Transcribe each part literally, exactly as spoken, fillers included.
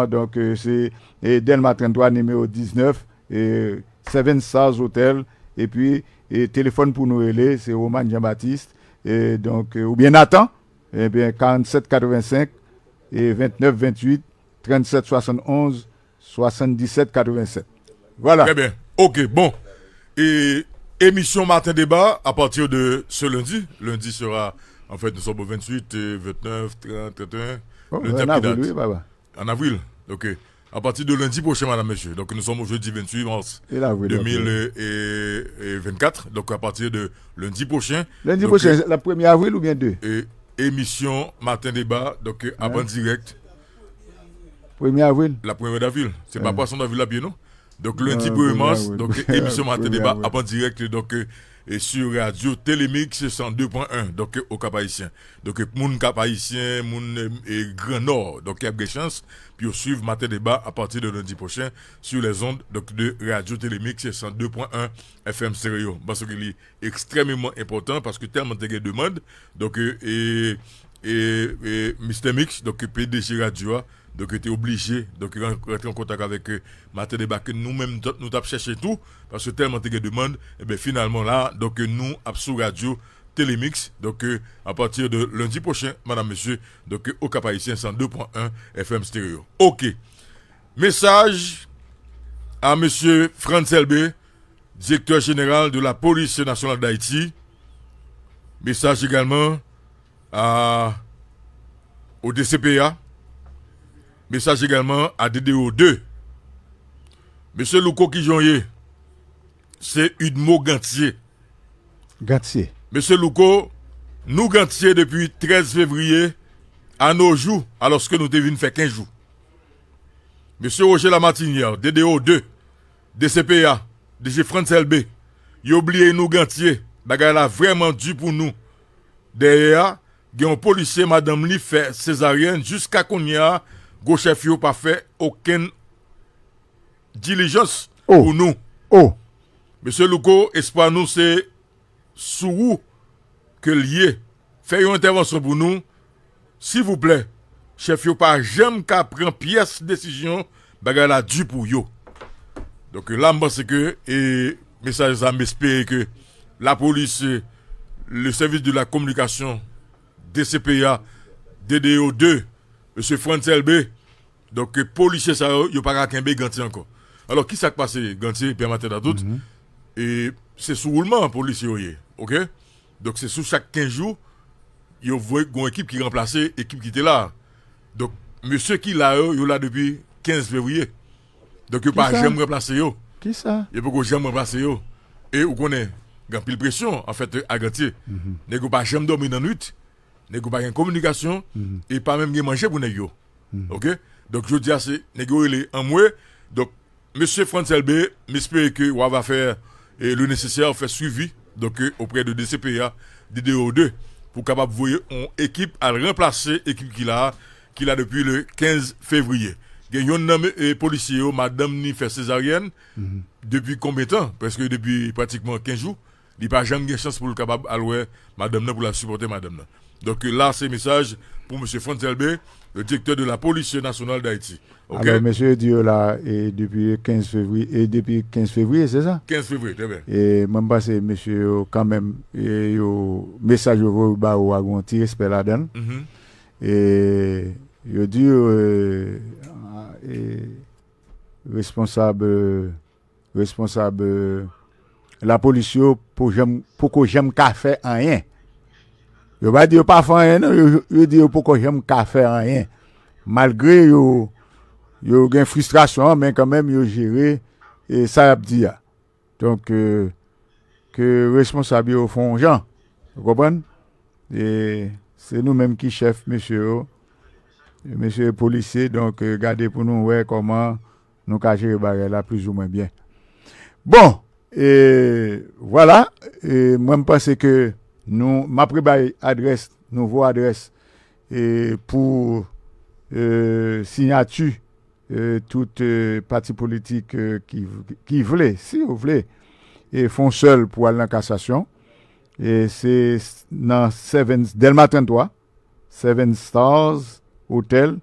Donk, e, se, e, Dèlma trannntwa, nimewo diznèf, e, Seven Stars Hotel, epi, e, telefòn pou nou rele, se Roman Jean Baptiste, e, donk, e, oubyen Nathan, ebyen, karannsèt katrevensenk, e, vennèf venntuit, trannsèt swasannonz, swasanndisèt katrevennsèt. Vwala. Trè byen. Ok, bon. E emisyon Maten Deba à partir de ce lundi. Lundi sera, en fait, nous sommes au vingt-huit, euh, vingt-neuf, trente, trente et un. Oh, le an avril, wi, papa. En avril, ok. À partir de lundi prochain, madame, monsieur. Donc, nous sommes au jeudi vingt-huit mars deux mille vingt-quatre. Donc, à partir de lundi prochain. Lundi prochain, la premye avril oubyen de? Emisyon Maten Deba, donk, euh, ap an dirèk. Premye avril? La premye avril. Se pa pwason davril la pye, non? Donk, lendi premye mas, donk, emisyon Maten Deba ap an dirèk, donk, euh, e sou radyo Telemix san de pwen en, donk, euh, o Kap Ayisyen. Donk, euh, moun Kap Ayisyen, moun, euh, e Gran Nò, donk, y ap gen chans pou yo swiv Maten Deba à partir de lundi prochain sur les ondes, donc, de Radio Telemix san de pwen en F M Stereo. M panse ke li ekstrèmeman enpòtan paske tèlman te gen demann. Donk, euh, e, e, e Mister Mix, donk, P D G radyo a, donk, te oblije, donk, ran-, rantre an kontak avèk, euh, Maten Deba ke nou menm, t-, nou t ap chèche tou, paske tèlman te gen demann, ebyen, finalman, la, donk, euh, nou ap sou radyo Telemix, donk, euh, à partir de lundi prochain, madame, monsieur, donk, euh, o Kap Ayisyen san de pwen en F M Stereo. Ok. Message à monsieur Frantz Elbé, directeur général de la Police nationale d'Haïti. Message également à, au D C P A. Message également à D D O deux. Monsieur Louko, kijan w ye? Se Udmo Gantye. Gantye. Mesye Louko, nou gantye depi trèz fevriye a no jou, alòske nou te vin fè kenz jou. Mesye Roger Lamartinière, D D O de, D C P A, D G Frantz Elbé, yo bliye nou gantye. Bagay la vrèman di pou nou. Dèyè a, gen yon polisye, madanm li fè sezaryèn, jiska kounye a, gwo chèf yo pa fè okenn dilijans pou nou. Oh. Mesye Louko, espwa nou se sou ou ke l ye. Fè yon entèvansyon pou nou, silvouplè. Chèf yo pa janm ka pran pyès desizyon, bagay la di pou yo. Donk, la, m panse ke, e, mesaj sa, m espere ke lapolis, e, le service de la communication, D C P A, D D O de, mesye Frantz Elbé, donk, polisye sa yo, yo pa ka kenbe gantye ankò. Alò, ki sa k pase gantye, pè maten a tout? E se sou woulman polisye yo ye, oke? Donk, se sou chak kenz jou, yo voye gon ekip ki ranplase ekip ki te la. Donk, mesye ki la yo, yo la depi kenz fevriye. Donk, yo pa janm ranplase yo. Kisa? Yo poko janm ranplase yo. E ou konnen, gen anpil presyon, anfèt, a gantye. Nèg yo pa janm dòmi nan nwit. Nèg yo pa gen kominikasyon. E pa menm gen manje pou nèg yo. Oke? Donk, jodi a, se nèg yo rele anmwe. Donk, mesye Frantz Elbé, m espere ke w ava fè, e, le nesesè, fè swivi, donk, e, oprè de D C P A, D D O de, pou kapab voye yon ekip al ranplase ekip ki la, ki la depi le kenz fevriye. Gen yonn nan, e, polisye yo, madanm ni fè sezaryèn, depi konbyen tan? Prèske depi pratikman kenz jou. Li pa janm gen chans pou l kapab al wè madanm nan, pou l al sipòte madanm nan. Donk, la, se mesaj pou mesye Frantz Elbé, le directeur de la Police nationale d'Haïti. Oke? Alò, mesye yo di yo la, e depi kenz fevriye, e depi kenz fevriye, se sa? Kenz fevriye, trè byen. E mwen, m panse mesye yo, kanmenm, e yo, mesaj yo voye ba ou a, gen yon ti respè ladan l. E yo di yo, e, e, responsab, e, responsab, e, lapolis yo po janm, poko janm ka fè anyen. Yo pa di yo pa fè anyen, non, yo, yo di yo poko janm ka fè anyen. Malgre yo, yo gen fristrasyon an, men kanmenm yo jere, e, sa y ap di a. Donk, e, ke responsab yo fè yon jan. Ou konprann? E se nou menm ki chèf, mesye yo. Mesye polisye, donk, e, gade pou nou wè kòman nou ka jere bagay la plizoumwen byen. Bon, e, vwala, e, mwen, m panse ke nou, m ap rebay adrès, nouvo adrès, e, pou, e, siyati, e, tout, e, pati politik, e, ki, ki vle, si w vle, e, fè yon sèl pou al nan kasasyon. E se s-, nan Seven, Dèlma trannntwa, Seven Stars Hotel,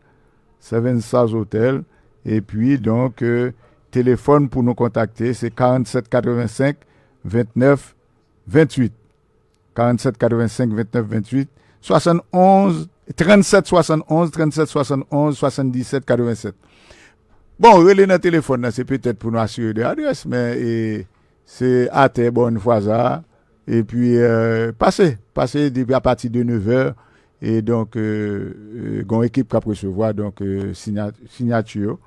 Seven Stars Hotel. Epi, donk, euh, telefòn pou nou kontakte, se karannset katrevensenk vennèf venntuit. Karannset katrevensenk vennèf venntuit, swasannonz, trannsèt swasannonz, trannsèt swasannonz, swasanndisèt katrevennsèt. Bon, rele nan telefòn nan, se petèt pou nou asire de adrès, men e, se atè Bòn Fwaza. Epi, euh, pase, pase depi apati de nevè. E donk, euh, euh, gon ekip k ap resevwa, donk, euh, sinya-, sinyati yo.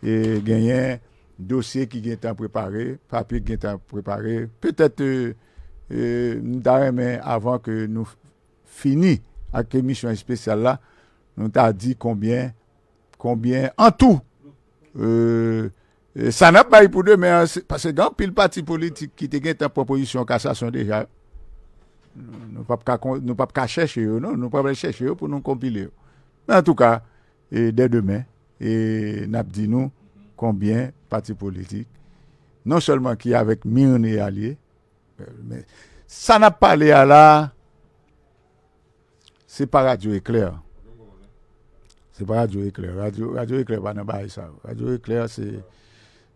E genyen dosye ki gentan prepare, papye ki gentan prepare. Petèt, euh, euh, m ta renmen, avan ke nou fini ak emisyon espesyal la, nou ta di konbyen, konbyen an tou, euh, euh, sa n ap bay pou demen an, se, paske gen anpil pati politik ki te gentan pran pozisyon kasasyon deja. Nou p ap ka kon-, nou p ap ka chèche yo, non. Nou p ap al chèche yo pou nou konpile yo. Men antouka, e dè demen, e n ap di nou konbyen pati politik, non sèlman ki avèk Mirne a l ye, men sa n ap pale a la, se pa Radyo Eklè. Se pa Radyo Eklè. Radyo, Radyo Eklè pa nan bagay sa yo. Radyo Eklè, se,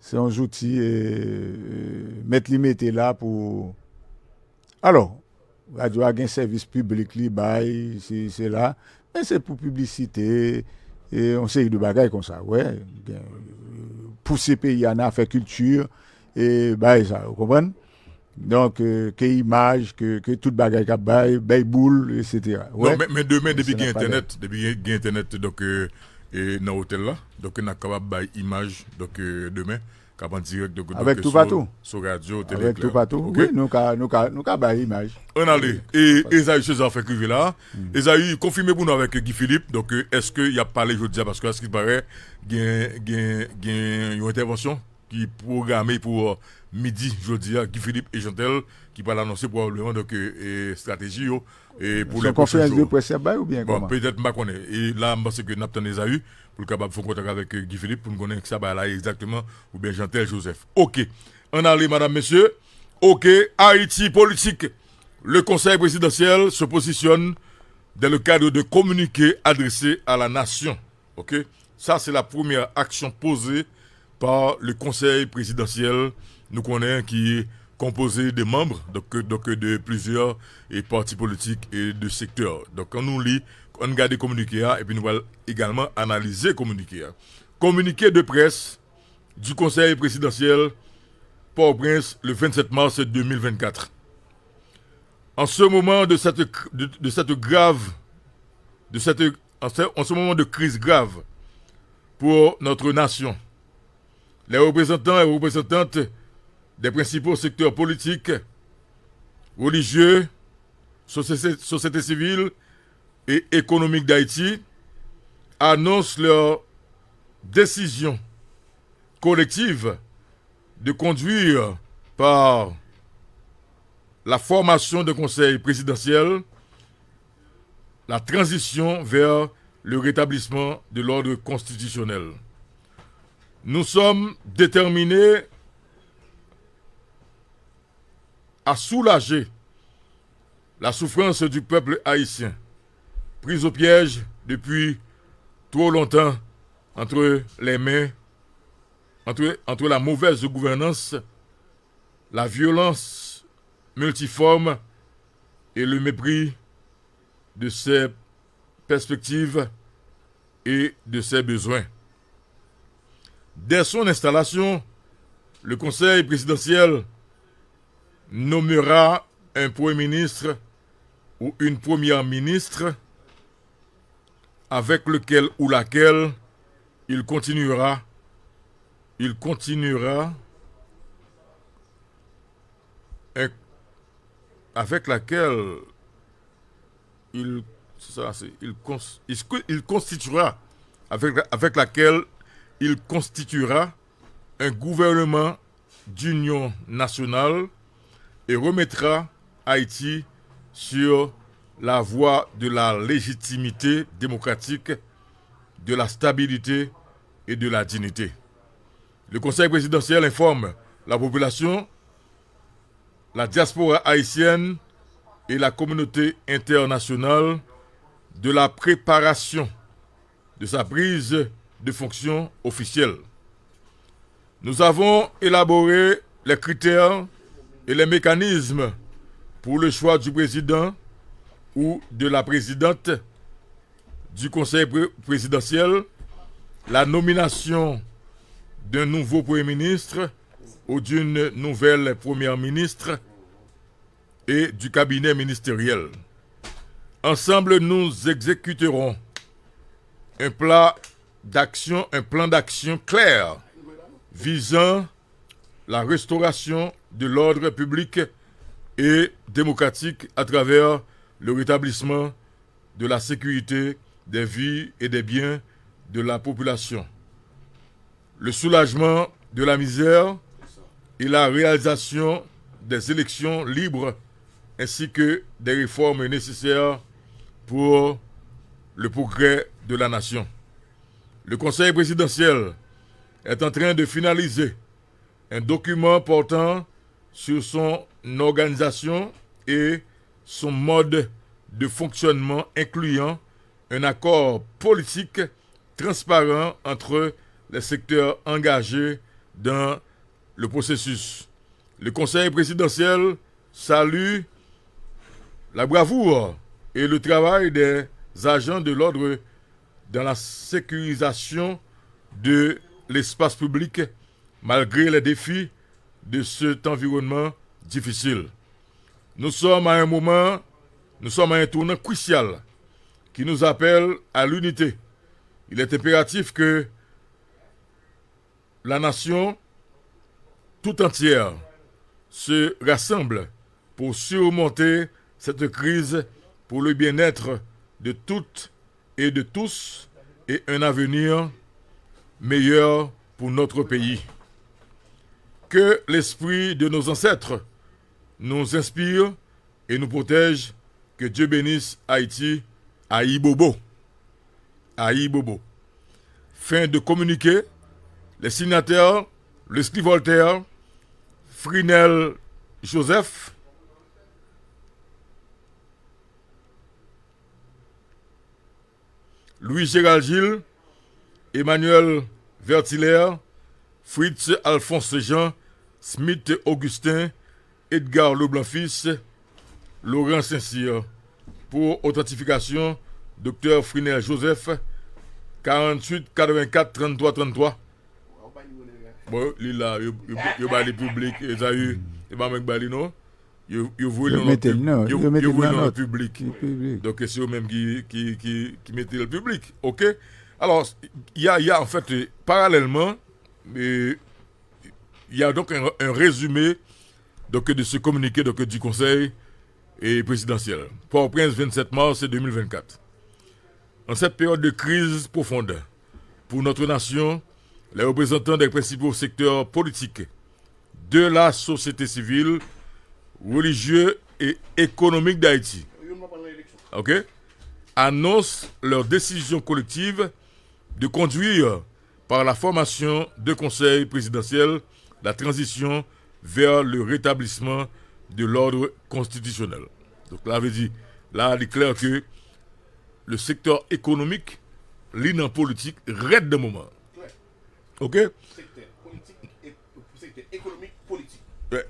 se yon zouti, e, e, mèt li mete la pou, alò, radyo a gen sèvis piblik li bay, se, se la. Men se pou piblisite, e, yon seri de bagay konsa, wè. Gen, pouse peyi a nan afè kilti, e, bagay sa, ou konprann? Donk, euh, ke imaj, ke, ke tout bagay k ap bay, bay boul, etsetera. Non, men, men demen, depi gen entènèt, depi gen, gen entènèt, donk, euh, e nan otèl la, donk, n ap kapab bay imaj, donk, euh, demen, k ap an dirèk, donk, avèk Toupatou. Sou radyo, avèk Toupatou, wi, nou ka, nou ka, nou ka bay imaj. Ann ale. E Esaü César fèk rive la. Esaü, konfime pou nou avèk Guy Philippe, donk, euh, èske y ap pale jodi a, paske, a ce qu'il paraît, gen, gen, gen yon entèvansyon ki pwograme pou, euh, midi jodi a, Guy Philippe e Jeantel, ki pral anonse pwobableman, donk, euh, e, estrateji yo, e, pou lè pwochen jou. Se yon konferans de près y ap bay oubyen kòman? Bon, petèt, m pa konnen. E la, m panse ke n ap tann Esaü pou l kapab fè yon kontak avèk, euh, Guy Philippe pou n konnen sa bagay la egzakteman, oubyen Jeantel Joseph. Oke. Ann ale, madam, mesye. Oke, Haïti politique. Le Conseil présidentiel se positionne dans le cadre de communiqué adressé à la nation. Ok? Sa, se la premyè aksyon poze pa le Conseil présidentiel. Nou konnen ki konpoze de manm, donk, donk de plizyè, e, pati politik e de sektè. Donk, ann nou li, ann gade kominike a, epi nou pral egalman analize kominike a. Communiqué de presse du Conseil présidentiel, Port-au-Prince, le vingt-sept mars deux mille vingt-quatre. En ce moment de cette, de, de cette grave, de cette, en ce, en ce moment de crise grave pour notre nation, les représentants et représentantes des principaux secteurs politiques, religieux, société, société civile et économique d'Haïti annoncent leur décision collective de conduire par la formation d'un conseil présidentiel la transition vers le rétablissement de l'ordre constitutionnel. Nous sommes déterminés à soulager la souffrance du peuple haïtien, pris au piège depuis trop longtemps entre les mains, entre, entre la mauvaise gouvernance, la violence multiforme et le mépris de ses perspectives et de ses besoins. Dès son installation, le Conseil présidentiel nommera un Premier ministre ou une Première ministre avec lequel ou laquelle il continuera, il continuera un, avec laquelle il, c'est ça, c'est, il cons-, il, il constituera, avec, avec laquelle il constituera un gouvernement d'union nationale et remettra Haïti sur la voie de la légitimité démocratique, de la stabilité et de la dignité. Le Conseil présidentiel informe la population, la diaspora haïtienne et la communauté internationale de la préparation de sa prise de fonction officielle. Nous avons élaboré les critères et les mécanismes pour le choix du président ou de la présidente du Conseil pré- présidentiel, la nomination d'un nouveau Premier ministre ou d'une nouvelle Première ministre et du cabinet ministériel. Ensemble, nous exécuterons un plan d'action, un plan d'action clair visant la restauration de l'ordre public et démocratique à travers le rétablissement de la sécurité des vies et des biens de la population, le soulagement de la misère et la réalisation des élections libres, ainsi que des réformes nécessaires pour le progrès de la nation. Le Conseil présidentiel est en train de finaliser un document portant sur son organisation et son mode de fonctionnement, incluant un accord politique transparent entre les secteurs engagés dans le processus. Le Conseil présidentiel salue la bravoure et le travail des agents de l'ordre dans la sécurisation de l'espace public malgré les défis de cet environnement difficile. Nous sommes à un moment, nous sommes à un tournant crucial qui nous appelle à l'unité. Il est impératif que la nation tout entière se rassemble pour surmonter cette crise pour le bien-être de toutes et de tous et un avenir meilleur pour notre pays. Que l'esprit de nos ancêtres nous inspire et nous protège. Que Dieu bénisse Haïti. Ayibobo. Ayibobo. Fin de communiqué. Les signataires, Leslie Voltaire, Frinel Joseph, Louis Gérald Gilles, Emmanuel Vertilaire, Fritz Alphonse Jean, Smith Augustin, Edgar Leblanc Fils, Laurent Saint-Cyr. Pour authentification, Docteur Frinel Joseph, quarante-huit quatre-vingt-quatre trente-trois trente-trois. Bon, li la, yo, yo, yo ba li piblik, e sa yo, e pa mwen ki ba li non. Yo, yo voye l nan lòt pib-, yo, yo voye l nan lòt piblik. Donk, se yo menm ki, ki, ki, ki mete l piblik. Oke? Alò, il y a, il y a, en fait, parallèlement, euh, il y a donc un, un résumé donc, de ce communiqué donc, du Conseil eh, présidentiel. Port-au-Prince, vingt-sept mars deux mille vingt-quatre. En cette période de crise profonde pour notre nation, les représentants des principaux secteurs politiques, de la société civile, religieux et économique d'Haïti, ok, annoncent leur décision collective de conduire par la formation de conseil présidentiel la transition vers le rétablissement de l'ordre constitutionnel. Donk, la vle di, la, li klè ke le sektè ekonomik, li nan politik rèd nan moman. Klè. Ok? Sektè politik e sektè ekonomik, politik.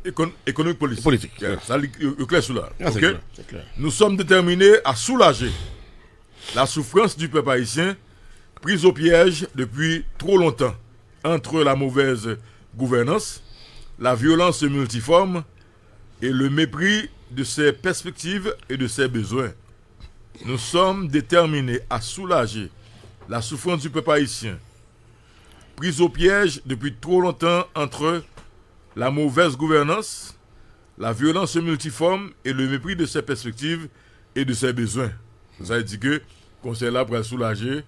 Ekonomik, politik. Politik, yeah. Sa, li, yo, yo klè sou la. Ok? Nous sommes déterminés à soulager la souffrance du peuple haïtien, pris au piège depuis trop longtemps entre la mauvaise gouvernance, la violence multiforme et le mépris de ses perspectives et de ses besoins. Nous sommes déterminés à soulager la souffrance du peuple haïtien, pris au piège depuis trop longtemps entre la mauvaise gouvernance, la violence multiforme et le mépris de ses perspectives et de ses besoins. Sa vle di ke konsèy la pral soulaje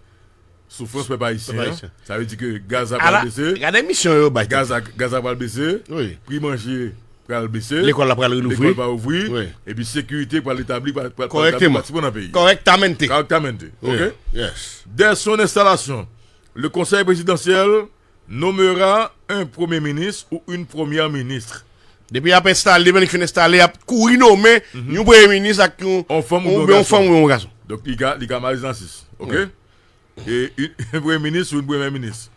soufrans pèp ayisyen an. Sa vle di ke gaz la pral bese. Gade misyon yo bay. Gaz la, gaz la pral bese. Wi. Pri manje pral bese. Lekòl la pral relouvri. Lekòl pral ouvri. Wi. Epi sekirite pral etabli, pral, pral, pral etabli pratiman nan peyi. Correctamente. Correctamente. Ok? Yes. Dès son installation, le Conseil présidentiel nommera un premier ministre ou une première ministre. Depi y ap enstale, depi nèg fin enstale, y ap kouri nonmen yon premye minis ak yon, yon fanm oubyen yon gason. Donk, li ka, li ka mare nan sis. Ok? Wi. e, yon premye minis ou yon premye minis.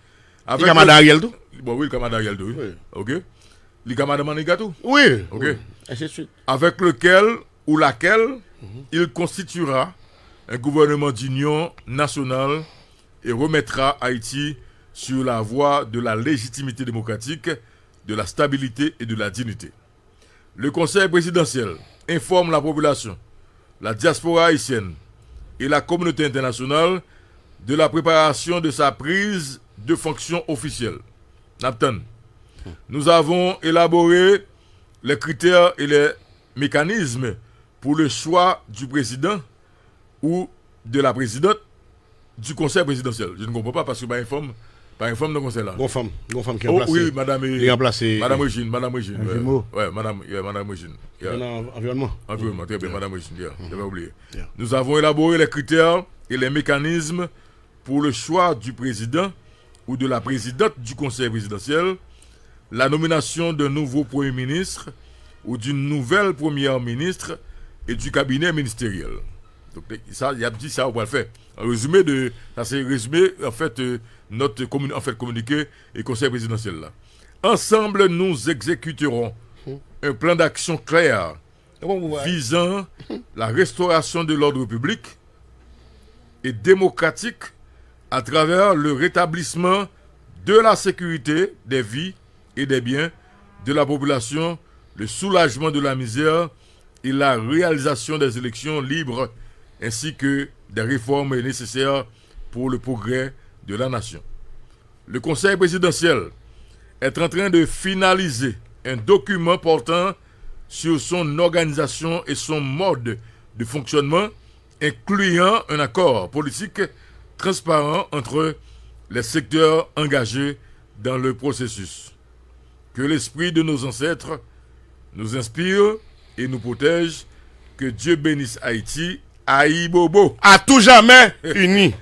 Li ka madan Ariel tou? Bon, wi, li ka madan Ariel tou, wi. Ok. Li ka madan Maniga tou? Wi. Ok. Ensi de suite. Avec lequel ou laquelle il constituera un gouvernement d'union nationale et remettra Haïti sur la voie de la légitimité démocratique, de la stabilité et de la dignité. Le Conseil présidentiel informe la population, la diaspora haïtienne et la communauté internationale de la préparation de sa prise de fonction officielle. N ap tann. Nous avons élaboré les critères et les mécanismes pour le choix du président ou de la présidente du Conseil présidentiel. Je ne comprends pas parce que pa gen fanm, pa gen fanm nan konsèy la. Gon fanm, gon fanm ki an plase. Oh, wi, madame, li ranplase Madame Régine, Madame Régine. An jimo. Ouais, madame, yeah, Madame Régine. Yeah. Nan anviwònman. Anviwònman, très bien, Madame Régine, yeah. J'avais oublié. Nous avons élaboré les critères et les mécanismes pour le choix du président ou de la présidente du Conseil présidentiel, la nomination d'un nouveau Premier ministre ou d'une nouvelle Première ministre et du cabinet ministériel. Donk, sa, y ap di sa ou pral fè. An rezime de, sa se rezime, an fèt, euh, nòt komini-, an fèt, kominike e Konsèy prezidansyèl la. Ensemble, nous exécuterons un plan d'action clair visant la restauration de l'ordre public et démocratique à travers le rétablissement de la sécurité des vies et des biens de la population, le soulagement de la misère et la réalisation des élections libres, ainsi que des réformes nécessaires pour le progrès de la nation. Le Conseil présidentiel est en train de finaliser un document portant sur son organisation et son mode de fonctionnement, incluant un accord politique transparent entre les secteurs engagés dans le processus. Que l'esprit de nos ancêtres nous inspire et nous protège. Que Dieu bénisse Haïti. Ayibobo. À tout jamais unis.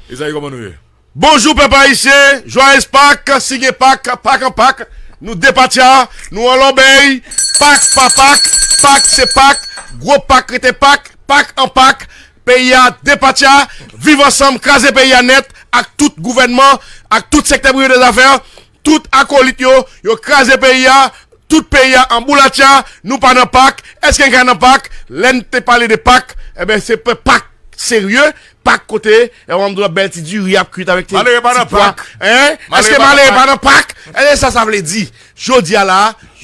E sa, e kòman nou ye? Bonjou pèp ayisyen, jwayez Pak, si gen Pak, Pak an Pak, nou depatya, nou an lòbèy, Pak pa Pak, Pak se Pak, gwo Pak rete Pak, Pak an Pak, peyi a depatya, viv ansanm, kraze peyi a nèt, ak tout gouvènman, ak tout sektè prive de zafè, tout akolit yo, yo kraze peyi a, tout peyi a an boulatya, nou pa nan Pak, èske n ka nan Pak? Lè n te pale de Pak, enben se pe Pak serye, Pak kote, e w ap di w bèl ti diri ap kwit avèk ti, ti pwa. Malere pa nan Pak. Hein? Èske malere pa nan Pak? Èske sa sa vle di? Jodi a la,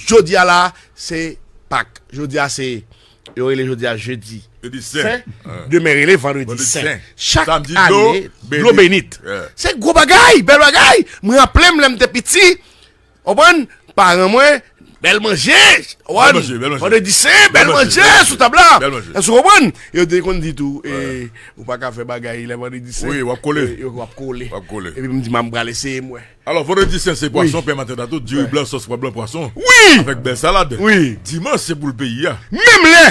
jodi a la, se Pak. Jodi a se, yo rele jodi a jedi sen. Demen rele vandredi sen. Chak ane, dlo benit. Se gwo bagay, bèl bagay. Mwen raple m lè m te piti, w konprann? Paran mwen, bèl manje. Ou konprann? Vandredi sen, bèl manje sou tab la. Èske w konprann? Yo te konn di tou, e, ou pa ka fè bagay lè vandredi sen. Wi, w ap kole. E, w ap kole. W ap kole. Epi m di, m prale eseye m wè. Alò, vandredi sen se pwason, pè maten ta tout, diri blan, sòs pwa blan, pwason. Wi! Avèk bèl salad. Wi. Dimanch se pou l peyi a. Menm lè,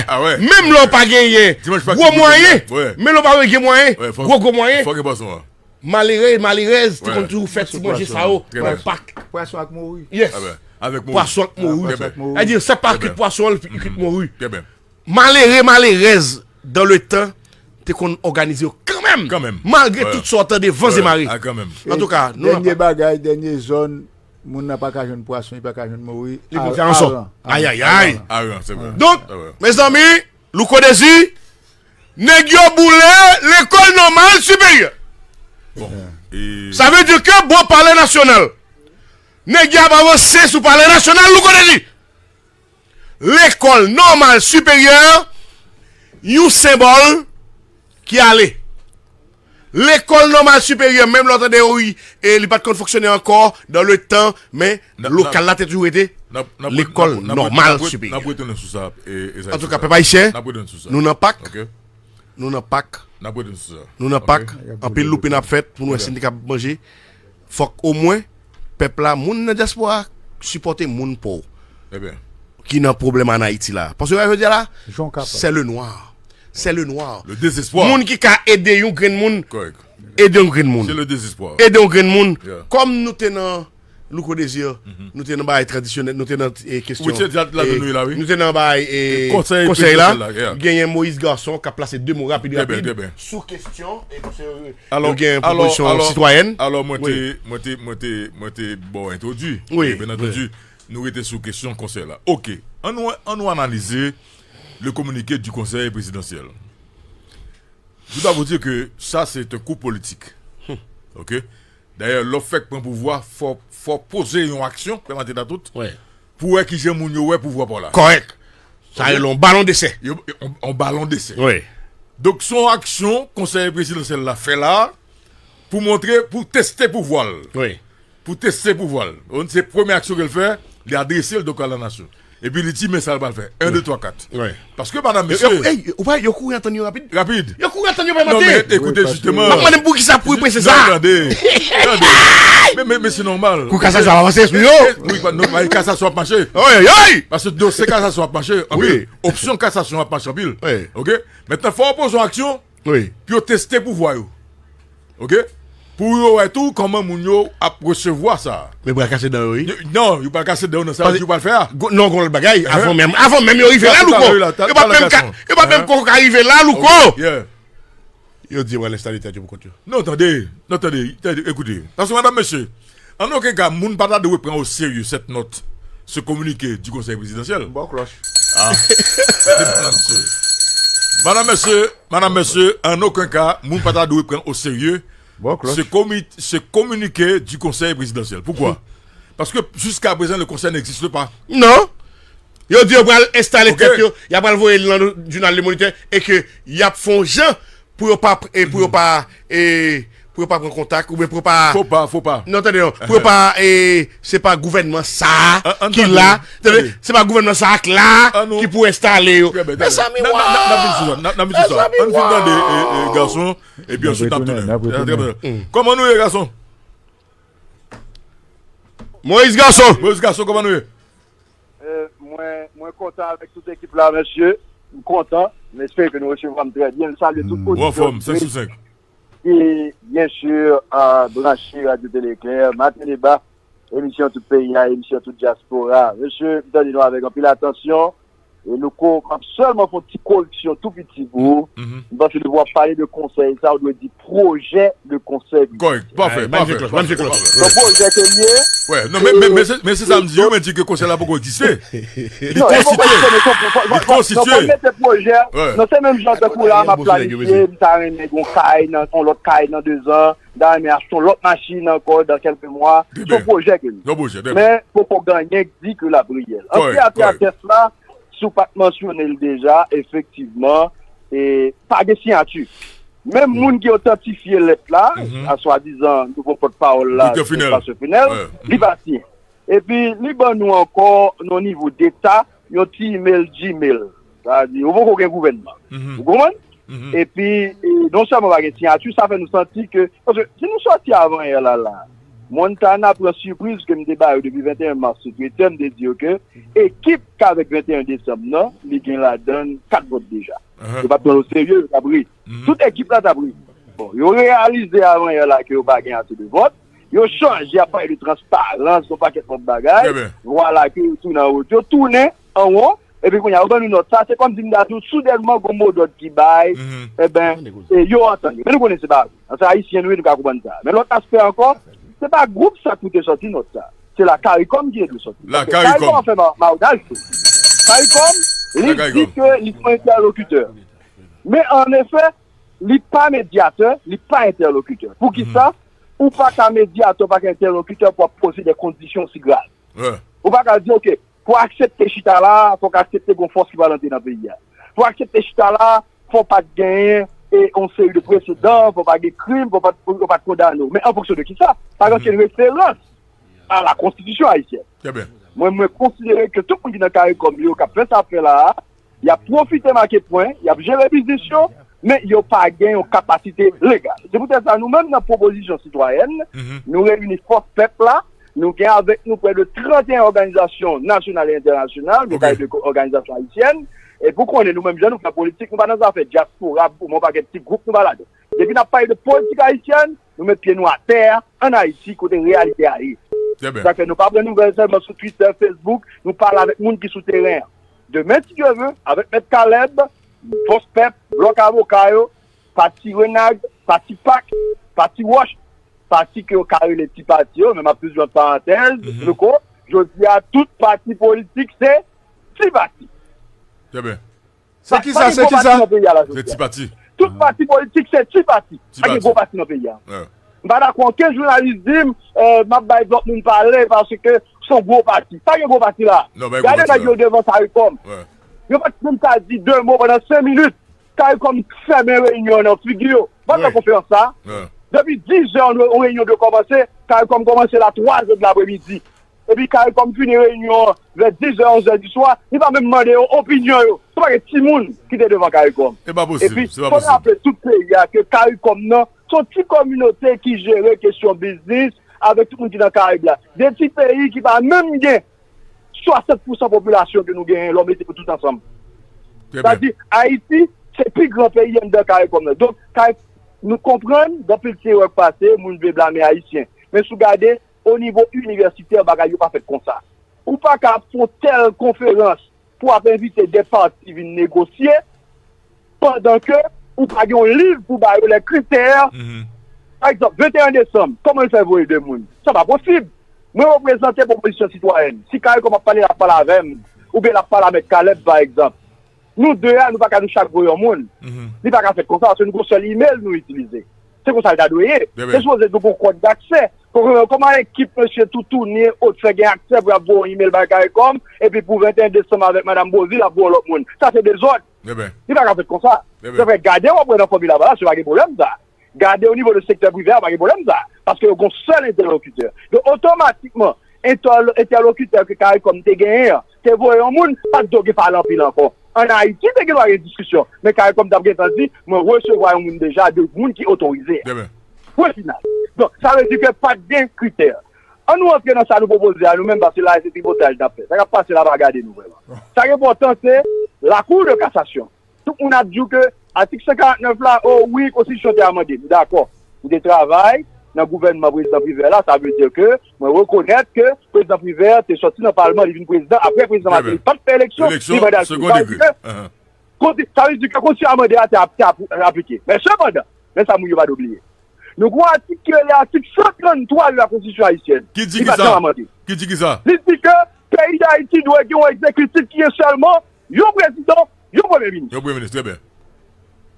menm lè w pa genyen gwo mwayen, menm lè w pa gen mwayen, gwo gwo mwayen. Fò gen pwason an. Malere, malerèz, te konn toujou fè ti manje sa yo nan Pak. Pwason ak mori. Yes. Pwason ak mori. Sa di, se pa kwit pwason an, li kwit mori. Malere, malerèz, dans le temps, te konn òganize yo kanmenm. Kanmenm. Malgre tout sa w tande, van e mare. Antouka, nou nan Pak. Dènye bagay, dènye zòn, moun nan pa ka jwenn pwason, li pa ka jwenn mori. Li pran aran. Ayayay. Aran, se vre. Donk, mezanmi, Louko Dezi, nèg yo boule lekòl nòmal siperyè. Bon, e sa vle di ke bò Palè Nasyonal, nèg yo ap avanse sou Palè Nasyonal, Louko Dezi. Lekòl nòmal siperyè, yon senbòl ki ale. Lekòl nòmal siperyè, menm lè w tande, wi, e li pa t konn fonksyone ankò dans le temps, men lokal la te toujou rete lekòl nòmal siperyè. N ap retounen sou sa. Antouka, pèp ayisyen, nou nan Pak. Nou nan Pak. Nou nan Pak. Anpil loupi n ap fèt pou nou wè si n te kab manje. Fòk omwen pèp la, moun nan dyaspora, sipòte moun pa w ki nan pwoblèm ann Ayiti la. Paske jodi a la, c'est le noir. C'est le noir. Le désespoir. Moun ki ka ede yon grenn moun, ede yon grenn moun. C'est le désespoir. Ede yon grenn moun. Kòm nou te nan Louko Désir, nou te nan bagay tradisyonèl, nou te nan eh, kesyon. Wi, se dat la eh, nou ye la, wi. Nou te nan bagay eh, Konsèy konsèy la. Prezidansyèl la, yeah. Genyen Moïse Garçon k ap plase de mo rapid, trè byen, rapid, trè byen, sou kesyon. E paske Alò, nou gen alò, pwopozisyon alò, sitwayèn. Alò, mwen Wi. te, mwen te, mwen te, mwen te bon entwodui. Wi, E, bien wi. entendu, nou rete sou kesyon konsèy la. Ok, an nou, an nou analize le communiqué du Conseil présidentiel. Je dois vous dire que ça, c'est un coup politique. Ok? Dayè, lè w fèk pran pouvwa, fò, fò poze yon aksyon, pèmèt ta tout, Wi. pou wè kijan moun yo wè pouvwa pa w la. Kòrèk. Sa Ok? rele yon balon desè. Yo, yo, on, on balon desè. Wi. Donk, se yon aksyon konsèy prezidansyèl la fè la pou montre, pou teste pouvwa l. Wi. Pou teste pouvwa l. Donk, se premye aksyon ke l fè, li adrese l donk a la nasyon. Epi li di men sa l pral fè. En, de, twa, kat. Wi. Paske madanm, Yo, mesye, yo, ey, ou pa, yo kouri antann yo rapid. Rapid. Yo kouri antann yo pa Non, mate. men ekoute, Wi, paske jisteman. Mwen mande m pou ki sa pou yo prese Non, sa. tande. Tande. Men, men, men se nòmal. Kou kasasyon ap avanse sou yo. E, e, wi, pa, non, pa, kasasyon ap mache. Oy, oy, oy! Paske dosye kasasyon ap mache anpil. Wi. Opsyon kasasyon ap mache anpil. Wi. Ok? Mentnan, fò w poze yon aksyon Wi. pou yo teste pouvwa yo. Ok? Pou yo wè tou kòman moun yo ap resevwa sa. Men pral kase dan yo, wi. Yo- Non, yo pral kase dan yo nan sa Paske- yo pral fè a. Go- Non, gon lòt bagay. Ahan. Avan menm, avan menm yo rive la, Louko. Yo pa menm ka, yo pa menm koko ka rive la, Louko. Ok, yeah. Yo di yo pral enstale tèt yo pou kont yo. Non, tande, non, tande, tande, ekoute. Paske, madanm, mesye, an okenn ka, moun pa ta dwe pran o serye sèt nòt, se kominike di Konsèy prezidansyèl. Bon klòch. Ah. Madanm, mesye, madanm, mesye, madanm, mesye, an okenn ka, moun pa ta dwe pran o serye Bon klòch. se, komi, se kominike di Konsèy prezidansyèl. Poukwa? Paske jiska prezan, le konsèy n'existe pas. Non. Yo di yo pral enstale Ok. tèt yo, y a pral voye l nan jounal Le Moniteur e ke y ap fè yon jan pou yo pa, e pou yo pa, e pou yo pa pran kontak, oubyen pou yo pa Fo pa, fo pa. Non, tande non, pou yo Ehe. pa, e se pa gouvènman sa An, an ki tande, la, tande, tande. se pa gouvènman sa ki la An nou ki pou enstale yo. Trè byen, trè byen. Mezanmi, N a, n a, n a, n a vin sou sa, n a, n a vin sou sa. Mezanmi, An fin tande, e, e, waw. gason, epi N ap answit n ap retounen, tounen. n ap Trè byen. retounen. Mm. Kòman nou ye, gason? Moïse Garçon. Moïse Garçon, kòman nou ye? Eh, mwen, mwen kontan avèk tout ekip la, mesye. M kontan. M espere ke nou resevwa m trè byen. M salye tout Mm. Ou oditè, anfòm, senk sou senk. ki, byen si, a, branche Radyo Tele Eklè, Maten Deba, emisyon tout peyi a, emisyon tout dyaspora. Mesye, m tande nou avèk anpil atansyon. E Louko, m ap sèlman fè yon ti koreksyon tou piti pou ou. Mhm. M panse depi w ap pale de konsèy sa, ou dwe di pwojè de konsèy. Kòrèk, pafè, Ay, pafè, manifye klòch, pafè, manifye klòch. pafè. Yon pwojè ke l ye. Wè, non, men, men, men se, men se sa m di yo, men di ke konsèy la poko egziste. Li Non, li poko konstitye. egziste, men fò, fò, Li fò, fò, fò konstitye. mete pwojè. Wè. Non, se menm jan tankou la, m ap Bon, sou nèg yo, planifye, mesye. m ta renmen gon kay nan, yon lòt kay nan de zan, m ta renmen achte yon lòt machin ankò dans quelques mois. Se yon Trè byen. pwojè ke l ye. Yon pwojè, trè byen. Men, poko gen anyen k di ke l ap reyèl. Kòrèk, Antre atè a kòrèk. tèks la, si w pa t mansyone l deja, efektivman, e, pa gen siyati. Menm moun ki otantifye lèt la, Mhm. a swadizan nouvo pòtpawòl la, Doktè Finèl. Pastè Finèl, Wè. li Mhm. pa siyen. Epi, li ban nou ankò, nan nivo deta, yon ti email Gmail. Sa vle di, yo poko gen gouvènman. Mhm. Ou konprann? Mhm. Epi, e, non sèlman pa gen siyati, sa fè nou santi ke, paske si nou sòti avanyè la, la, Montana pran sipriz ke m te ba yo depi venteyen mas sou Twitter, m te di yo ke ekip k avèk venteyen desanm nan, li gen ladan l kat vòt deja. Ahan. Yo pa t pran l o serye, yo t ap ri. Mhm. Tout ekip la t ap ri. Bon, yo reyalize avanyè la ke yo pa gen ase de vòt. Yo chanje, y ap pale de transparans, yon pakèt lòt bagay. Trè byen. Vwala ke yo tounen an wot, yo tounen an won. Epi kounye a, yo ban nou nòt sa, se kòmsi m ta di w, soudènman, gon modòd ki bay, Mhm. eben, e, yo antann yo. Men nou konnen se pa vre. Nan sa ayisyen nou ye, nou ka konprann sa. Men lòt aspè ankò, se pa gwoup sa ki te sòti nòt sa. Se la Caricom ki te dwe sòti. La Paske Caricom. Caricom ap fè ma-, maryaj tou. Caricom, li La di Caricom. ke li se yon entèlokitè. Men an efè, li pa medyatè, li pa entèlokitè. Pou ki Mhm. sa? Ou pa ka medyatè, ou pa ka entèlokitè pou w ap poze de kondisyon osi grav. Wè. Ou pa ka di, oke, pou aksepte chita la, fòk aksepte gon fòs ki pral antre nan peyi a. Pou aksepte chita la, fò pa t genyen, e, yon seri de presedan, fò pa gen krim, fò pa t, fò pa t kondane w. Men an fonksyon de kisa? Pa gen Mhm. okenn referans a la konstitisyon ayisyèn. Trè byen. Mwen, mwen konsidere ke tout moun ki nan Caricom yo, k ap fè sa ap fè la a, y ap pwofite make pwen, y ap jere biznis yo, men yo pa gen yon kapasite legal. Se poutèt sa, nou menm nan Pwopozisyon Sitwayèn, Mhm. nou reyini fòs pèp la, nou gen avèk nou prè de trannteyen òganizasyon nasyonal e entènasyonal, nou Ok. pale de ko-, òganizasyon ayisyèn, e pou konnen nou menm jan nou fè politik, nou pa nan zafè dyaspora, pou yon pakèt ti gwoup, nou pa ladan. Depi n ap pale de politik ayisyèn, nou met pye nou atè a, ann Ayiti, kote reyalite a ye. Sa fè nou pa pran nouvèl sèlman sou Twitter, Facebook, nou pale avèk moun ki sou teren an. Demen, si Dye vle, avèk Mèt Caleb, Fòs Pèp, Blòk Avoka yo, Pati Renag, Pati Pak, Pati Wòch, pati ke yo ka rele ti pati yo, men m ap toujou ant parantèz, Louko, jodi a, tout pati politik se ti pati. Se ki sa, se ki sa? Se ti pati. Tout pati politik se ti pati. Pa gen gwo pati nan peyi a. M pa dakò ankenn jounalis di m, m ap bay lòt moun pale paske se yon gwo pati. Pa gen gwo pati la. Gade nèg yo devan Caricom. Yo pa t menm ka di de mo pandan senk minit. Caricom fèmen reyinyon an nan figi yo. Pa fè konferans sa. Depi diz zè yon reyinyon dwe kòmanse, Caricom kòmanse la twa zè de lapremidi. Epi Caricom fini reyinyon an vè diz zè, onz zè di swa, li pa menm mande yo opinyon yo. Se pa gen timoun ki te devan Caricom. Epi fò n raple tout peyi a ke Caricom nan se yon ti kominote ki jere kesyon biznis avèk tout moun ki nan Karayib la. De ti peyi ki pa menm gen swasant pousan popilasyon ke nou genyen lè w mete yo tout ansanm. Sa di, Ayiti se pi gran peyi anndan Caricom nan. Donk, nou konprann gen anpil ti erè k pase, moun vle blame Ayisyen. Men si w gade, o nivo inivèsitè, bagay yo pa fèt konsa. Ou pa ka ap fè yon tèl konferans pou w ap envite de pati vin negosye pandan ke ou pa gen yon liv pou ba yo lè kritè. Pa egzanp, venteyen desanm, kòman l fè voye de moun? Sa pa posib. Mwen reprezante pwopozisyon sitwayèn. Si Caricom ap pale, l ap pale avè m, oubyen l ap pale a Mèt Caleb, pa egzanp. Nou de a, nou pa ka nou chak voye yon moun. Li pa ka fèt konsa, paske nou gon sèl email nou itilize. Se konsa l ta dwe ye. Se sipoze nou gon kòd daksè. Kòman ekip mesye Toutouni e ot fè gen aksè pou y ap voye yon email bay Caricom, epi pou venteyen desanm avèk madanm Bozi, l ap voye yon lòt moun. Sa se dezòd. Li pa ka fèt konsa. Se vre, gade w ap wè nan fòmil la, se pa gen pwoblèm sa. Gade o nivo de sektè prive a, pa gen pwoblèm sa. Paske yo gon sèl entèlokitè. Donk, otomatikman, entèlokitè ke Caricom te genyen an, te voye yon moun, pa t dwe gen pale anpil ankò. Ann Ayiti, te gen dwa gen diskisyon. Men Caricom t ap gentan di, mwen resevwa yon moun deja, de moun ki otorize a. Pwen final. Donk, sa vle di ke pa t gen kritè. An nou antre nan sa nou pwopoze a nou menm, paske la se tripotaj n ap fè. Sa k ap pase la pa gade nou vrèman. Sa k enpòtan se la Cour de cassation. Tout moun ap di w ke atik san karant nèf la, o wi, konstitisyon te amande. M dakò. M te travay nan gouvènman prezidan Privè la, sa vle di ke mwen rekonèt ke prezidan Privè te sòti nan palman, li vin prezidan, apre prezidan Martelly pa t fè eleksyon, li mande al swiv. Sa vle di ke, sa vle di ke konstitisyon amande a te aplike. Men sepandan, men sa moun yo pa dwe bliye. Nou gen yon atik ki rele atik san trann twa de la Konstitisyon ayisyèn. Li pa janm amande. Li di ke peyi Dayiti dwe gen yon egzekitif ki gen sèlman yon prezidan, yon premye minis. Yon premye minis, trè byen.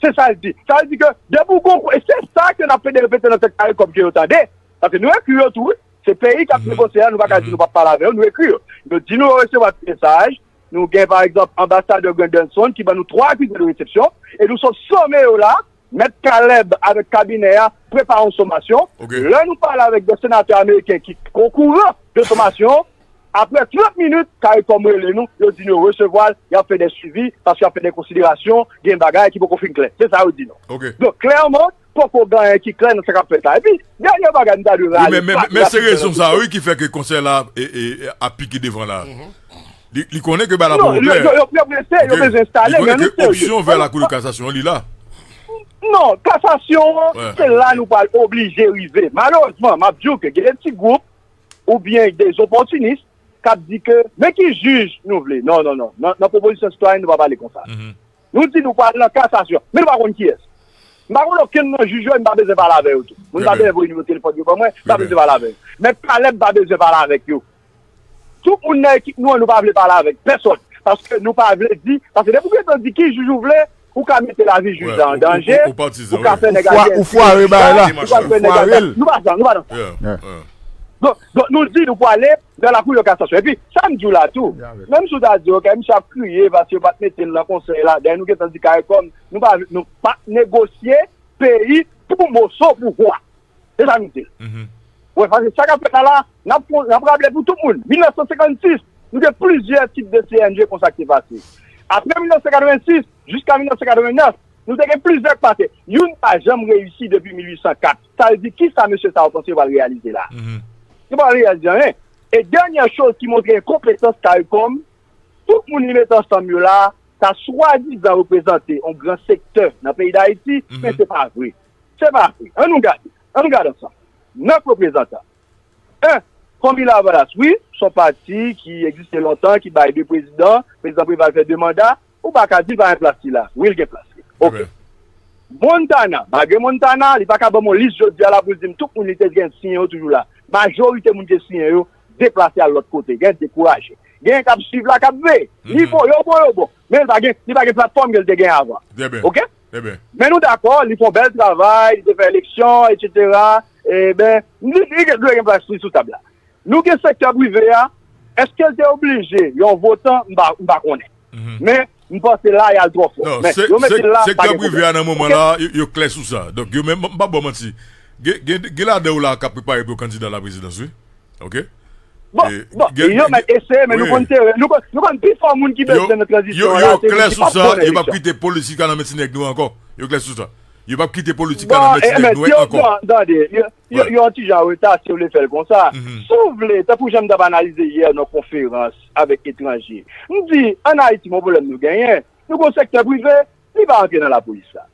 Se sa l di. Sa vle di ke depi w gon, e se sa ke n ap pede repete nan tèt Caricom ke yo tande. Paske nou ekri yo tou, wi. Se peyi k ap negosye a, nou pa ka di nou p ap pale avè yo, nou ekri yo. Nou di nou yo resevwa ti mesaj, nou gen pa egzanp anbasadè Granderson ki ban nou twa akizè de resepsyon, e nou sot some yo la, Mèt Caleb avèk kabinè a prepare yon somasyon. Lè nou pale avèk de senatè ameriken ki okouran de somasyon an, apre trant minit, Caricom rele nou, yo di nou yo resevwa l, y ap fè de swivi, paske y ap fè de konsiderasyon, gen bagay ki poko fin klè. Se sa yo di nou. Donk, klèman, poko gen anyen ki klè nan sa k ap fèt la. Epi, dènye bagay m ta dwe rale. Men se rezon sa a, wi, ki fè ke konsèy la ap pike devan la. Li konnen ke bagay la poko klè. Yo prese, yo bezwen enstale, men nou serye. Li konnen ke opsyon vè la Cour de cassation, li la. Non, kasasyon an, se la nou pral oblije rive. Malerezman, m ap di w ke gen de ti gwoup oubyen de zopòtinis k ap di ke, men ki jij nou vle. Non, non, non. Nan pwopozisyon sitwayèn, nou pa pale konsa. Nou di nou pral nan kasasyon, men nou pa konn kiyès. M pa konn okenn nan jij yo, e m pa bezwen pale avè yo tou. Moun pa bezwen voye nimewo telefòn yo ban mwen, m pa bezwen pale avè yo. Mèt Caleb pa bezwen pale avèk yo. Tout moun nan ekip nou an, nou pa vle pale avèk pèsòn. Paske nou pa vle di, paske depi w gentan di ki jij ou vle, ou ka mete lavi jij la an danje, ou ka fè nèg la gen. Ou fware bagay la. Ou ka fè nèg la gen. Nou pa sa, nou pa nan sa. Donk, donk, nou di nou pwale nan lakou de kasasyon. Epi, sa m di w la tou, menm si w ta di, ok, misye ap kriye paske yo pa t mete l nan konsèy la, dayè nou gentan di Caricom, nou pa, nou pa negosye peyi pou moso pouvwa. Se sa nou di l. Wè, paske sa k ap fèt la la, n ap, n ap raple pou tout moun. Mil nèf san senkannsis, nou gen plizyè tip de C N G konsa ki te pase. Apre mil nèf san katrevensis, jiska mil nèf san katrevenèf, nou te gen plizyè k pase. Youn pa janm reyisi depi mil uit san kat. Sa vle di, kisa mesye sa yo panse yo pral reyalize la? Yo pa reyalize anyen. E dènyè choz ki montre enkonpetans Caricom, tout moun li mete ansanm yo la, ta swadizan reprezante yon gran sektè nan peyi Dayiti, men se pa vre. Se pa vre. Ann nou gade. Ann nou gade ansanm. Nòt reprezantan. En, Fanmi Lavalas, wi, se yon pati ki egziste lontan, ki bay de prezidan. Prezidan Preval fè de manda. Ou pa ka di l pa gen plas li la. Wi, l gen plas li. Ok. Montana, malgre Montana, li pa ka ban m yon lis jodi a la pou l di m tout moun li te gen siyen yo toujou la. Majorite moun ki siyen yo deplase al lòt kote. Gen dekouraje. Gen k ap swiv la, k ap veye. Li bon, yo bon, yo bon. Men li pa gen, li pa gen platfòm ke l te gen avan. Ok? Men nou dakò, li fè yon bèl travay, li te fè eleksyon, etsetera. Eben, li, li dwe gen plas li sou tab la. Nou gen sektè prive a, èske l te oblije yon votan? M pa, m pa konnen. Men, m panse la, y al twò fò. Men, yo mete l la, pa gen pwoblèm. Sektè prive a nan moman la, yo, yo klè sou sa. Donk, yo menm, m pa ba w manti. Gen, gen, gen ladan yo la k ap prepare pou yo kandida la prezidans, wi. Ok? Bon, bon, yo mèt eseye, men nou konn teren, nou konn, nou konn pi fò moun ki bezwen nan tranzisyon an la, se moun ki p ap konnen eleksyon. Yo klè sou sa, yo p ap kite politik a nan men ti nèg nou ankò. Yo klè sou sa. Yo p ap kite politik a nan men ti nèg nwè ankò. Bon, tande, yo, yo, yo yon ti jan an reta si yo vle fè l konsa. Si w vle, tankou jan m t ap analize yè nan konferans avèk etranje, m di, ann Ayiti, men yon pwoblèm nou genyen. Nou gen yon sektè prive, li pa antre nan lapolis la.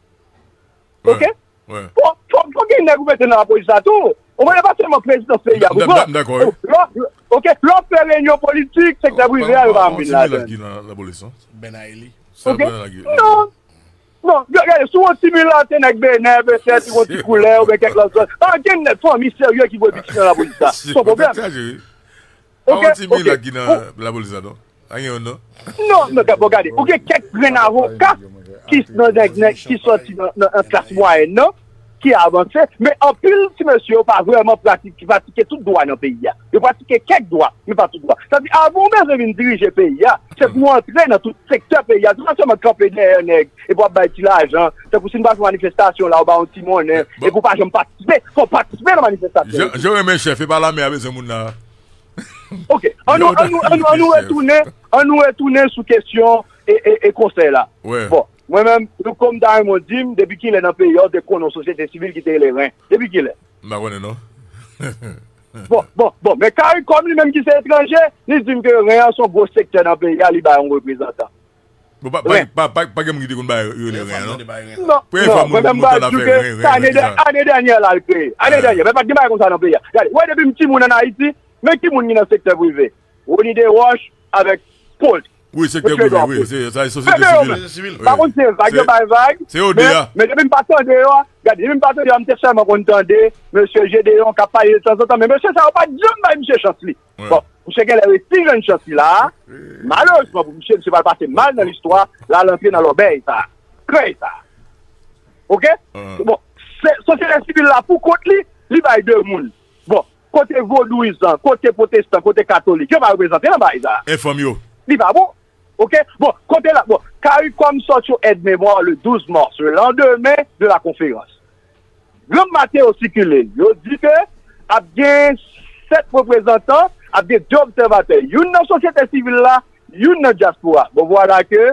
Ok? Bon, fò, fò gen nèg ou mete nan lapolis la tou. Ou konprann, e pa sèlman prezidans peyi a pou pran. Lè w, ok, lè w ap fè reyinyon politik, sektè prive a, yo pa vin ladan. Ok? Non. Non, gade, si w yon ti milat, nèg Benè, petèt, yon ti koulè, oubyen kèk lòt zòn. Pa gen nèg fanmi serye ki voye pitit nan lapolis la. Se yon pwoblèm. Ok, ok. Pa yon ti milat ki nan lapolis la, non. Pa gen youn, non. Non, men bon, gade, ou gen kèk grenn avoka ki nan, nan, nan, ki sòti nan, nan, nan klas mwayèn nan, ki avanse, men anpil ti mesye yo pa vrèman pratik-, pratike tout dwa nan peyi a. Yo pratike kèk dwa, men pa tout dwa. Sa di, avan w bezwen vin dirije peyi a, se pou w antre nan tout sektè peyi a. Se pa sèlman kanpe dèyè nèg, epi w ap bay ti lajan. Tankou si n pa fè manifestasyon la, ou bay yon ti monnen, epi w pa janm patisipe, fò w patisipe nan manifestasyon yo. Jan, jan renmen chèf, e pa lame a bezwen moun nan. Ok, ann nou, ann nou, ann nou, ann nou retounen, ann nou retounen sou kesyon e, e, e konsèy la. Bon, mwen menm, Louko, m ta renmen w di m, depi kilè nan peyi a w te konnen yon sosyete sivil ki te rele ren? Depi kilè? M pa konnen, non. Bon, bon, bon, men CARICOM li menm ki se etranje, li di m ke ren an se yon gwo sektè nan peyi a, li bay yon reprezantan. Bon, pa, pa, pa, pa, pa gen moun ki te konn bay yo rele ren an, non. Non, premye fwa non, mwen menm m ba di w ke se ane dè-, ane dènyè la l kreye. Ane dènyè, men pa t gen bagay konsa nan peyi a. Gade, w wè depi m timoun ann Ayiti, men ki moun ki nan sektè prive? Rony Desroches avèk Paul. Wi, sektè prive, wi, se, sa, se sosyete sivil. Pa konn se vag yo bay vag, se yo de a. Men depi m pa tande yo, gade, depi m pa tande yo, m te sèlman konn tande mesye Gédéon k ap pale de tanzantan, men mesye sa yo pa t janm bay misye chans li. Bon, misye genlè resi jwenn chans li la a. Malerezman pou misye, misye pral pase mal nan listwa, l al antre nan lòbèy sa a. Krèy sa a. Ok? Bon, se, sosyete sivil la pou kont li, li bay de moun. Bon, kote vodouyizan, kote pwotestan, kote katolik, yo pa reprezante nan bagay sa a. Enfòm yo. Li pa bon. Ok? Bon, kote la, bon, CARICOM sòti yon aide-mémoire le douze mars, le lendemain de la conférence. Granm maten yo sikile, yo di ke ap gen sèt reprezantan, ap gen de obsèvatè. Youn nan sosyete sivil la, youn nan dyaspora. Bon, vwala ke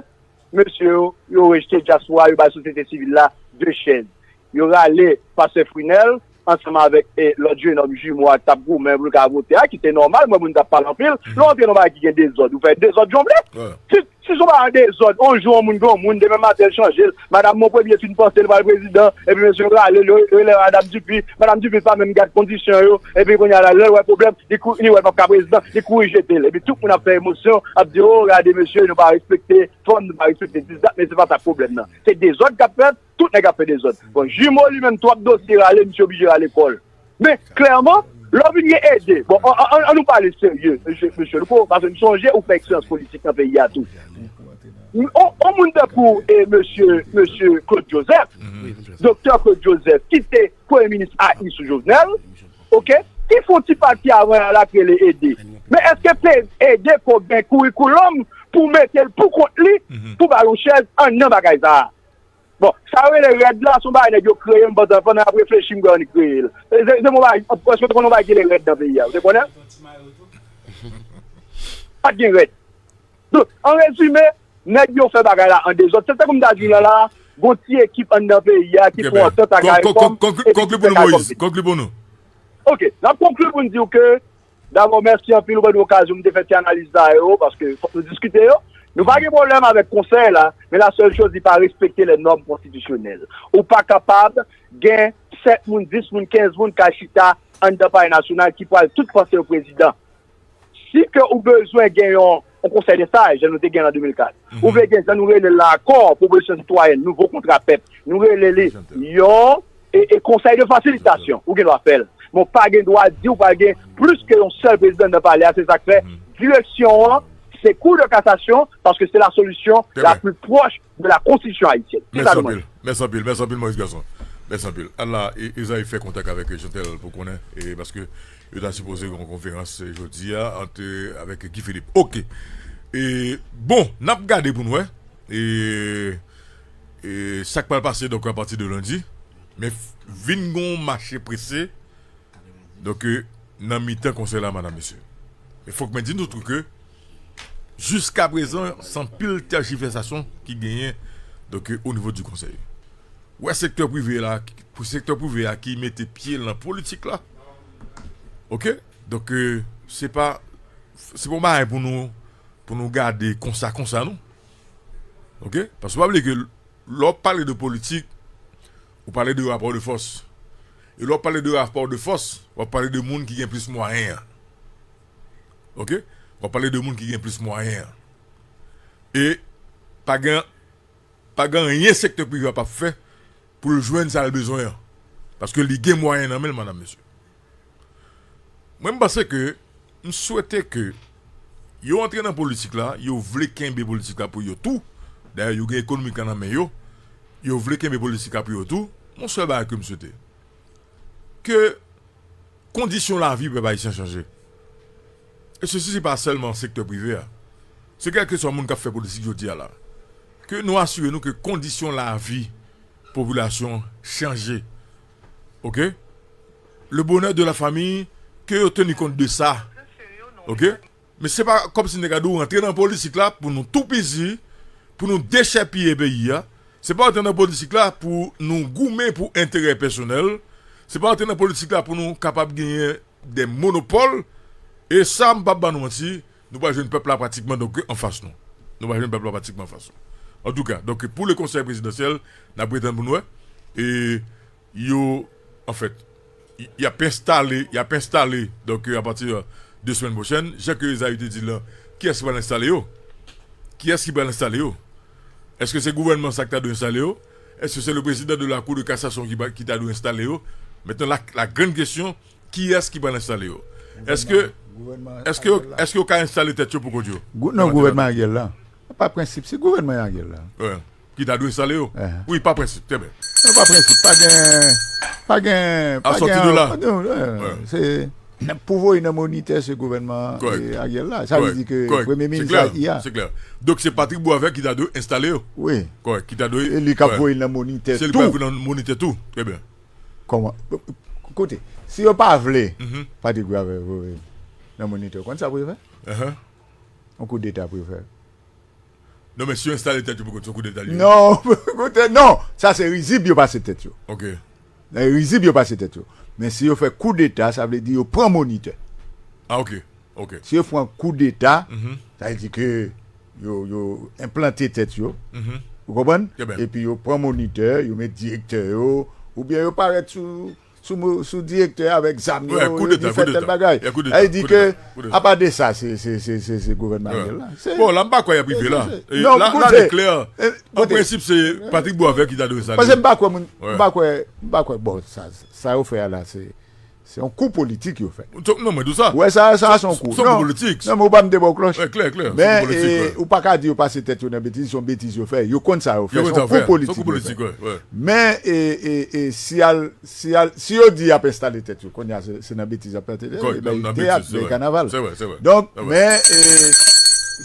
mesye yo, yo rejte dyaspora, yo bay sosyete sivil la de chèz. Yo rale pastè Frinel ansanm avèk, eh, lòt jenòm jimo a k t ap goumen pou l ka vote a, ki te nòmal, mwen moun t ap pale anpil. Lè w antre nan bagay ki gen dezòd, ou fè dezòd jan w vle. Si, si se yon bagay dezòd, yon jou yon moun gen yon moun, demen maten l chanje l, madanm Monpremye fin panse l pral prezidan, epi mesye yo rale l, yo rele madanm Dupuy, madanm Dupuy pa menm gad kondisyon yo, epi kounye a la, lè l wè pwoblèm, li kou-, li wè l p ap ka prezidan, li kouri jete l. Epi tout moun ap fè emosyon, ap di, o, gade mesye, nou pa respekte fanm, nou pa respekte dis dat, men se pa sa k pwoblèm nan. Se dezòd k ap fèt, tout nèg ap fè dezòd. Bon, jimo li menm, twòp dosye rale, misye oblije rale kò l. Men, klèman, lè w vin gen ede, bon, an, an, an nou pale serye, mesye, mesye Louko, paske m sonje ou fè eksperyans politik nan peyi a tou. On, on moun tankou, e, mesye, mesye Claude Joseph, doktè Claude Joseph, ki te premye minis A I sou Jovenel, ok, ki fè yon ti pati avan la k rele ede. Men èske pe-, ede ko gen kourikoulòm pou mete l pou kont li, pou ba l yon chèz anndan bagay sa a? Bon, sa yo rele rèd la, se yon bagay nèg yo kreye, m pandan, pandan y ap reflechi, m kwè yo annik kreye l. Se, se, se yon bagay, èske w te konn yon bagay ki rele rèd nan peyi a? Ou te konnen? Pa t gen rèd. Donk, an rezime, nèg yo fè bagay la an dezòd. Se tankou m ta di w la, la, gon ti ekip anndan peyi a ki fè yon antant ak CARICOM, epi ki fè CARICOM vini. Konkli pou nou, Moyiz. Konkli pou nou. Ok, n ap konkli pou n di w ke Dabò, mèsi anpil ou ban nou okazyon pou n te fè ti analiz sa yo, paske fòk nou diskite yo. Nou pa gen pwoblèm avèk konsèy la, men la sèl choz, li pa respekte les normes constitutionnelles. Ou pa kapab gen sèt moun, dis moun, kenz moun k al chita anndan Palè Nasyonal ki pral tout panse yo prezidan. Si ke ou bezwen gen yon, yon konsèy de saj, jan nou te gen an de mil kat, ou vle gen, jan nou rele l la ankò, pwopozisyon sitwayèn, nouvo kontra pèp, nou rele li yon e, e konsèy de fasilitasyon, ou gen dwa fè l. Men w pa gen dwa di w pral gen plis ke yon sèl prezidan nan palè a, se sa k fè direksyon an, se Cour de cassation, paske se la solution la plus proche de la constitution haïtienne. Se sa nou mande. Mèsi anpil, mèsi anpil, Maurice Garçon. Mèsi anpil. Ala, Ezayi fè kontak avèk Chantal pou konnen, e paske yo ta sipoze gen yon konferans jodi a ant, avèk Guy Philippe. Oke. E, bon, n ap gade pou n wè. E, e sa k pral pase, donk, apati de lendi. Men vin gen yon mache prese, donk, nan mitan konsèy la, madam, mesye. Men fòk mwen di nou tou ke, jiska prezan, se anpil tèjivèsasyon ki genyen, donk, o nivo di konsèy. Ou wè sektè prive la, pou sektè prive a ki mete pye l nan politik la. Oke? Donk, se pa, se pa yon bagay pou nou, pou nou gade konsa, konsa, non. Oke? Paske w pa bliye ke lè w ap pale de politik, ou pale de rapò de fòs. E lè w ap pale de rapò de fòs, w ap pale de moun ki gen plis mwayen an. Oke? W ap pale de moun ki gen plis mwayen an. E pa gen, pa gen anyen sektè prive a p ap fè pou l jwenn sa l bezwen an. Paske li gen mwayen nan men l, madam, mesye. Mwen, m panse ke, m swete ke yo antre nan politik la, yo vle kenbe politik la pou yo tou. Dayè, yo gen ekonomik la nan men yo. Yo vle kenbe politik la pou yo tou. Yon sèl bagay ke m swete. Ke kondisyon lavi pèp ayisyen chanje. E sesi, se pa sèlman sektè prive a. Se kèlkeswa moun k ap fè politik jodi a la. Ke nou asire nou ke kondisyon lavi popilasyon chanje. Oke? Le bonheur de la famille, ke yo teni kont de sa. Oke? Men se pa kòmsi nèg a di w rantre nan politik la pou nou toupizi, pou nou dechèpiye peyi a. Se pa rantre nan politik la pou nou goumen pou enterè pèsonèl. Se pa rantre nan politik la pou nou kapab genyen de monopòl. E sa, m p ap ba nou manti, nou pral jwenn pèp la pratikman, donk, anfas nou. Nou pral jwenn pèp la pratikman anfas nou. Antouka, donk, pou le konsèy prezidansyèl, n ap ret tann pou n wè. E yo, anfèt, y, y ap enstale, y ap enstale, donk, apati de semèn pwochèn, jan ke Ezayi te di l lan, kiyès ki pral enstale yo? Kiyès ki pral enstale yo? Èske se gouvènman sa ki ta dwe enstale yo? Èske se le président de la Cour de cassation ki, ki ta dwe enstale yo? Mentnan, la, la grande question, kiyès ki pral enstale yo? Èske, èske, èske yo ka enstale tèt yo pou kont yo? Gou-, non, gouvènman Ariel la. Pa prensip, se gouvènman Ariel la. Ki ta dwe enstale yo? Wi, pa prensip, trè byen. Non, pa prensip, pa gen, pa gen, pa gen, pa gen, se, pou voye nan monitè se gouvènman Ariel la. Sa vle di ke premye minis la, i a. Se klè. Donk se Patrick Boisvert ki ta dwe enstale yo. Wi. Kòrèk, ki ta dwe. E li k ap voye l nan monitè tou. Se li k ap voye l nan monitè tou. Trè byen. Kòman? Koute, si yo pa vle Patrick Boisvert voye l nan monitè, ou konn sa pou yo fè? Yon koudeta pou yo fè. Non, men si yo enstale tèt yo pou kont yo, koudeta li ye. Non, koute, non, sa se rizib yo pase tèt yo. Ok. Nan rizib yo pase tèt yo. Men si yo fè koudeta, sa vle di yo pran monitè. Ah, ok. Ok. Si yo fè yon koudeta, sa vle di ke yo, yo enplante tèt yo. Ou konprann? Epi yo pran monitè, yo met direktè yo, oubyen yo parèt sou sou, sou direktè avèk zam yo, yo di fè tèl bagay. Sa vle di ke, apa de sa, se, se, se, se, se gouvènman Ariel la. Bon, la, m pa kwè y ap rive la. La, la, li klè. An prensip, se Patrick Boisvert ki ta dwe sa. Paske m pa kwè moun, m pa kwè, m pa kwè, bon, sa, sa yo fè a la, se, se yon kou politik yo fè. Non, mwen di w sa. Ou wè sa, sa se yon kou. Se yon kou politik. Non, men ou pa m de bò klòch. Klè, klè. Men, ou pa ka di yo pase tèt yo nan betiz, se yon betiz yo fè. Yo konn sa yo fè. Se yon kou politik yo fè. Men, e, e, e, si al Si, al, si yo di y ap enstale tèt yo, kounye a se, se nan betiz y ap plante tèt yo, e bay teyat, bay kanaval. Donk, men, e,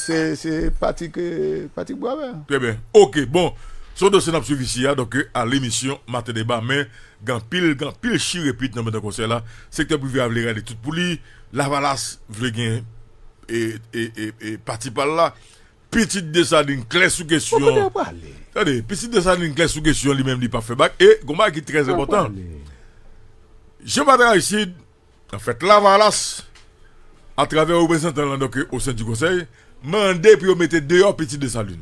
se, se Patrick, e, Patrick Boisvert. Trè byen. Ok, bon. Se yon dosye n ap swiv isi a, donk, a lemisyon Maten Deba, men gen anpil, gen anpil chirepit nan mitan konsèy la. Sektè prive a vle rale tout pou li. Lavalas vle gen, e, e, e, e, pati pa l la. Pitit Desalin klè sou kesyon. Bon, kote yo prale? Tande, Pitit Desalin klè sou kesyon, li menm li pa fè bak. E gon bagay ki trè enpòtan. Jean Patrick Aristide, anfèt, Lavalas, atravè reprezantan l lan, donk, o sen di konsèy, mande pou yo mete deyò Pitit Desalin.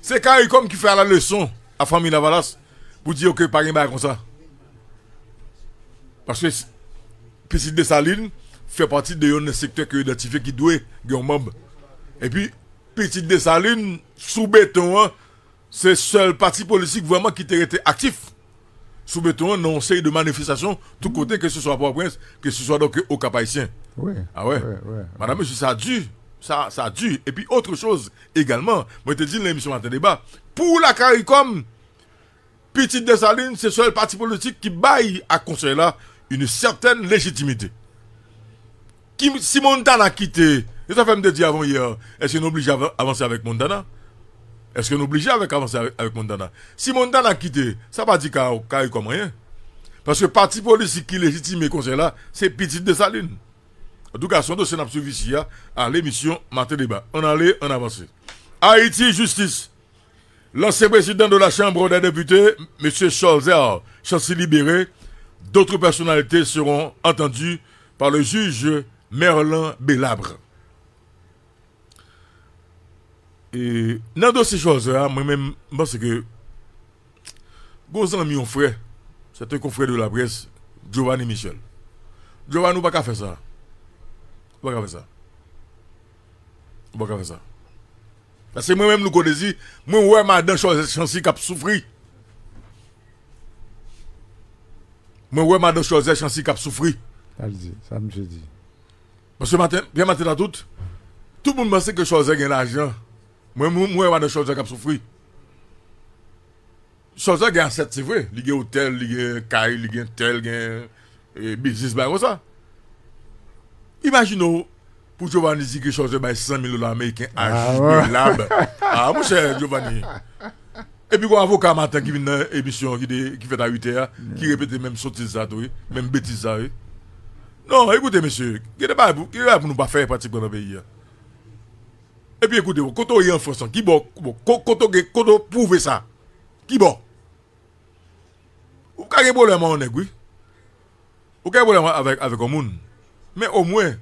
Se Caricom ki fè alaleson a fanmi Lavalas pou di yo ke pa gen bagay konsa. Paske Pitit Desalin fè pati de yon sektè ke yo idantifye ki dwe gen yon manm. Epi, Pitit Desalin, sou beton an, se sèl pati politik vrèman ki te rete aktif sou beton an nan yon seri de manifestasyon tout kote, ke se swa Pòtoprens, ke se swa donk o Kap Ayisyen. Wi. Ah ouais. Madanm, mesye, sa di. Sa, sa di. Epi, otre choz egalman, mwen te di nan emisyon Maten Deba, pou la Caricom, Pitit Desalin, se sèl pati politik ki bay a konsèy la une certaine légitimité. Ki, si Montana kite, e sa fè m te di avan yè, èske nou oblije avan- avanse avèk Montana? Èske nou oblije avèk avanse avèk, avèk Montana? Si Montana kite, sa pa di ka, Caricom anyen. Paske pati politik ki lejitime konsèy la, se Pitit Desalin. Antouka, se yon dosye n ap swiv isi a, a lemisyon Maten Deba. Ann ale, ann avanse. Ayiti, jistis. L'ancien président de la Chambre des députés, M. Cholzer Chancy, libéré. D'autres personnalités seront entendues par le juge Merlan Belabre. E nan dosye Cholzer a, mwen menm, m panse ke gwo zanmi yon frè, c'est un confrère de la presse, Giovanni Michel. Giovanni, ou pa ka fè sa. Ou pa ka fè sa. Ou pa ka fè sa. Paske mwen menm, Louko Dezi, mwen wè madan Cholzer Chancy k ap soufri. Mwen wè madan Cholzer Chancy k ap soufri. Sa l di, sa misye di. Paske maten, Pierre Martin Latout, tout moun panse ke Cholzer gen lajan. Mwen, mwen, mwen wè madan Cholzer k ap soufri. Cholzer gen asèt, se vre. Li gen otèl, li gen kay, li gen tèl, gen e, biznis bay konsa. Imajine w pou Giovanni di ke Cholzer bay san mil dola ameriken a jij Belabre. Ah, monchè, Giovanni. Epi gon avoka maten ki vin nan emisyon ki, te, ki fèt a uit è a, ki repete menm sotiz sa tou, wi. Menm betiz sa, wi. Non, ekoute, mesye, gen de bagay pou, gen de bagay pou nou pa fè pratikman nan peyi a. Epi ekoute, kote w ye an Frans lan? Ki bò, kote w gen, kote w pwouve sa? Ki bò? Ou ka gen pwoblèm ak yon nèg, wi. Ou ka gen pwoblèm avèk, avèk yon moun. Men omwen,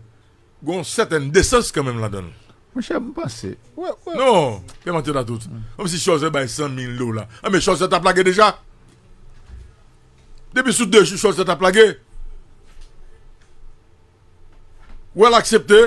gen yon sètèn desans kanmenm ladan l. Monchè, m panse. Wè, wè. Non, Pierre Martin Latout. Kòmsi Cholzer bay san mil dola. Anben, Cholzer t ap lage deja. Depi sou de jou, Cholzer t ap lage. Wè l aksepte.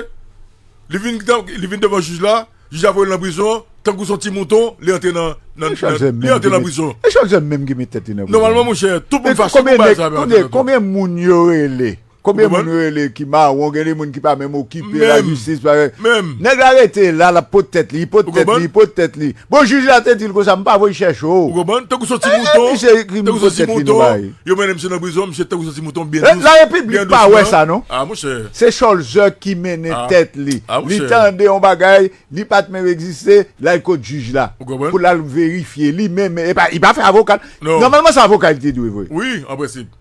Li vin, li vin devan jij la. Jij la voye l nan prizon. Tankou se yon ti mouton, li antre nan, nan, li antre nan prizon. E Cholzer menm ki met tèt li nan prizon. Nòmalman, monchè, tout moun fache pou bagay sa. Konbyen moun yo rele? Konbyen moun yo rele ki mawon, gen de moun ki pa menm okipe lajistis, pa menm. Nèg la rete la, l ap pot tèt li, pot tèt li, pot tèt li. Bon, jij la te di l konsa, m pa voye chèche w. Ou konprann? Tankou se yon ti mouton, tankou se yon ti mouton, yo mennen misye nan prizon, misye tankou se yon ti mouton, byen dous. Larepiblik pa wè sa, non? Ah, monchè. Se Cholzer ki mennen tèt li. Li tande yon bagay, li pa t menm egziste, l al kot jij la. Pou l al verifye, li menm, e pa, li pa fè avoka l. Nòmalman, se avoka l te dwe voye. Wi, an prensip.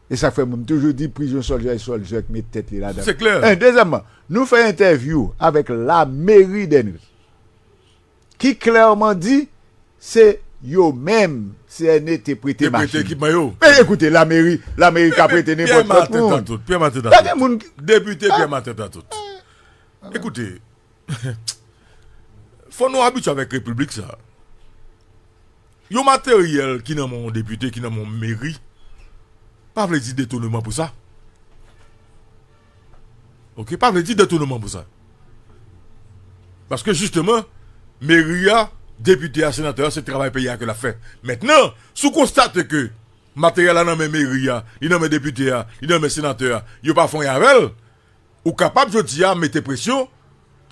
E sa k fè mwen, m toujou di prizon Cholzer, e Cholzer k met tèt li ladan. Se klè. En, dezyèmman, nou fè entèvyou avèk lameri Dènri, ki klèman di se yo menm, C N E te prete machin. Te prete ekipman yo. Men ekoute, lameri, lameri ka prete nenpòt lòt moun. Pierre Martin Latout, Pierre Martin Latout. Depite Pierre Martin Latout. Ekoute, fò nou abitye avèk repiblik sa. Yon materyèl ki nan men yon depite, ki nan men yon meri, pa vle di detouneman pou sa. Oke, pa vle di detouneman pou sa. Paske jisteman, meri a, depite a, senatè a, se travay peyi a ke l ap fè. Mentnan, si w konstate ke materyèl la nan men meri a, li nan men depite a, li nan men senatè a, yo pa fè anyen avè l, ou kapab jodi a mete presyon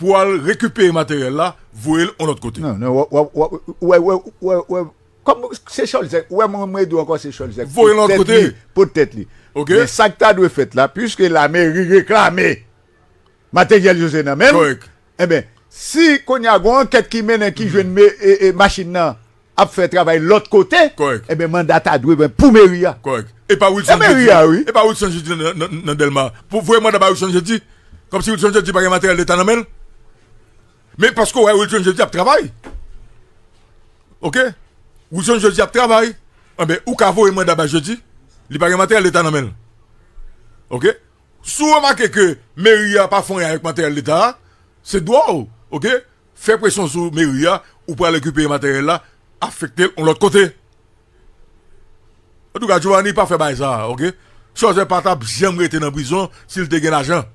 pou al rekipere materyèl la, voye l yon lòt kote. Non, non, wè, wè, wè, wè, wè, wè, wè, kòm se Cholzer, wè, mwen, mwen di w ankò, se Cholzer. Voye l yon lòt kote. Pot tèt li. Oke. Men sa k ta dwe fèt la, piske lameri reklame materyèl yo se nan men l. Kòrèk. Enben, si kounye a gon ankèt ki mennen ki jwenn me, e, e, machin nan ap fè travay lòt kote, enben, manda ta dwe pran pou meri a. Kòrèk. E pa Wilson Jeudi. E pa Wilson Jeudi nan, nan, nan Dèlma. Pou voye manda ba Wilson Jeudi. Kòmsi Wilson Jeudi pa gen materyèl leta nan men l. Men paske w wè Wilson Jeudi ap travay. Oke? Wilson Jeudi ap travay. Enben, ou ka voye manda ba Jeudi. Li pa gen materyèl leta nan men l. Oke? Si w remake ke meri a pa fè anyen avèk materyèl leta a, se dwa w, oke? Fè presyon sou meri a, ou pral rekipere materyèl la, afekte l yon lòt kote. Antouka, Giovanni pa fè bagay sa a, oke? Cholzer pa t ap janm rete nan prizon si l te gen lajan.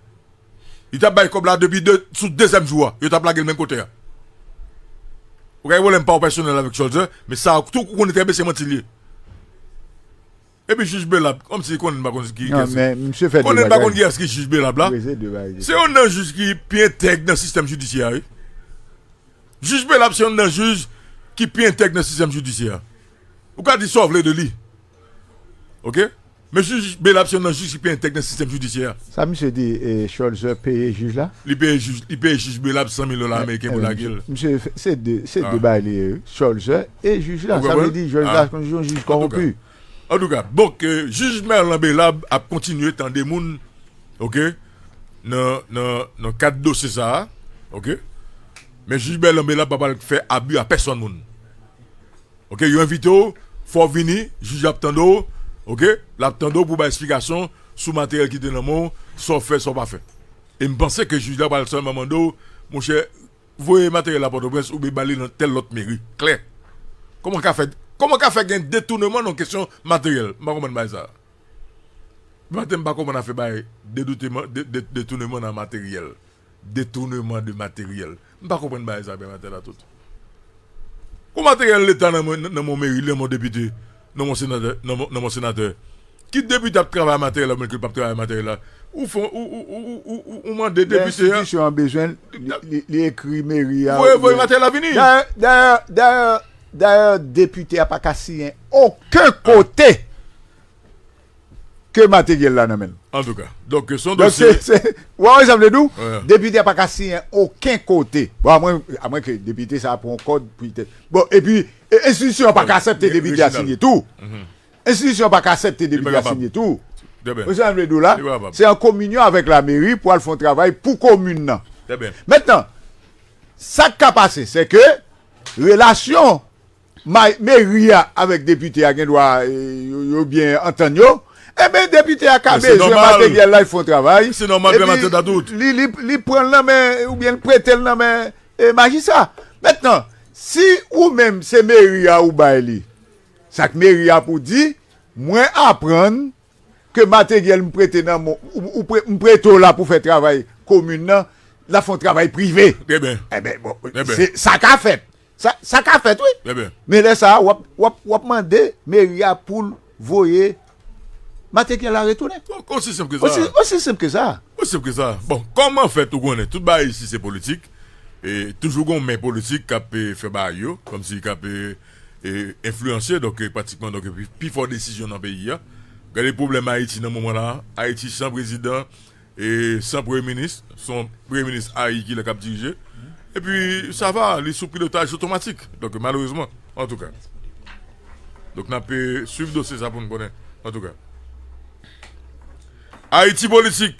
Li t ap bay kòb la depi de, sou dezyèm jou a. Yo t ap lage l menm kote a. Ou ka gen pwoblèm pa w pèsonèl avèk Cholzer, men sa tou ou konnen trè byen se manti l ye. Epi jij Belab, kòmsi konnen pa konn ki, non, men misye fè de bagay. Konnen pa konn kiyès ki jij Belab la. Se youn nan jij ki pi entèg nan sistèm jidisyè a, wi. Jij Belab se youn nan jij ki pi entèg nan sistèm jidisyè a. Ou ka di sa w vle de li. Oke? Men jij Belab se youn nan jij ki pi entèg nan sistèm jidisyè a. Sa misye di, e, Cholzer peye jij la? Li peye jij, li peye jij Belab san mil dola ameriken pou lage l. Misye, se de, se de bagay li ye, wi. Cholzer e jij la. Sa vle di jij la se yon jij kòwonpi. Antouka, antouka, donk, e, jij Merlan Belab ap kontinye tande moun, oke, nan, nan, nan kad dosye sa a, oke? Men jij Merlan Belab pa pral fè abi a pèsonn moun. Oke, yo envite w, fò w vini, jij ap tande w, oke? L ap tande w pou w bay esplikasyon sou materyèl ki te nan men w, sa w fè, sa w pa fè. E m panse ke jij la pral sèlman mande w, monchè, voye materyèl la Pòtoprens oubyen ba li nan tèl lòt meri. Klè. Kòman ka fè, kòman ka fè gen detouneman nan kesyon materyèl? M pa konprann bagay sa. Maten, m pa konprann afè bay dedouteman, de, de, detouneman nan materyèl. Détournement de matériel. M pa konprann bagay sa, Pè Maten Latout. Kou materyèl Leta nan men, nan men yon meri, nan men yon depite, nan men yon senatè, nan men, nan men yon senatè. Ki depite ap travay materyèl la, oubyen ki p ap travay materyèl la? Ou fè, ou, ou mande depite a. Enstitisyon an bezwen l, li, li, li ekri meri a. Voye, voye materyèl la vini. Dayè, dayè, dayè, dayè, depite a pa ka siyen okenn kote ke materyèl la nan men l. Antouka, donk, se yon dosye. Donk, se, se, ou wè sa m vle di w? Depite a pa ka siyen okenn kote. Bon, amwen, amwen ke depite sa a pran kòd pou li te. Bon, epi, e, enstitisyon an pa ka aksepte depite a siyen tou. Enstitisyon an pa ka aksepte depite a siyen tou. Ou wè sa m vle di w la? Se an kominyon avèk lameri pou al fè yon travay pou komin nan. Mentnan, sa k ka pase, se ke relasyon may-, meri a avèk depite a gen dwa, e, yo, yo byen antann yo, enben, depite a ka bezwen materyèl la, li fè yon travay, epi li, li, li pran l nan men, oubyen li prete l nan men, e, majistra. Mentnan, si ou menm se meri a ou bay li, sa k meri a pou di, mwen aprann ke materyèl m prete nan men w, ou, ou pre-, m prete w la pou fè travay komin nan, l ap fè yon travay prive. Trè byen. Enben, bon, se, sa ka fèt. Sa, sa ka fèt, wi. Trè byen. Men lè sa a, w ap, w ap, w ap mande meri a pou l voye materyèl la retounen. Bon, osi senp ke sa. Osi, osi senp ke sa. Osi senp ke sa. Bon, kòman fèt ou konnen, tout bagay isi se politik, e toujou gen yon men politik k ap, e, fè bagay yo, kòmsi k ap, e, e, enfliyanse, donk, e, pratikman, donk, e, pi, pi fò desizyon nan peyi a. Gade pwoblèm Ayiti nan moman la, Ayiti san prezidan, e san premye minis, se yon premye minis ayi ki la k ap dirije. Epi, sa va, li sou pilotaj otomatik. Donk, malerezman, antouka. Donk, n ap, e, swiv dosye sa pou n konnen, antouka. Ayiti Politik.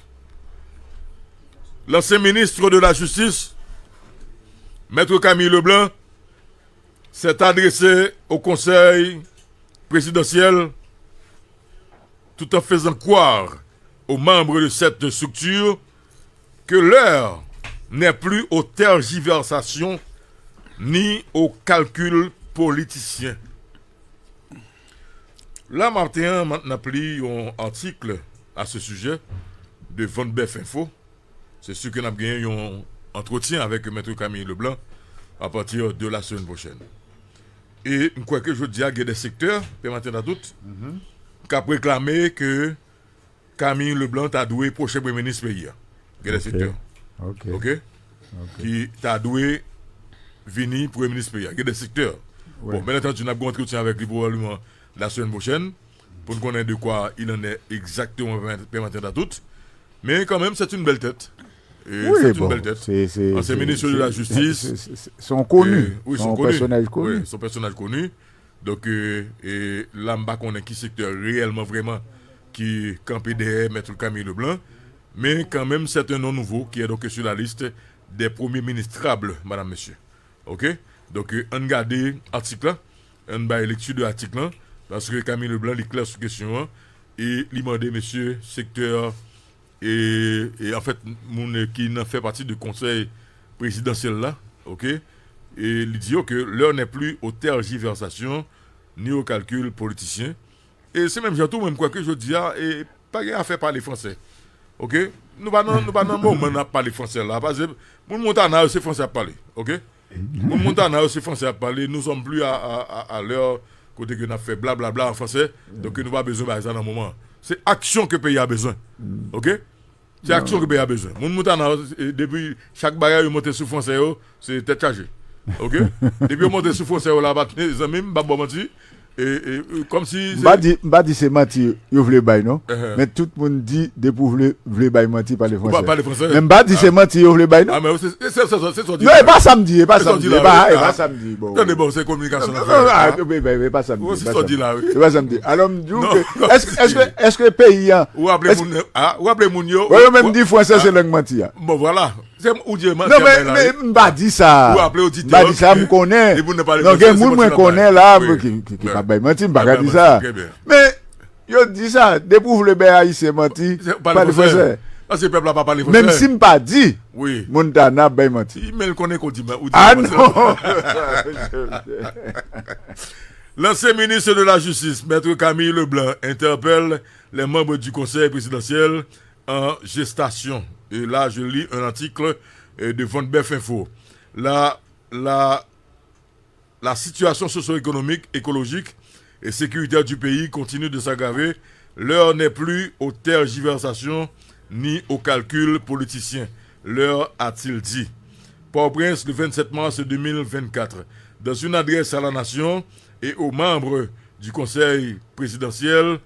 L'ancien ministre de la Justice, Maître Camille Leblanc, s'est adressé au Conseil présidentiel tout en faisant croire aux membres de cette structure que l'heure n'est plus aux tergiversations ni aux calculs politiciens. La maten an, n ap li yon atik à ce sujet de Van Bèf Info. Se si ke n ap genyen yon antretyen avèk Mèt Camille Leblanc à partir de la semaine prochaine. E m kwè ke jodi a, gen de sektè, Pè Maten Latout, k ap reklame ke Camille Leblanc ta dwe pwochen premye minis peyi a. Gen de sektè. Oke. Ki ta dwe vini premye minis peyi a. Gen de sektè. Bon, byen antandi, n ap gen yon antretyen avèk li pwobableman la semaine prochaine pou n konnen de quoi il en est exactement, Pè Maten Latout. Men kanmenm, c'est une belle tête. E, c'est une belle tête. Ansyen minis de la Justice. Se yon koni. Wi, se yon pèsonaj koni. Wi, se yon pèsonaj koni. Donk, e, e, la, m pa konnen ki sektè reyèlman, vrèman, ki kanpe dèyè Mèt Camille Leblanc. Men kanmenm, c'est un nom nouveau qui est donc sur la liste des premiers ministrables, madame, monsieur. Oke? Donk, e, ann gade atik la. Ann bay lekti de atik la. Paske Camille Leblanc, li klè sou kesyon an. E li mande mesye sektè, e, e anfèt, moun ki nan fè pati de konsèy prezidansyèl la, oke? E li di yo ke l'heure n'est plus aux tergiversations ni aux calculs politiciens. E se menm jan tou, mwen, m kwè ke jodi a, e, Pa gen afè pale franse. Oke? Nou pa nan, nou pa nan moman n ap pale franse la. Paske moun Montana yo, se franse y ap pale. Oke? Moun Montana yo, se franse y ap pale. Nous sommes plus à, à, à, à l'heure kote ke n ap fè blablabla an franse. Donk, nou pa bezwen bagay sa nan moman an. Se aksyon ke peyi a bezwen. Oke? Se aksyon ke peyi a bezwen. Moun Montana yo, e, depi chak bagay yo monte sou franse yo, se tèt chaje. Oke? Depi yo monte sou franse yo la, pa, zanmi m, m p ap ba w manti. E, e, e, kòmsi M pa di, m pa di se manti yo vle bay, non. Men tout moun di, depi w vle, vle bay manti, pale franse. Pale franse. Men m pa di se manti yo vle bay, non. Ah, men se, se, se, se, se sa w di Non, la. E pa sa m di, e pa sa m di, e pa, e pa sa m di, bon. Tande, bon, se kominikasyon nan fè. Non, non, e pa sa m di, e pa sa m di. E pa sa m di. Alò, m di w ke, èske, èske, èske peyi an, ou raple moun, ah, ou raple moun yo, yo menm di franse se lang manti a. Bon, vwala. Se ou di manti. Non, men, men m pa di sa. Ou raple oditè yo. M pa di sa, m konnen. Non, gen moun mwen konnen la, ki, ki, ki pa bay manti, m pa ka di sa. Men, yo di sa, depi w vle bay Ayisyen manti, pale franse. Paske pèp la pa pale franse. Menm si m pa di, Montana ap bay manti. Men l konnen ke w di, ou di manti. Ah non! L'ancien ministre de la Justice, Maître Camille Leblanc, interpelle les membres du Conseil présidentiel en gestation. Et là, je lis un article, euh, de Von Bèf Info. La, la, la situation socio-économique, écologique et sécuritaire du pays continue de s'aggraver. L'heure n'est plus aux tergiversations ni aux calculs politiciens. L'heure, a-t-il dit. Port-au-Prince, le vingt-sept mars deux mille vingt-quatre. Dans une adresse à la nation et aux membres du Conseil présidentiel,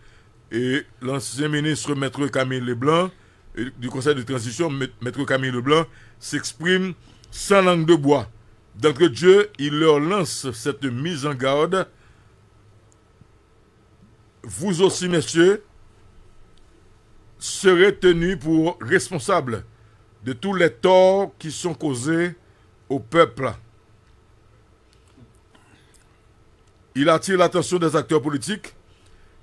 et l'ancien ministre Maître Camille Leblanc, et du Conseil de transition, Maî-, Maître Camille Leblanc, s'exprime sans langue de bois. D'entrée de jeu, il leur lance cette mise en garde. Vous aussi, messieurs, serez tenus pour responsables de tous les torts qui sont causés au peuple. Il attire l'attention des acteurs politiques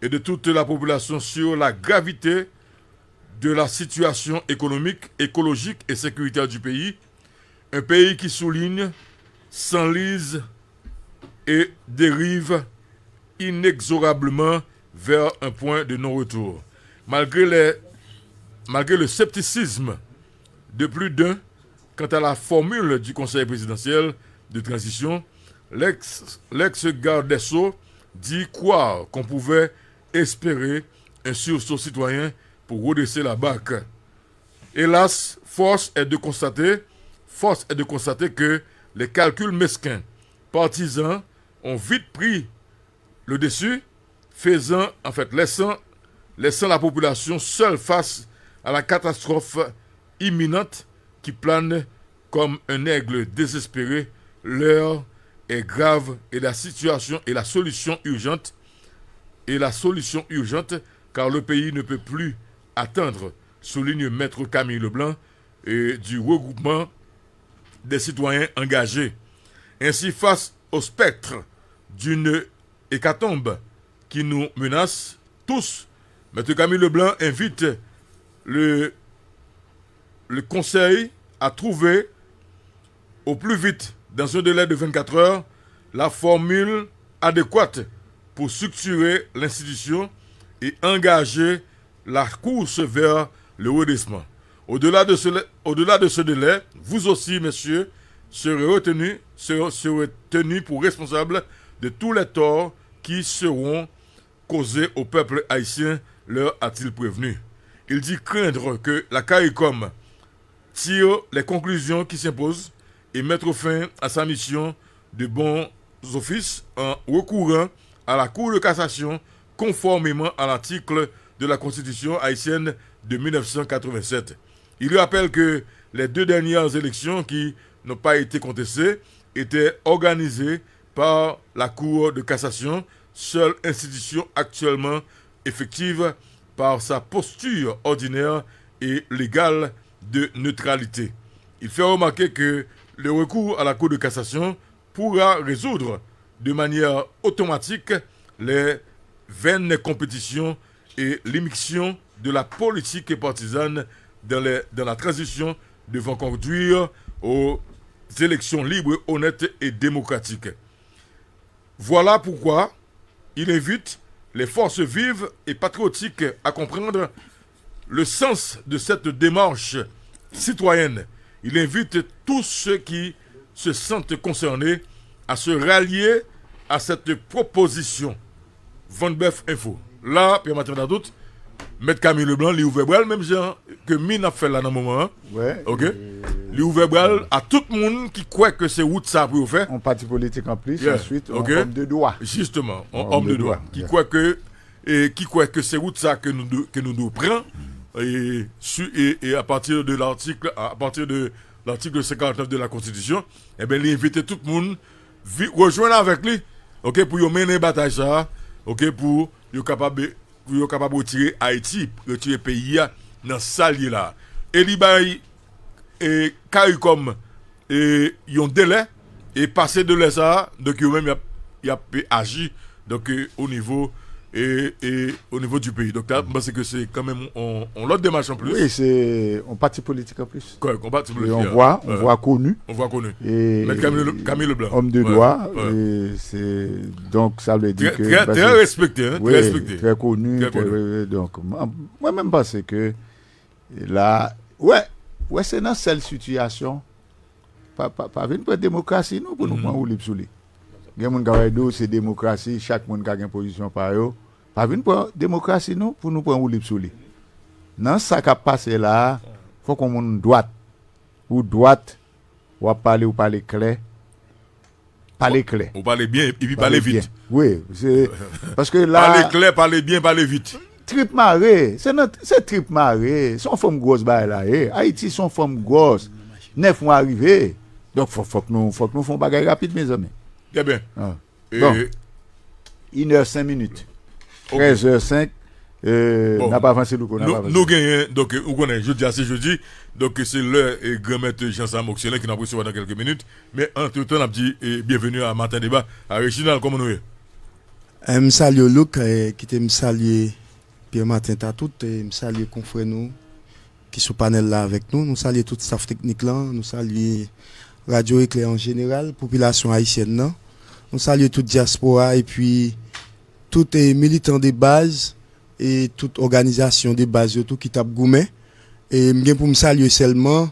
et de toute la population sur la gravité de la situation économique, écologique et sécuritaire du pays, un pays qui souligne, s'enlise et dérive inexorablement vers un point de non-retour. Malgré les, malgré le scepticisme de plus d'un quant à la formule du Conseil présidentiel de transition, l'ex, l'ex-garde des Sceaux dit croire qu'on pouvait espérer un sursaut citoyen pour redresser la barque. Hélas, force est de constater, force est de constater que les calculs mesquins, partisans, ont vite pris le dessus, faisant, en fait, laissant, laissant la population seule face à la catastrophe imminente qui plane comme un aigle désespéré. L'heure est grave et la situation et la solution urgente, et la solution urgente, car le pays ne peut plus attendre, souligne Maître Camille Leblanc, et du regroupement des citoyens engagés. Ainsi, face au spectre d'une hécatombe qui nous menace tous, Maître Camille Leblanc invite le, le Conseil à trouver au plus vite, dans un délai de vingt-quatre heures, la formule adéquate pour structurer l'institution et engager la course vers le redressement. Au-delà de ce, au-delà de ce délai, vous aussi, messieurs, serez retenus, serez, serez tenus pour responsables de tous les torts qui seront causés au peuple haïtien, leur a-t-il prévenu. Il dit craindre que la CARICOM tire les conclusions qui s'imposent et mettre fin à sa mission de bon office en recourant à la Cour de cassation conformément à l'article de la Constitution haïtienne de mille neuf cent quatre-vingt-sept. Il rappelle que les deux dernières élections qui n'ont pas été contestées étaient organisées par la Cour de cassation, seule institution actuellement effective par sa posture ordinaire et légale de neutralité. Il fait remarquer que le recours à la Cour de cassation pourra résoudre de manière automatique les vaines compétitions et l'immixtion de la politique partisane dans les, dans la transition devant conduire aux élections libres, honnêtes et démocratiques. Voilà pourquoi il invite les forces vives et patriotiques à comprendre le sens de cette démarche citoyenne. Il invite tous ceux qui se sentent concernés à se rallier à cette proposition. Vann Bèf Enfo. La, Pierre Martin Ladoute, Mèt Camille Leblanc, li ouvè bra l menm jan ke min ap fè la nan moman an. Wè. Ok. Li ouvè bra l a tout moun ki kwè ke se wout sa pou yo fè. On pati politik an plis, Yeah, answit, ok. On òm de dwa. Justement, on Un homme de droit, qui yeah. Croit que et qui croit que c'est route ça que nous de- que nous devons prendre et, su- et, et à partir de l'article à partir de l'article cinquante-neuf de la Constitution, eh bien, il invite tout le monde vi- rejoindre avec lui, ok, pour y mener bataille ça, ok, pour y capable pour y capable retirer Haïti, retirer pays à dans salier là. Et li bay et CARICOM e yon delè e pase delè sa a, donk yo menm y ap y ap aji donk e, o nivo e, e o nivo di peyi. Donk la, m panse ke se kanmenm on, on lòt demach an plis. Wi, se on pati politik an plis. Kòrèk, on pati politik. On vwa, on vwa koni. On vwa koni. E Mèt Camille, Camille Leblanc. Òm de Ouais, dwa, ouais. E se donk sa vle di Trè, ke trè, trè respekte, hein, trè respekte. Trè koni, Trè koni. Donk mwen menm panse ke la, wè, wè se nan sèl sitiyasyon pa, pa, pa vin pran demokrasi nou pou nou pran woulib sou li. Gen moun ka wè di w se demokrasi, chak moun ka gen pozisyon pa yo. Pa vin pran demokrasi nou pou nou pran woulib sou li. Nan sa k ap pase la a, fòk yon moun dwat. Ou dwat, w ap pale, ou pale klè. Pale klè. Ou pale byen epi pale vit. Wi, se paske la Pale klè, pale byen, pale vit. Trip mare, se nan se trip mare, se yon fanm gwòs bagay la ye. Ayiti se yon fanm gwòs. Nèf mwa rive. Donk fòk fòk nou fòk nou fè yon bagay rapid mezanmi. Trè byen. Ah. E, Bon. Inè senk minit. Trèzè senk. Bon. N ap avanse Louko, n ap Nou, avanse. Nou genyen, donk, ou konnen, jodi a se jedi, donk se lè e, Granmèt Jean Sam Okselen ki n ap resevwa nan kèlke minit. Men antretan, n ap di e, byenveni a Maten Deba a Reginald, kòman nou ye? Eh, m salye w, Louk, eh, kite m salye Pierre Martin Tatout, eh, m salye konfrè nou ki sou panèl la avèk nou. Nou salye tout staff teknik lan, nou salye Radyo Eklè an jeneral, popilasyon ayisyèn nan. Nou salye tout dyaspora epi tout eh, militan de baz e tout òganizasyon de baz yo tou ki t ap goumen. E m gen pou m salye sèlman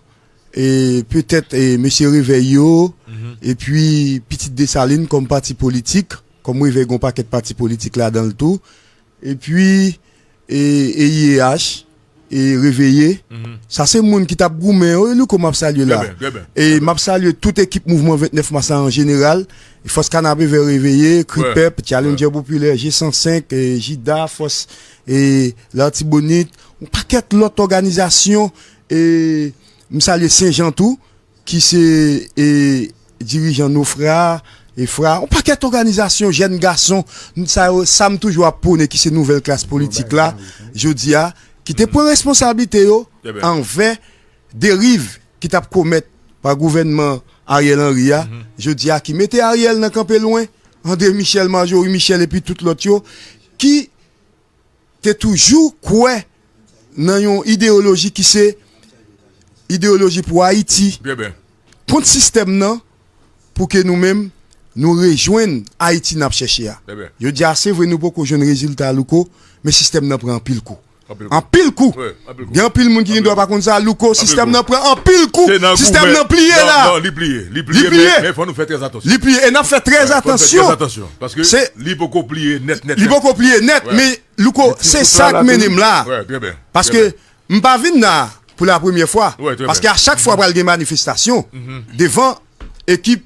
e petèt e mesye Revèy yo, epi Pitit Desalin kòm pati politik, kòm Revèy gen yon pakèt pati politik ladan l tou. Epi e, E I E H, e Reveye. Sa se moun ki t ap goumen yo, e Louko m ap salye la. Trè byen, trè byen. E m ap salye tout ekip mouvman vennèf mas la an jeneral. Fòs Kanapevè Reveye, Kri Wè, Pèp, Challenger Popilè, G san senk, e Jida, Fòs e Latibonit, yon pakèt lòt òganizasyon, e m salye Senjan tou, ki se e dirijan Nofra, e Fra, yon pakèt òganizasyon, jèn gason, sa yo, sa m toujou ap pwone ki se nouvèl klas politik la, jodi a, ki te pran responsablite yo Trè byen. Anvè deriv ki t ap komèt pa gouvènman Ariel Henry a, jodi a, ki mete Ariel nan kanpe lwen, André Michel, Marjorie Michel epi tout lòt yo, ki te toujou kwè nan yon ideyoloji ki se ideyoloji pou Ayiti, Trè byen. Kont sistèm nan, pou ke nou menm, nou rejwenn Ayiti n ap chèche a. Trè byen. Yo di a, se vre nou poko jwenn rezilta, Louko, men sistèm nan pran anpil kou. Anpil kou. Anpil kou. Wè, anpil kou. Gen anpil moun ki gen dwa pa konn sa, Louko, sistèm nan pran anpil kou. Se nan Sistèm gouvè- nan pliye Non, la. Non, li pliye. Li pliye, pliye. Men, men fò nou fè trè atansyon. Li pliye, e n ap fè trè Wè, fò nou fè atansyon. Trè atansyon. Paske Se- li poko pliye nèt, nèt. Li Nèt. poko pliye nèt, Wè. men Louko, se sa k mennen m la. Wè, trè byen. Paske m pa vin la pou la premyè fwa. Wè, trè byen. Paske a chak fwa pral gen manifestasyon devan ekip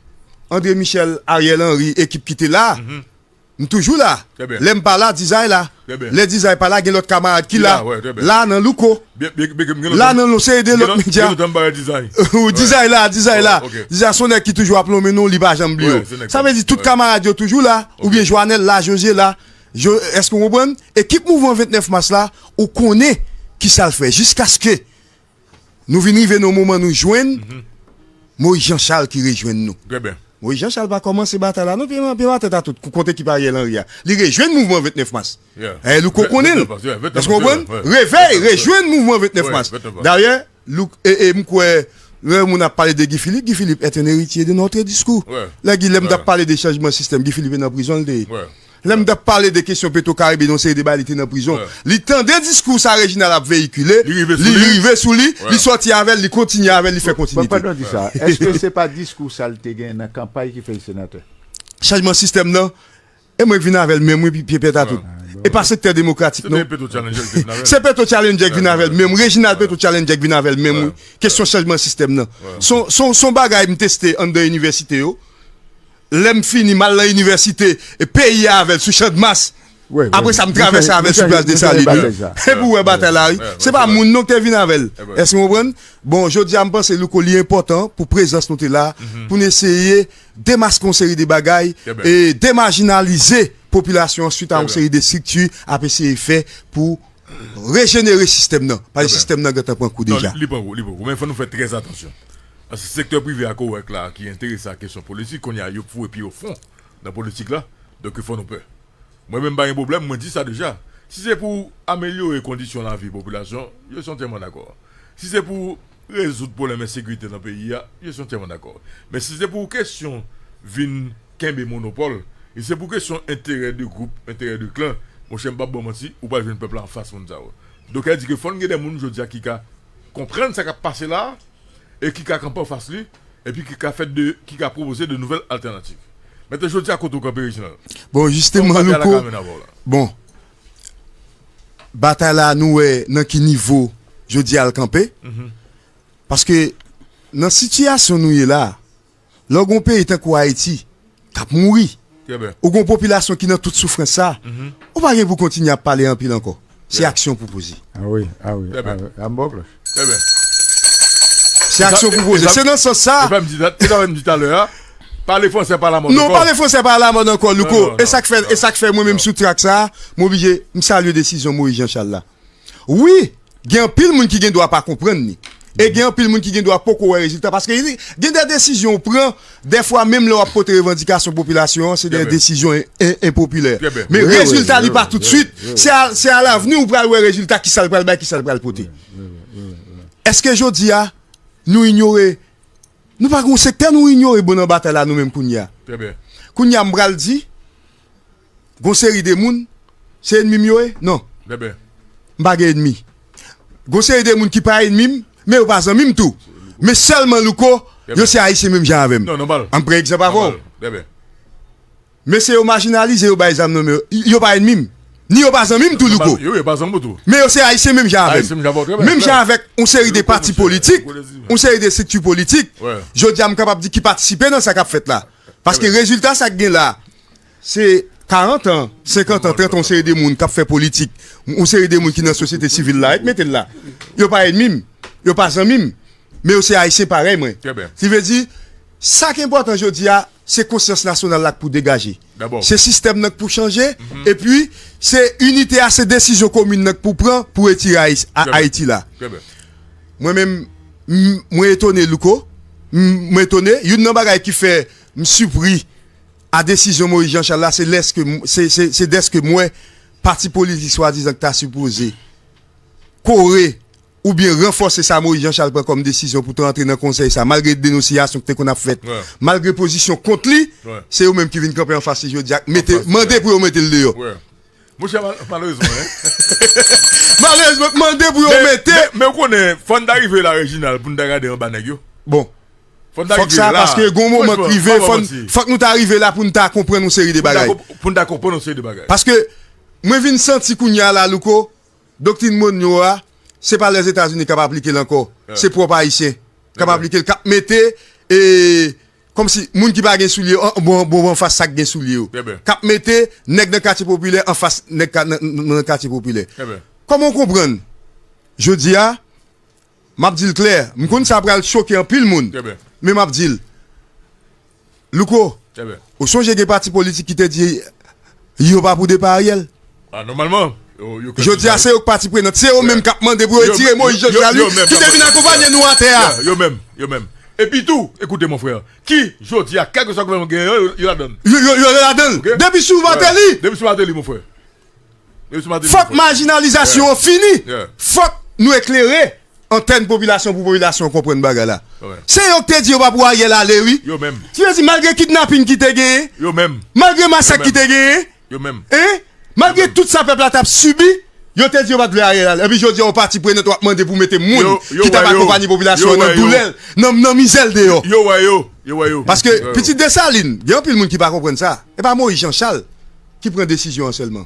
André Michel, Ariel Henry, ekip ki te la, m toujou la. Trè byen. Lè m pa la, Dizay la. Trè byen. Lè Dizay pa la, gen lòt kamarad ki Ki la. la, wè, trè byen. La nan Louko. Byen, byen, byen, gen La lontan- nan Louko, se de gen lòt lontan- medya. Gen lontan m pa wè Dizay. Ou Dizay la, Dizay la. Oh, ok. Dizay se yon nèg ki toujou ap lonmen nou, li pa janm bliye Wè, w. se nèk Sa sa. vle di tout Wè. kamarad yo toujou la, oubyen Joanel la, José la. Jo, èske w konprann? Ekip mouvman vennèf mas la, ou konnen ki sa l fè. Jiskaske nou vin rive nan yon moman nou jwenn Moyiz Jan Chal ki rejwenn nou. Trè byen. Moyiz Jan Chal pa kòmanse batay la, non, Pye Maten Tatout, kont ekip Ariel Henry a. Li rejwenn mouvman vennèf mas. Yeah. E Louko konnen l. Vennèf mas, yeah, vennèf mas, Èske w konprann? yeah, yeah. Revèy, rejwenn mouvman vennèf Wè, mas. vennèf mas. Dayè, Louk, e, e, m kwè, lè moun ap pale de Guy Philippe, Guy Philippe est un héritier de notre discours. Wè. Lè Guy, lè m t ap Wè. Pale de chanjman sistèm, Guy Philippe nan prizon l te ye. Wè. Lè m t ap pale de kesyon Petro Caribe, yon seri de bagay, li te nan prizon. Li tande diskou sa Reginald ap veyikile, li rive sou li, li soti avè l, li kontinye avè l, li fè kontinite. Pandan w di sa, èske se pa diskou sa l te gen nan kanpay ki fè l senatè? Chanjman sistèm nan, e mwen k vin avè l menm, wi, pye pèt a tout. E pa sektè demokratik, non. Se Petro Challenger k vin avè l. Se Petro Challenger k vin avè l menm, Reginald Petro Challenger k vin avè l menm, wi. Kesyon chanjman sistèm nan. Se yon, se yon, se yon bagay m teste anndan inivèsite yo. Lè m fini, m al nan inivèsite, e peyi a avè l sou Channmas. Apre sa, m travèse avè l sou Plas Desalin. E pou wè batay la, wi. Se pa moun non k te vin avè l. Èske w konprann? Bon, jodi a, m panse, Louko, li enpòtan pou prezans nou te la, pou n eseye demaske yon seri de bagay e demajinalize popilasyon an swit a yon seri de estrikti ap eseye fè pou rejenere sistèm nan. Paske sistèm nan gentan pran kou deja. Non, li, li pran kou, li pran kou. Men fò nou fè trè atansyon. Paske sektè prive a ke w wè k la, ki enterese a kesyon politik, kounye a, yo foure pye yo fon nan politik la. Donk, fò nou pè. Mwen menm, m pa gen pwoblèm, mwen di sa deja. Si se pou amelyore kondisyon lavi popilasyon, je suis entièrement d'accord. Si se pou rezoud pwoblèm ensekirite nan peyi a, je suis entièrement d'accord. Men si se pou kesyon vin kenbe monopòl, e se pou kesyon enterè de gwoup, enterè de klan, monchè, m p ap ba w manti, ou pral jwenn pèp la anfas moun sa yo. Donk, sa vle di ke fò n gen de moun jodi a ki ka konprann sa k ap pase la, e ki ka kanpe anfas li, epi ki ka fè de, ki ka pwopoze de nouvèl altènativ. Mentnan, jodi a, kote w kanpe, Reginald? Bon, jisteman, Louko, bon, batay la, nou wè nan ki nivo jodi a l kanpe. Paske nan sitiyasyon nou ye la, lè w gen yon peyi tankou Ayiti k ap mouri, ou gen yon popilasyon ki nan tout soufrans sa, ou pa gen pou kontinye ap pale anpil ankò. Se aksyon pou poze. Ah wi, ah wi, ah wi. Ah, m ba w klòch. Se aksyon pou poze. Se nan sans sa. E sa m di, e sa m di talè a. Pale fransè pa lamòd ankò. Non, pale fransè pa lamòd ankò, Louko. E sa k fè, e sa k fè mwen menm sou trak sa, m oblije, m salye desizyon Moïse Jean Charles la. Wi, gen anpil moun ki gen dwa pa konprann li. E gen anpil moun ki gen dwa poko wè rezilta. Paske gen de desizyon ou pran, dèfwa menm lè w ap pote revandikasyon popilasyon an, se de desizyon en- en- enpopilè. Men rezilta li pa toutswit. Se a, se alavni ou pral wè rezilta, kisa l pral bay, kisa l pral pote. Èske jodi a, nou inyore, nou pa gen yon sektè, nou inyore bon nan batay la nou menm kounye a? Kounye a, m pral di, gon seri de moun, se ènmi m yo ye? Non. M pa gen ènmi. Gon seri de moun ki pa ènmi m, men yo pa zanmi m tou. Men sèlman, Louko, yo se Ayisyen menm jan avè m. An m pran egzanp avè w. Mesye yo majinalize, yo bay zam nan men yo. Yo pa ènmi m. Ni yo pa zanmi m tou, Louko. Men yo se Ayisyen menm jan avè m. Menm jan avèk yon seri de pati politik, yon seri de estrikti politik, jodi a m kapab di ki patisipe nan sa k ap fèt la. Paske rezilta sa k gen la, se karant an, senkant an, trant an, yon seri de moun k ap fè politik, yon seri de moun ki nan sosyete sivil la, yo mete l la. Yo pa ènmi m, yo pa zanmi m, men yo se Ayisyen parèy mwen. Sa vle di, sa k enpòtan jodi a, se konsyans nasyonal la k pou degaje. Se sistèm nan k pou chanje, epi se inite a, se desizyon komin nan k pou pran pou retire Ayis- A- Ayiti la. Mwen menm, m- mwen etone, Louko. M- mwen etone. Youn nan bagay ki fè m sipri a desizyon Moïse Jean Charles la, se lèske m- se, se, se dèske m wè pati politik swadizan ki ta sipoze kore oubyen ranfòse sa Moïse Jean Charles pran kòm desizyon pou te rantre nan konsèy sa, malgre denonsiyasyon ki te konn ap fèt, malgre pozisyon kont li, se yo menm ki vin kanpe anfas li jodi a, k mete, mande pou yo mete l deyò. Monchè, mal- malerezman, hein. Malerezman, k mande pou yo mete. Men, men, men ou konnen, fò n ta rive la, Reginald, pou n ta gade anba nèg yo. Bon. Fò n ta rive la. Fòk sa, paske gon moman k rive, fò n- fòk nou ta rive la pou n ta konprann yon seri de bagay. Pou n ta konprann yon seri de bagay. Paske mwen vin santi kounye a la, Louko, doktrin Monroe a, se pa Lèzetazini k ap aplike l ankò. Se pwòp Ayisyen k ap aplike l, k ap mete, e, kòmsi moun ki pa gen soulye, an- bon, bon, bon, anfas sa k gen soulye yo. K ap mete nèg nan katye popilè anfas nèg ka- nan, nan, nan katye popilè. Kòman w konprann? Jodi a, m ap di l klè, m konn sa pral choke anpil moun, men m ap di l, Louko, ou sonje gen pati politik ki te di yo pa pou depa Ariel? Ah, nòmalman, yo, yo Jodi a, se yo k pati prenant, se yo menm k ap mande pou yo retire Moïse Jean Charles, ki te vin akonpanye nou atè a. Yo menm, yo menm. Epi tou, ekoute, mon frè, ki jodi a, kèlkeswa gouvènman genyen, yo, yo ladann. Yo, yo, yo ladann. Depi sou Martelly. Depi sou Martelly, mon frè. Fòk majinalizasyon an fini. Fòk nou eklere antèn popilasyon pou popilasyon an konprann bagay la. Se yo ki te di yo pa pou Ariel ale, wi. Yo menm. Ki vle di, malgre kidnapin ki te genyen, malgre masak ki te genyen, Yo menm. Hein? Malgre tout sa pèp la t ap sibi, yo te di yo pa t vle Ariel ale. Epi jodi a, yon pati prenan w ap mande pou mete moun ki t ap akonpanye popilasyon an nan doulè l, nan, nan mizè l deyò. Yo wè yo, yo wè yo. Paske pitit Desalin, gen anpil moun ki pa konprann sa. E pa Moyiz Jan Chal ki pran desizyon an sèlman.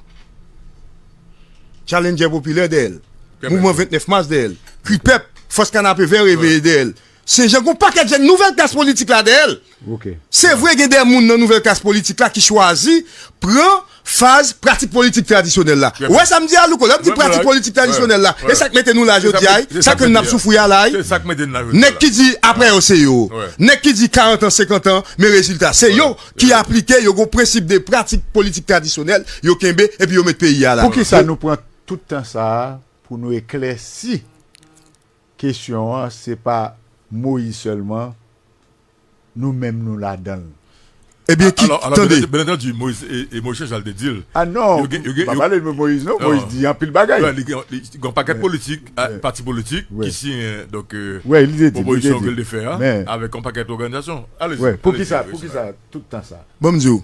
Challenger popilè dèyè l. Mouvman vennèf mas dèyè l. Kri pèp, fòs Kanapevè reveye dèyè l. Senjan gon pakèt jèn nouvèl klas politik la dèyè l. Se vre, gen de moun nan nouvèl klas politik la ki chwazi pran faz pratik politik tradisyonèl la. Ou wè sa m di a, Louko? Lè m di pratik politik tradisyonèl la, e sa k mete nou la jodi a, sa ke n ap soufri a la. Nèg ki di apre yo se yo. Nèg ki di karant an, senkant an, men rezilta. Se yo ki aplike, yo gon prensip de pratik politik tradisyonèl, yo kenbe, epi yo met peyi a la. Poukisa nou pran tout tan sa a pou nou eklèsi kesyon an? Se pa Moyiz sèlman, nou menm nou ladan l. Ebyen, kit, tande. Byen antandi, Moyiz, e, e Moyiz Jan Chal te di l. Ah non, m pa pale de Moyiz non, Moyiz di anpil bagay. Li gen yon pakèt politik, pati politik ki siyen, donk, pwopozisyon ke l te fè a, avèk yon pakèt òganizasyon. Poukisa, poukisa tout tan sa? Bon, m di w,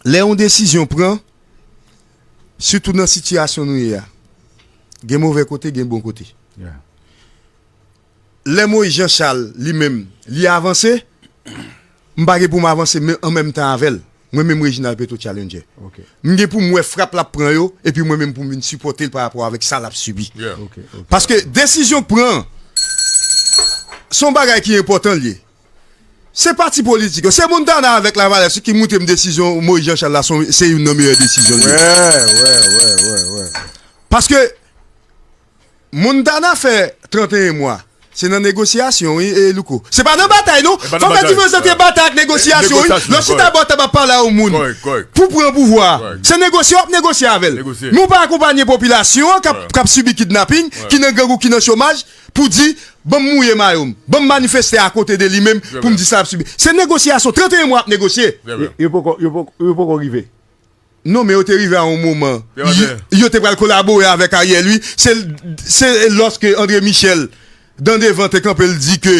lè yon desizyon pran, sitou nan sitiyasyon nou ye a, gen move kote, gen bon kote. Lè Moyiz Jan Chal, li menm, li avanse, m pa gen pou m avanse men, an menm tan avè l. Mwen menm Reginald Petro Challenger. M gen pou m wè frap l ap pran yo, epi mwen menm pou m vin sipòte l pa rapò avèk sa l ap sibi. Paske desizyon k pran, se yon bagay ki enpòtan l ye. Se pati politik yo. Se Montana avèk Lavalas ki montre m desizyon Moyiz Jan Chal la, se youn nan meyè desizyon l ye. Paske Montana fè trannteyen mwa. Se nan negosyasyon, wi, e Louko. Se pa nan batay, non. Fò fè diferans ant batay ak negosyasyon, wi. Lè w chita bò tab ap pale a yon moun pou pran pouvwa a, se negosye w ap negosye avè l. Men w pa akonpanye popilasyon an k ap, k ap sibi kidnaping, ki nan gang ou ki nan chomaj, pou di, ban m mouye mayo m, ban m manifeste akote de li menm pou m di sa l ap sibi. Se negosyasyon, trannteyen mwa ap negosye. Yo poko, yo poko, yo poko rive. Non, men yo te rive a yon moman. Yo te pral kolabore avèk Ariel, wi. Se, se lòske André Michel, dan devan, te kanpe, l di ke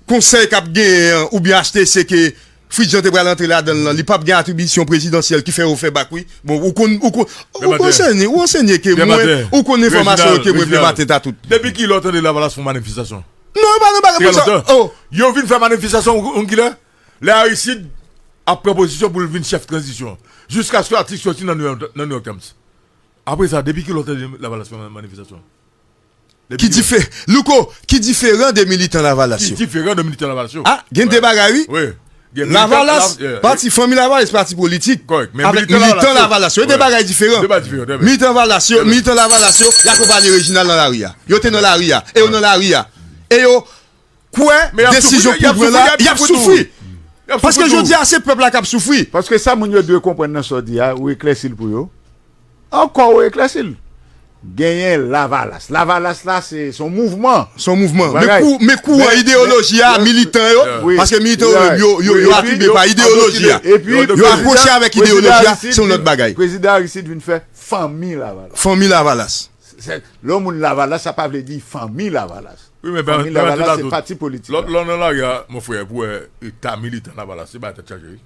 konsèy k ap genyen an, oubyen H T C ke Fritz Jean te pral antre ladan l lan, li p ap gen atribisyon prezidansyèl ki fè yo fè bak, wi. Bon, ou konn, ou konn, ou konn ansenye, ou ansenye ke mwen, ou konn enfòmasyon yo ke mwen, Byen Maten, Tatout. Depi kilè w tande Lavalas fè yon manifestasyon? Non, e pa nan bagay konsa. Yo vin fè manifestasyon, ou konn kilè? Lè Aristide ap pran pozisyon pou l vin chèf tranzisyon, jiskaske atik soti nan New York, nan New York Times. Apre sa, depi kilè w tande Lavalas fè manifestasyon? Ki diferan, Louko, ki diferan de militan Lavalas yo? Ki diferan de militan Lavalas yo? Ah, gen de bagay, wi. Lavalas, pati, fanmi Lavalas, pati politik, avèk militan Lavalas yo, e de bagay diferan. Militan Lavalas yo, militan Lavalas yo, y akonpanye Reginald nan lari a. Yo te nan lari a, e yo nan lari a. E yo kwè desizyon pou pran la, y ap soufri. Paske jodi a, se pèp la k ap soufri. Paske sa moun yo dwe konprann nan sa w di a, ou eklèsi l pou yo. Ankò, ou eklèsi l. Genyen Lavalas. Lavalas la, se, se yon mouvman. Se yon mouvman. Men kou, men kouran ideyoloji a, militan yo, paske militan yo menm, yo, yo, yo atribiye pa ideyoloji a. Yo akwoche avèk ideyoloji a, se yon lòt bagay. Prezidan Aristide vin fè fanmi Lavalas. Fanmi Lavalas. Lè yon moun Lavalas, sa pa vle di fanmi Lavalas. Wi, men fanmi Lavalas se pati politik la. Lè w nan lari a, mon frè, pou wè eta militan Lavalas, se bagay tèt chaje, wi.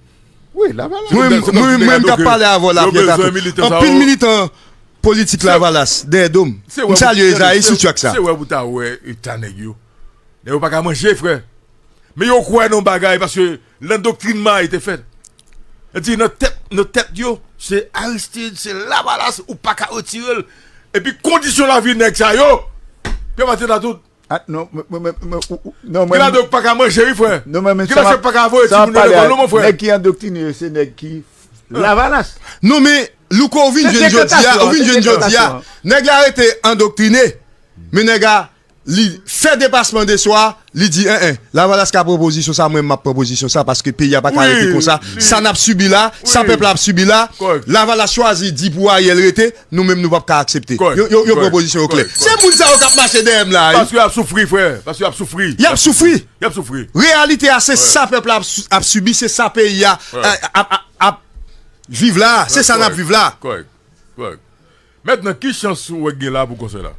Wi, Lavalas. Mwen menm k ap pale avè w la, Pierre Tatou. Anpil militan politik Lavalas dèyè do m. M salye Ezayi sou track sa. Se wè pou ta wè eta nèg yo. Nèg yo pa ka manje, frè. Men yo kwè nan yon bagay, paske nan doktrin Mayi te fèt. Li di nan tèt, nan tèt yo, se Aristide, se Lavalas, ou pa ka retire l. Epi kondisyon lavi nèg sa yo, Pierre Martin Tatout. Ah, non, mwen, mwen, mwen, mwen, ou, ou, non, mwen, Gennady ou pa ka manje, wi, frè. Non, men, men, Gennady pa ka voye timoun nan lekòl, non, mon frè. Nèg ki endoktrine yo, se nèg ki Lavalas. Non, men, Louko, ou vin jwenn jodi a, ou vin jwenn jodi a. Nèg la rete endoktrine, men nèg la li fè depasman de swa, li di, en, en, Lavalas ka pran pozisyon sa, mwen, m ap pran pozisyon sa, paske peyi a pa ka rete konsa. Sa n ap sibi la, sa pèp la ap sibi la, Lavalas chwazi di pou Ariel rete, nou menm, nou p ap ka aksepte. Yo, yo, yo pran pozisyon yo klè. Se moun sa yo k ap mache dèyè m la, wi. Paske y ap soufri, frè. Paske y ap soufri. Y ap soufri. Y ap soufri. Reyalite a, se sa pèp la ap, ap sibi, se sa peyi a, a, ap, ap, ap viv la, se sa n ap viv la. Kòrèk. Kòrèk. Mentnan, ki chans ou wè k gen la pou konsèy la?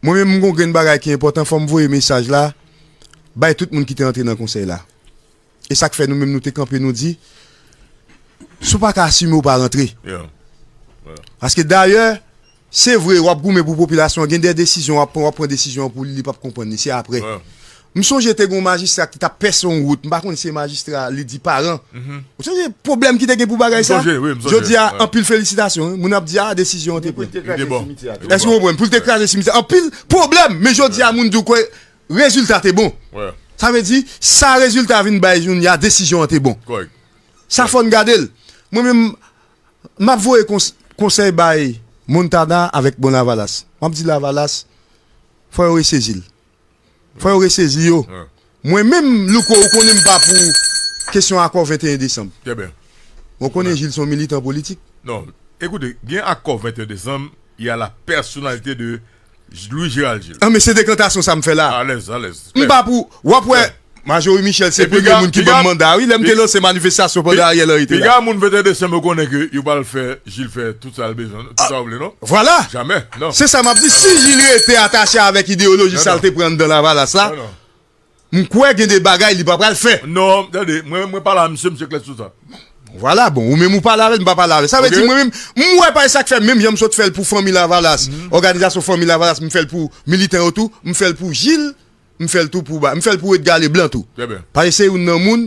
Mwen menm, m gon grenn bagay ki enpòtan, fò m voye mesaj la bay tout moun ki te antre nan konsèy la. E sa k fè nou menm nou te kanpe, nou di, Si w pa ka asime, w pa rantre. Paske dayè, se vre, w ap goumen pou popilasyon an, gen de desizyon w ap pran, w ap pran desizyon an pou li, li p ap konprann li, se apre. M sonje te gen yon majistra ki t ap pèse yon wout, m pa konn si se majistra li di paran. Ou sonje pwoblèm ki te gen pou bagay sa? Jodi a, anpil felisitasyon, wi. Moun ap di, a, desizyon an te pran. Èske w konprann? Pou l te kraze simityè, anpil pwoblèm, men jodi a, moun di w kwè rezilta te bon. Sa vle di, sa rezilta vin bay jodi a, desizyon an te bon. Sa fò n gade l. Mwen menm, m ap voye kons- konsèy bay Montana avèk bon Lavalas. M ap di Lavalas, fò yo resezi l. Fò yo resezi yo. Mwen menm, Louko, ou konnen m pa pou kesyon akò venteyen desanm. Mwen konnen Jil se yon militan politik. Non, ekoute, gen akò venteyen desanm, y a la pèsonalite de Louis Gérald Gilles. Ah, men se dekantasyon sa m fè la. Alèz, alèz. M pa pou, w ap wè, Majorie Michel se premye moun ki ban m manda, wi, lè m te lanse manifestasyon pandan Ariel Henry te la. Piga moun venteyen desanm yo konnen ke yo pral fè Jil fè tout sa l bezwen, tout sa w vle, non? Vwala. Jamè, non. Se sa m ap di. Si Jil rete atache avèk ideyoloji sa l te pran anndan Lavalas la, m kwè gen de bagay li pa pral fè. Non, tande, mwen, mwen pale a misye, misye klè sou sa. Vwala, bon, ou menm ou pale avè l, m pa pale avè l. Sa vle di, mwen menm, m wè pa e sa k fè, menm jan m sot fè l pou fanmi Lavalas, òganizasyon fanmi Lavalas, m fè l pou militan yo tou, m fè l pou Jil, m fè l tou pou ba, m fè l pou Edgar Leblanc tou. Paske se youn nan moun,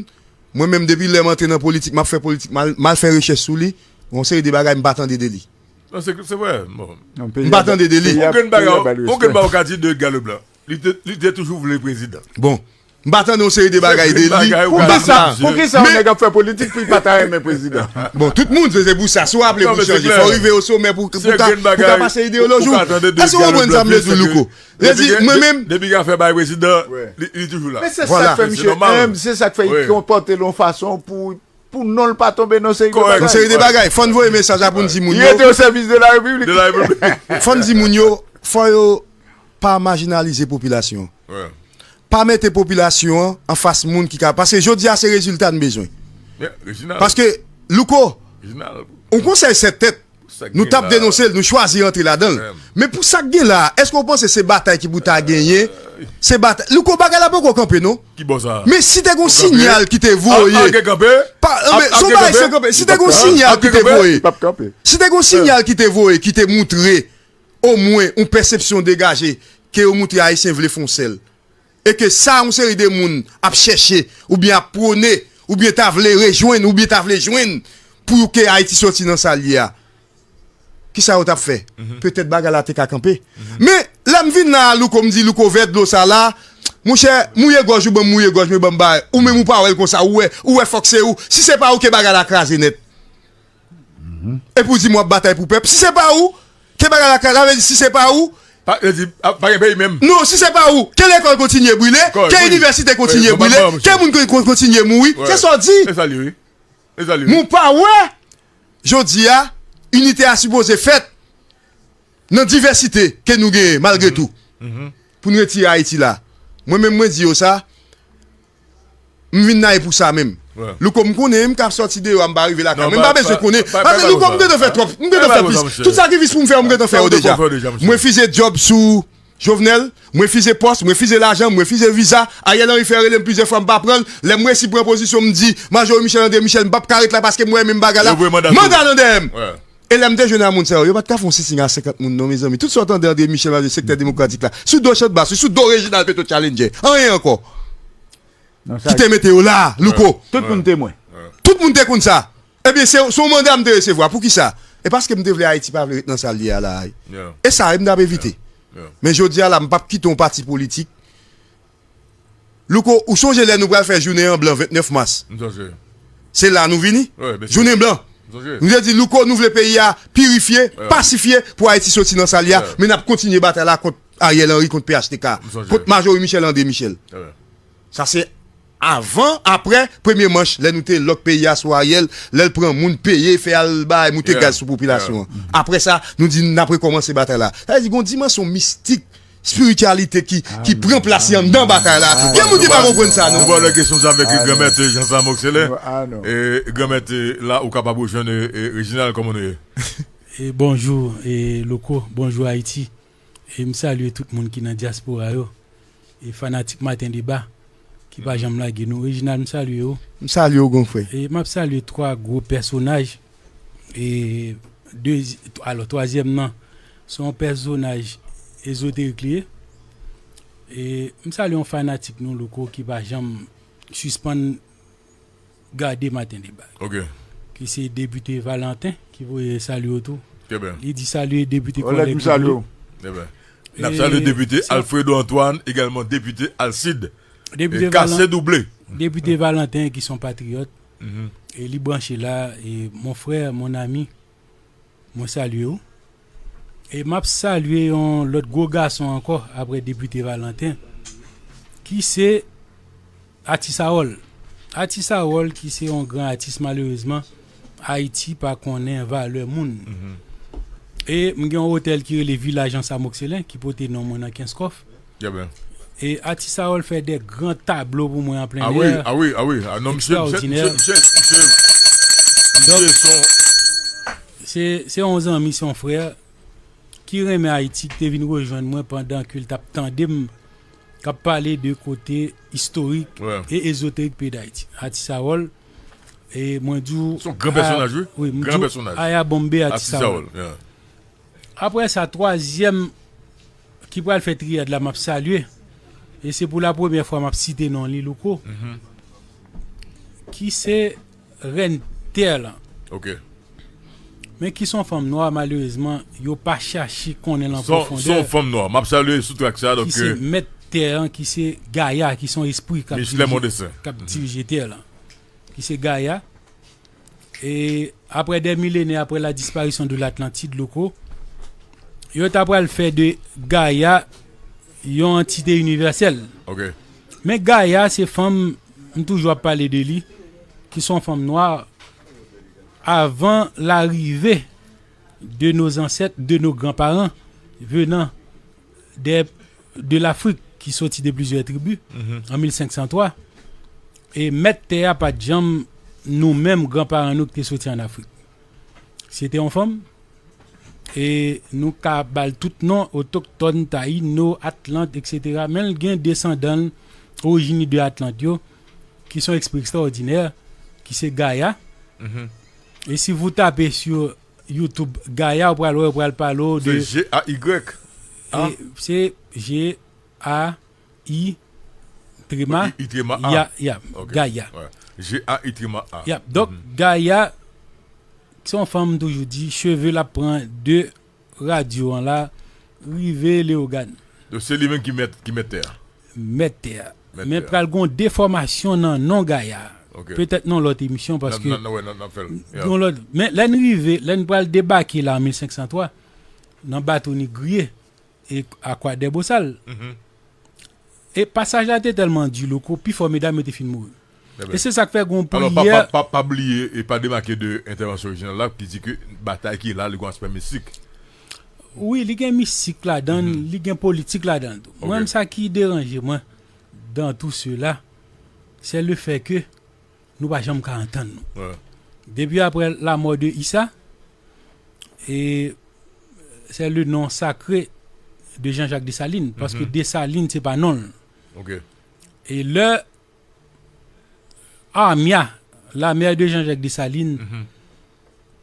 mwen menm depi lè m antre nan politik, m ap fè politik, m al, m al fè rechèch sou li, yon seri de bagay m pa tande de li. Non, se, se vre. Bon. M pa tande de li. Yon grenn bagay, yon grenn bagay ou ka di de Edgar Leblanc. Li te, li te toujou vle prezidan. Bon. M pa tande yon seri de bagay de li. Poukisa, poukisa yon nèg ap fè politik pou li pa ta renmen prezidan? Bon, tout moun, se, se pou sa. Si w ap vle pou chanje, fò w rive o somè pou, pou ka, pou ka pase ideyoloji w. Èske w konprann sa m vle di w, Louko? Vle di, mwen menm. Depi gen afè bay prezidan, li, li toujou la. Men se sa k fè misye enb, se sa k fè li konpòte l yon fason pou, pou non l pa tonbe nan seri de bagay. Yon seri de bagay. Fò n voye mesaj la pou n di moun yo. Li rete o sèvis de la repiblik. De la repiblik. Fò n di moun yo, fò yo pa majinalize popilasyon an. Pa mete popilasyon an anfas moun ki ka. Paske jodi a se rezilta n bezwen. Paske, Louko, yon konsèy sèt tèt, nou t ap denonse l, nou chwazi rantre ladan l. Men pou sa k gen la a, èske w panse se batay ki pou ta genyen? Se batay. Louko, bagay la poko kanpe, non? Men si te gon sinyal ki te voye. Pa, men, se yon bagay san kanpe. Si te gon sinyal ki te voye. Si te gon sinyal ki te voye, ki te moutre omwen yon pèsepsyon degaje, ke yo moutre Ayisyen vle fè yon sèl. E ke sa yon seri de moun ap chèche, oubyen ap pwone, oubyen ta vle rejwenn, oubyen ta vle jwenn pou ke Ayiti soti nan sa l ye a. Kisa yo t ap fè? Petèt bagay la te ka kanpe. Men, lè m vin la a, Louko, m di, Louko, vè dlo sa la, monchè, mouye gòj ou, ban m mouye gòj mwen, ban m bay. Ou menm ou pa wè l konsa, ou wè, ou wè fòk se ou. Si se pa ou, ke bagay la kraze nèt. Epi w di m w ap batay pou pèp. Si se pa ou, ke bagay la kraze, sa vle di si se pa ou, pa, yo di, a, pa gen peyi menm. Non, si se pa ou, ke lekòl kontinye brile, ke inivèsite kontinye brile, ke moun kon- kon- kontinye mouri. Se sa w di. E sa l ye, wi. E sa l ye, wi. Men w pa wè, jodi a, inite a sipoze fèt nan divèsite ke nou genyen, malgre tou. Pou n retire Ayiti la. Mwen menm, mwen di yo sa, m vin la e pou sa menm. Louko, m konnen, m ka sòti deyò a, m pa rive lakay mwen, m pa bezwen konnen. Paske Louko, m gentan fè twòp, m gentan fè plis. Tout sakrifis pou m fè yo, m gentan fè yo deja. M refize djòb sou Jovenel, m refize pòs, m refize lajan, m refize viza. Ariel Henry fè rele m plizyè fwa, m pa pran l. Lè m resi pran pozisyon, m di, Majori Michel André Michel, m p ap ka ret la paske m wè menm bagay la. Manda nan dèyè m. E lè m te jwenn a moun sa yo, yo pa t ka fè yon sitting a senkant moun non, mezanmi. Tout sa w tande André Michel nan sektè demokratik la, sou do Chantbas, sou do Reginald Petro Challenger. Anyen ankò. Ki te mete yo la, Louko. Tout moun temwen. Tout moun te konn sa. Ebyen, se, se yon manda m te resevwa. Poukisa? E paske m te vle Ayiti pa vle ret nan sa l ye a la a. E sa, m t ap evite. Men jodi a la, m p ap kite yon pati politik Louko, ou sonje lè nou pral fè jounen an blan ventnèf mas? M sonje. Se la nou vini? Wi, byen si. Jounen blan. M sonje. Nou te di, Louko, nou vle peyi a pirifye, pasifye pou Ayiti soti nan sa l ye a, men n ap kontinye batay la kont Ariel Henry, kont P H T K, kont Majori Michel André Michel. Sa se avan, aprè, premye manch, lè nou te lòk peyi a sou Ariel, lè l pran moun, peye, fè al bay, moute gaz sou popilasyon an. Aprè sa, nou di n ap rekòmanse batay la. Sa vle di, gen yon dimansyon mistik espirityalite ki, ki pran plas li anndan batay la. Gen moun ki pa konprann sa, non. Nou pale kesyon sa avèk Granmèt Jean Sam Oxelain. E, Granmèt, e, la, ou kapab rejwenn, e, e, Reginald, kòman nou ye? E, bonjou, e, Louko, bonjou, Ayiti. E, m salye tout moun ki nan dyaspora yo. E, fanatik Maten Deba. ki pa janm lage nou. Reginald, m salye w. M salye w, gran frè. E m ap salye twa gwo pèsonaj. E dezi-, alò, twazyèm nan, se yon pèsonaj ezoterik li ye. E m salye yon fanatik nou, Louko, ki pa janm sispann gade Maten Deba. Ok. Ki se Depite Valentin, ki voye salye w tou. Trè byen. Li di salye Depite Kòlèg Kiblo. Trè byen. N ap salye Depite Alfredo Antoine, egalman Depite Alcide. Depite Valentin, ki se yon patriyòt. E li branche la, e mon frè, mon ami, mwen salye w. E m ap salye yon lòt gwo gason ankò, apre Depite Valentin, ki se Atis Harold. Atis Harold, ki se yon gran atis, malerezman, Ayiti pa konnen valè moun. E m gen yon otèl ki rele Vilaj Anse Amoxcélain, ki pote non mwen nan Kenskòf. E Atis Harold fè de gran tablo pou mwen an plen lè. Ah wi, ah wi, ah wi. Ah non, misye, misye, misye, misye, misye, se yon, se, se yon zanmi, se yon frè ki renmen Ayiti, ki te vin rejwenn mwen pandan ke l t ap tande m k ap pale de kote istorik e ezoterik peyi Dayiti. Atis Harold, e mwen di w, se yon gran pèsonaj, wi. Wi, m di w, aya bombe Atis Harold. Apre sa, twazyèm ki pral fè triyad la, m ap salye, e se pou la premyè fwa m ap site non li, Louko, ki se rèn tè lan. Ok. Men ki se yon fanm nwa, malerezman, yo pa chache konnen l an pwofondè. Se yon fanm nwa. M ap salye sou trak sa, donk, ki se mèt tè an, ki se Gaya, ki se yon espri k ap dirije, k ap dirije tè lan. Ki se Gaya. E apre dè milenè, apre la disparition de l'Atlantide, Louko, yo ta pral fè de Gaya yon antite inivèsèl. Ok. Men Gaya, se fanm, m toujou ap pale de li, ki se yon fanm nwa, avan larive de nos ancêtres, de nos grands-parents, venant de, de l'Afrique, ki soti de plizyè tribi, an mil senk san twa. E mèt tè a pa t janm nou menm granparan nou ki te soti ann Afrik. Se te yon fanm, e nou ka ba l tout non, otoktòn, tayino, atlant, etsetera. Men l gen desandan l, orijin li de atlant yo, ki se yon espri ekstraòdinè, ki se Gaya. E si vous tapez sur YouTube Gaya, ou pral wè, ou pral pale w de. Se G A Y A? E se G A I trema, I, I trema A. Ya, ya, ok. Gaya. Wè. G A I trema A. Ya, donk, Gaya, se yon fanm, m toujou di, cheve l ap pran de radyo an la, rive Leyogàn. Donk, se li menm ki mèt, ki mèt tè a? Mèt tè a. Men pral gon defòmasyon nan non Gaya. Ok. Petèt nan lòt emisyon, paske n ap, n ap, wè, n ap, n ap fè l. Ya. Gon lòt, men lè n rive, lè n pral debake la an mil senk san twa, nan bato Negriye, e a Croix des Bossal. E pasaj la te tèlman di, Louko, pifò medam yo te fin mouri. E se sa k fè gon priyè. Alò, pa, pa, pa, pa bliye e pa demake de entèvansyon Reginald la, ki di ke batay ki la, li gon aspè mistik. Wi, li gen mistik ladan l, li gen politik ladan l tou. Mwen menm, sa ki deranje mwen dans tout cela, c'est le fait que nou pa janm ka antann nou. Depi apre la mort de Issa, e c'est le nom sacré de Jean-Jacques Dessalines, paske Dessalines se pa non l. E lè Amia, la mère de Jean-Jacques Dessalines,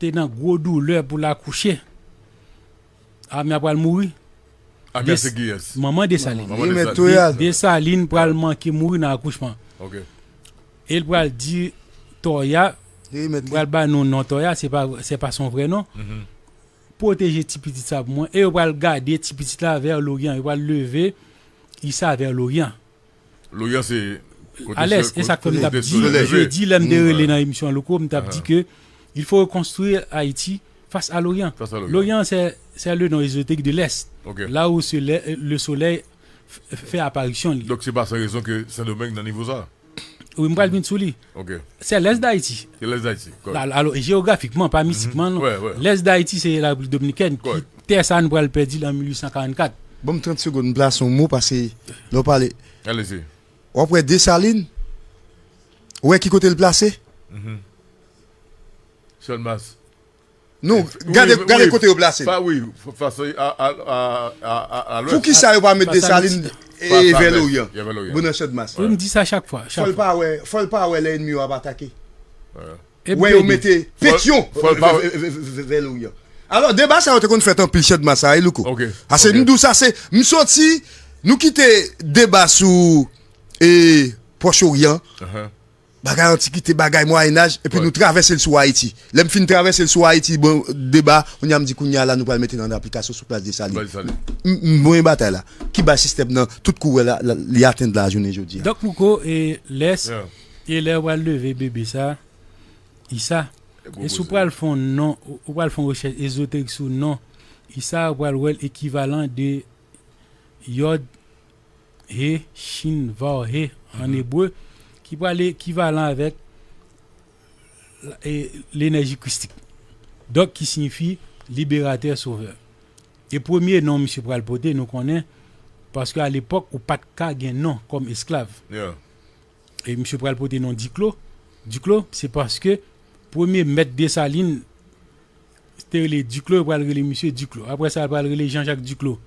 te nan gwo doulè pou l akouche, Amia pral mouri. Amia se kiyès? Manman Dessalines. Manman Dessalines. Desalin pral manke mouri nan akouchman. Ok. E l pral di Toya, pral ba nou non Toya, se pa, se pa son vrè non. Pwoteje ti pitit sa pou mwen. E yo pral gade ti pitit la vè Loryan. Yo pral leve Issa vè Loryan. Loryan se kote solèy. Alès, e sa k fè m t ap di, jedi, lè m te rele nan emisyon Louko, m t ap di ke il faut reconstruire Haïti face à l'Orient. Face à l'Orient. L'Orient, c'est, c'est le nom ésotérique de l'Est. Ok. Là où se lè-, le soleil f-, fè aparisyon li. Donk, se pa san rezon ke Sendomeng nan nivo sa. Wi, m pral vin sou li. Ok. Se lès Dayiti. Se lès Dayiti, kòrèk. La, alò, jewografikman, pa mistikman, non. Wè, wè. Lès Dayiti, se Larepiblik Dominikèn, ki tè sa a nou pral pèdi l an mil uit san karannkat. Ban m trant segonn, m plase yon mo, paske lè w pale. Alezi. W ap wè Desalin, ou wè ki kote l plase? Channmas. Non, gade, gade kote yo plase l. Wi, fas a, a, a, a, a lwès. Poukisa yo pa met Desalin? E vè Loryan. Bon, nan Channmas. Wi, m di sa chak fwa. Fò l pa wè, fò l pa wè lè ènmi yo ap atake. Wè yo mete petyon vè Loryan. Alò, deba sa yo te konn fèt anpil Channmas sa, wi, Louko. Ase m di w sa, se, m soti, nou kite deba sou e Pwòch Oryan. Bagay antikite, bagay Mwayennaj, epi nou travèse l sou Ayiti. Lè m fin travèse l sou Ayiti, bon, deba, kounye a m di kounye a la, nou pral mete l an aplikasyon sou plas Desalin. M m- m- mwen batay la. Ki bay sistèm nan, tout kourè la, la, li atenn la jounen jodi a. Donk, Louko, e lès, e lè w pral leve bebe sa, Isa, e si w pral fè yon non, ou pral fè yon rechèch ezoterik sou non, Isa, ou pral wè l ekivalan de Yòd, He, Shin, Vav He, an ebre, ki pral ekivalan avèk e, lenèji kristik. Donk, ki siyifi liberatè, sovè. E premye non misye pral pote, nou konnen, paske alepòk, ou pa t ka gen non kòm esklav. E misye pral pote non Diklo. Diklo, se paske premye mèt Desalin te rele Diklo, yo pral rele misye Diklo. Apre sa, yo pral rele Jean-Jacques Diklo.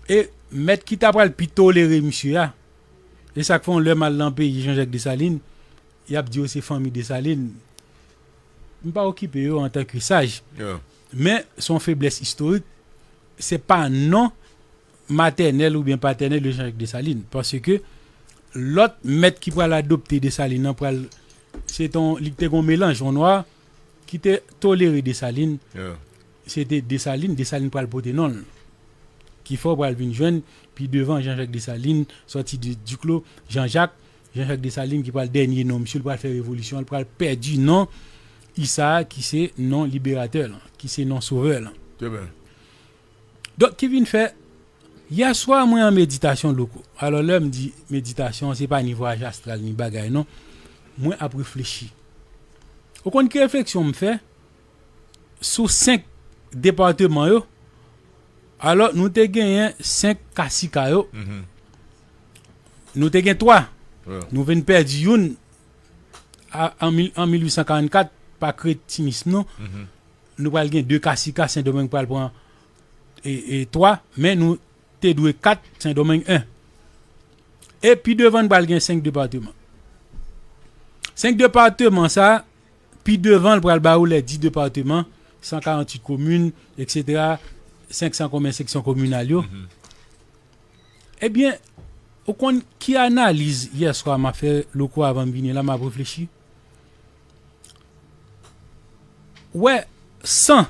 E mèt ki ta pral pi tolere misye a, e sa k fè yon lè m al nan peyi Jean-Jacques Desalin, y ap di yo se fanmi Desalin. M pa okipe yo antanke saj. Men, se yon feblès istorik. Se pa non matènèl oubyen patènèl de Jean-Jacques Desalin. Paske lòt mèt ki pral adopte Desalin nan pral, se te yon, li te gen yon melanj, yon nwa ki te tolere Desalin. Se te Desalin, Desalin pral pote non l. Ki fè w pral vin jwenn pi devan Jean-Jacques Desalin, sòti de Diklo, Jean-Jacques, Jean-Jacques Desalin ki pral dènye non misye, l pral fè revolisyon, l pral pèdi non Isa a, ki se non liberatè lan, ki se non sovè lan. Donk, ki vin fè, yè swa, mwen an meditasyon, Louko. Alò, lè m di meditasyon, se pa ni vwayaj astral, ni bagay, non. Mwen ap reflechi. Ou konn ki refleksyon m fè? Sou senk depatman yo, alò, nou te genyen senk kasika yo. Nou te gen twa. Nou vin pèdi youn a, an mil, an mil uit san karannkat, pa kretinism nou. Nou pral gen de kasika, Sendomeng pral pran e, e twa, men nou te dwe kat, Sendomeng en. E pi devan, n pral gen senk depatman. Senk depatman sa, pi devan, l pral ba ou les dix départements, san karanntuit komin, et cetera, senk san konbyen seksyon kominal yo. Ebyen, ou konn ki analiz yè swa m ap fè, Louko, avan m vini la, m ap reflechi. Wè, san.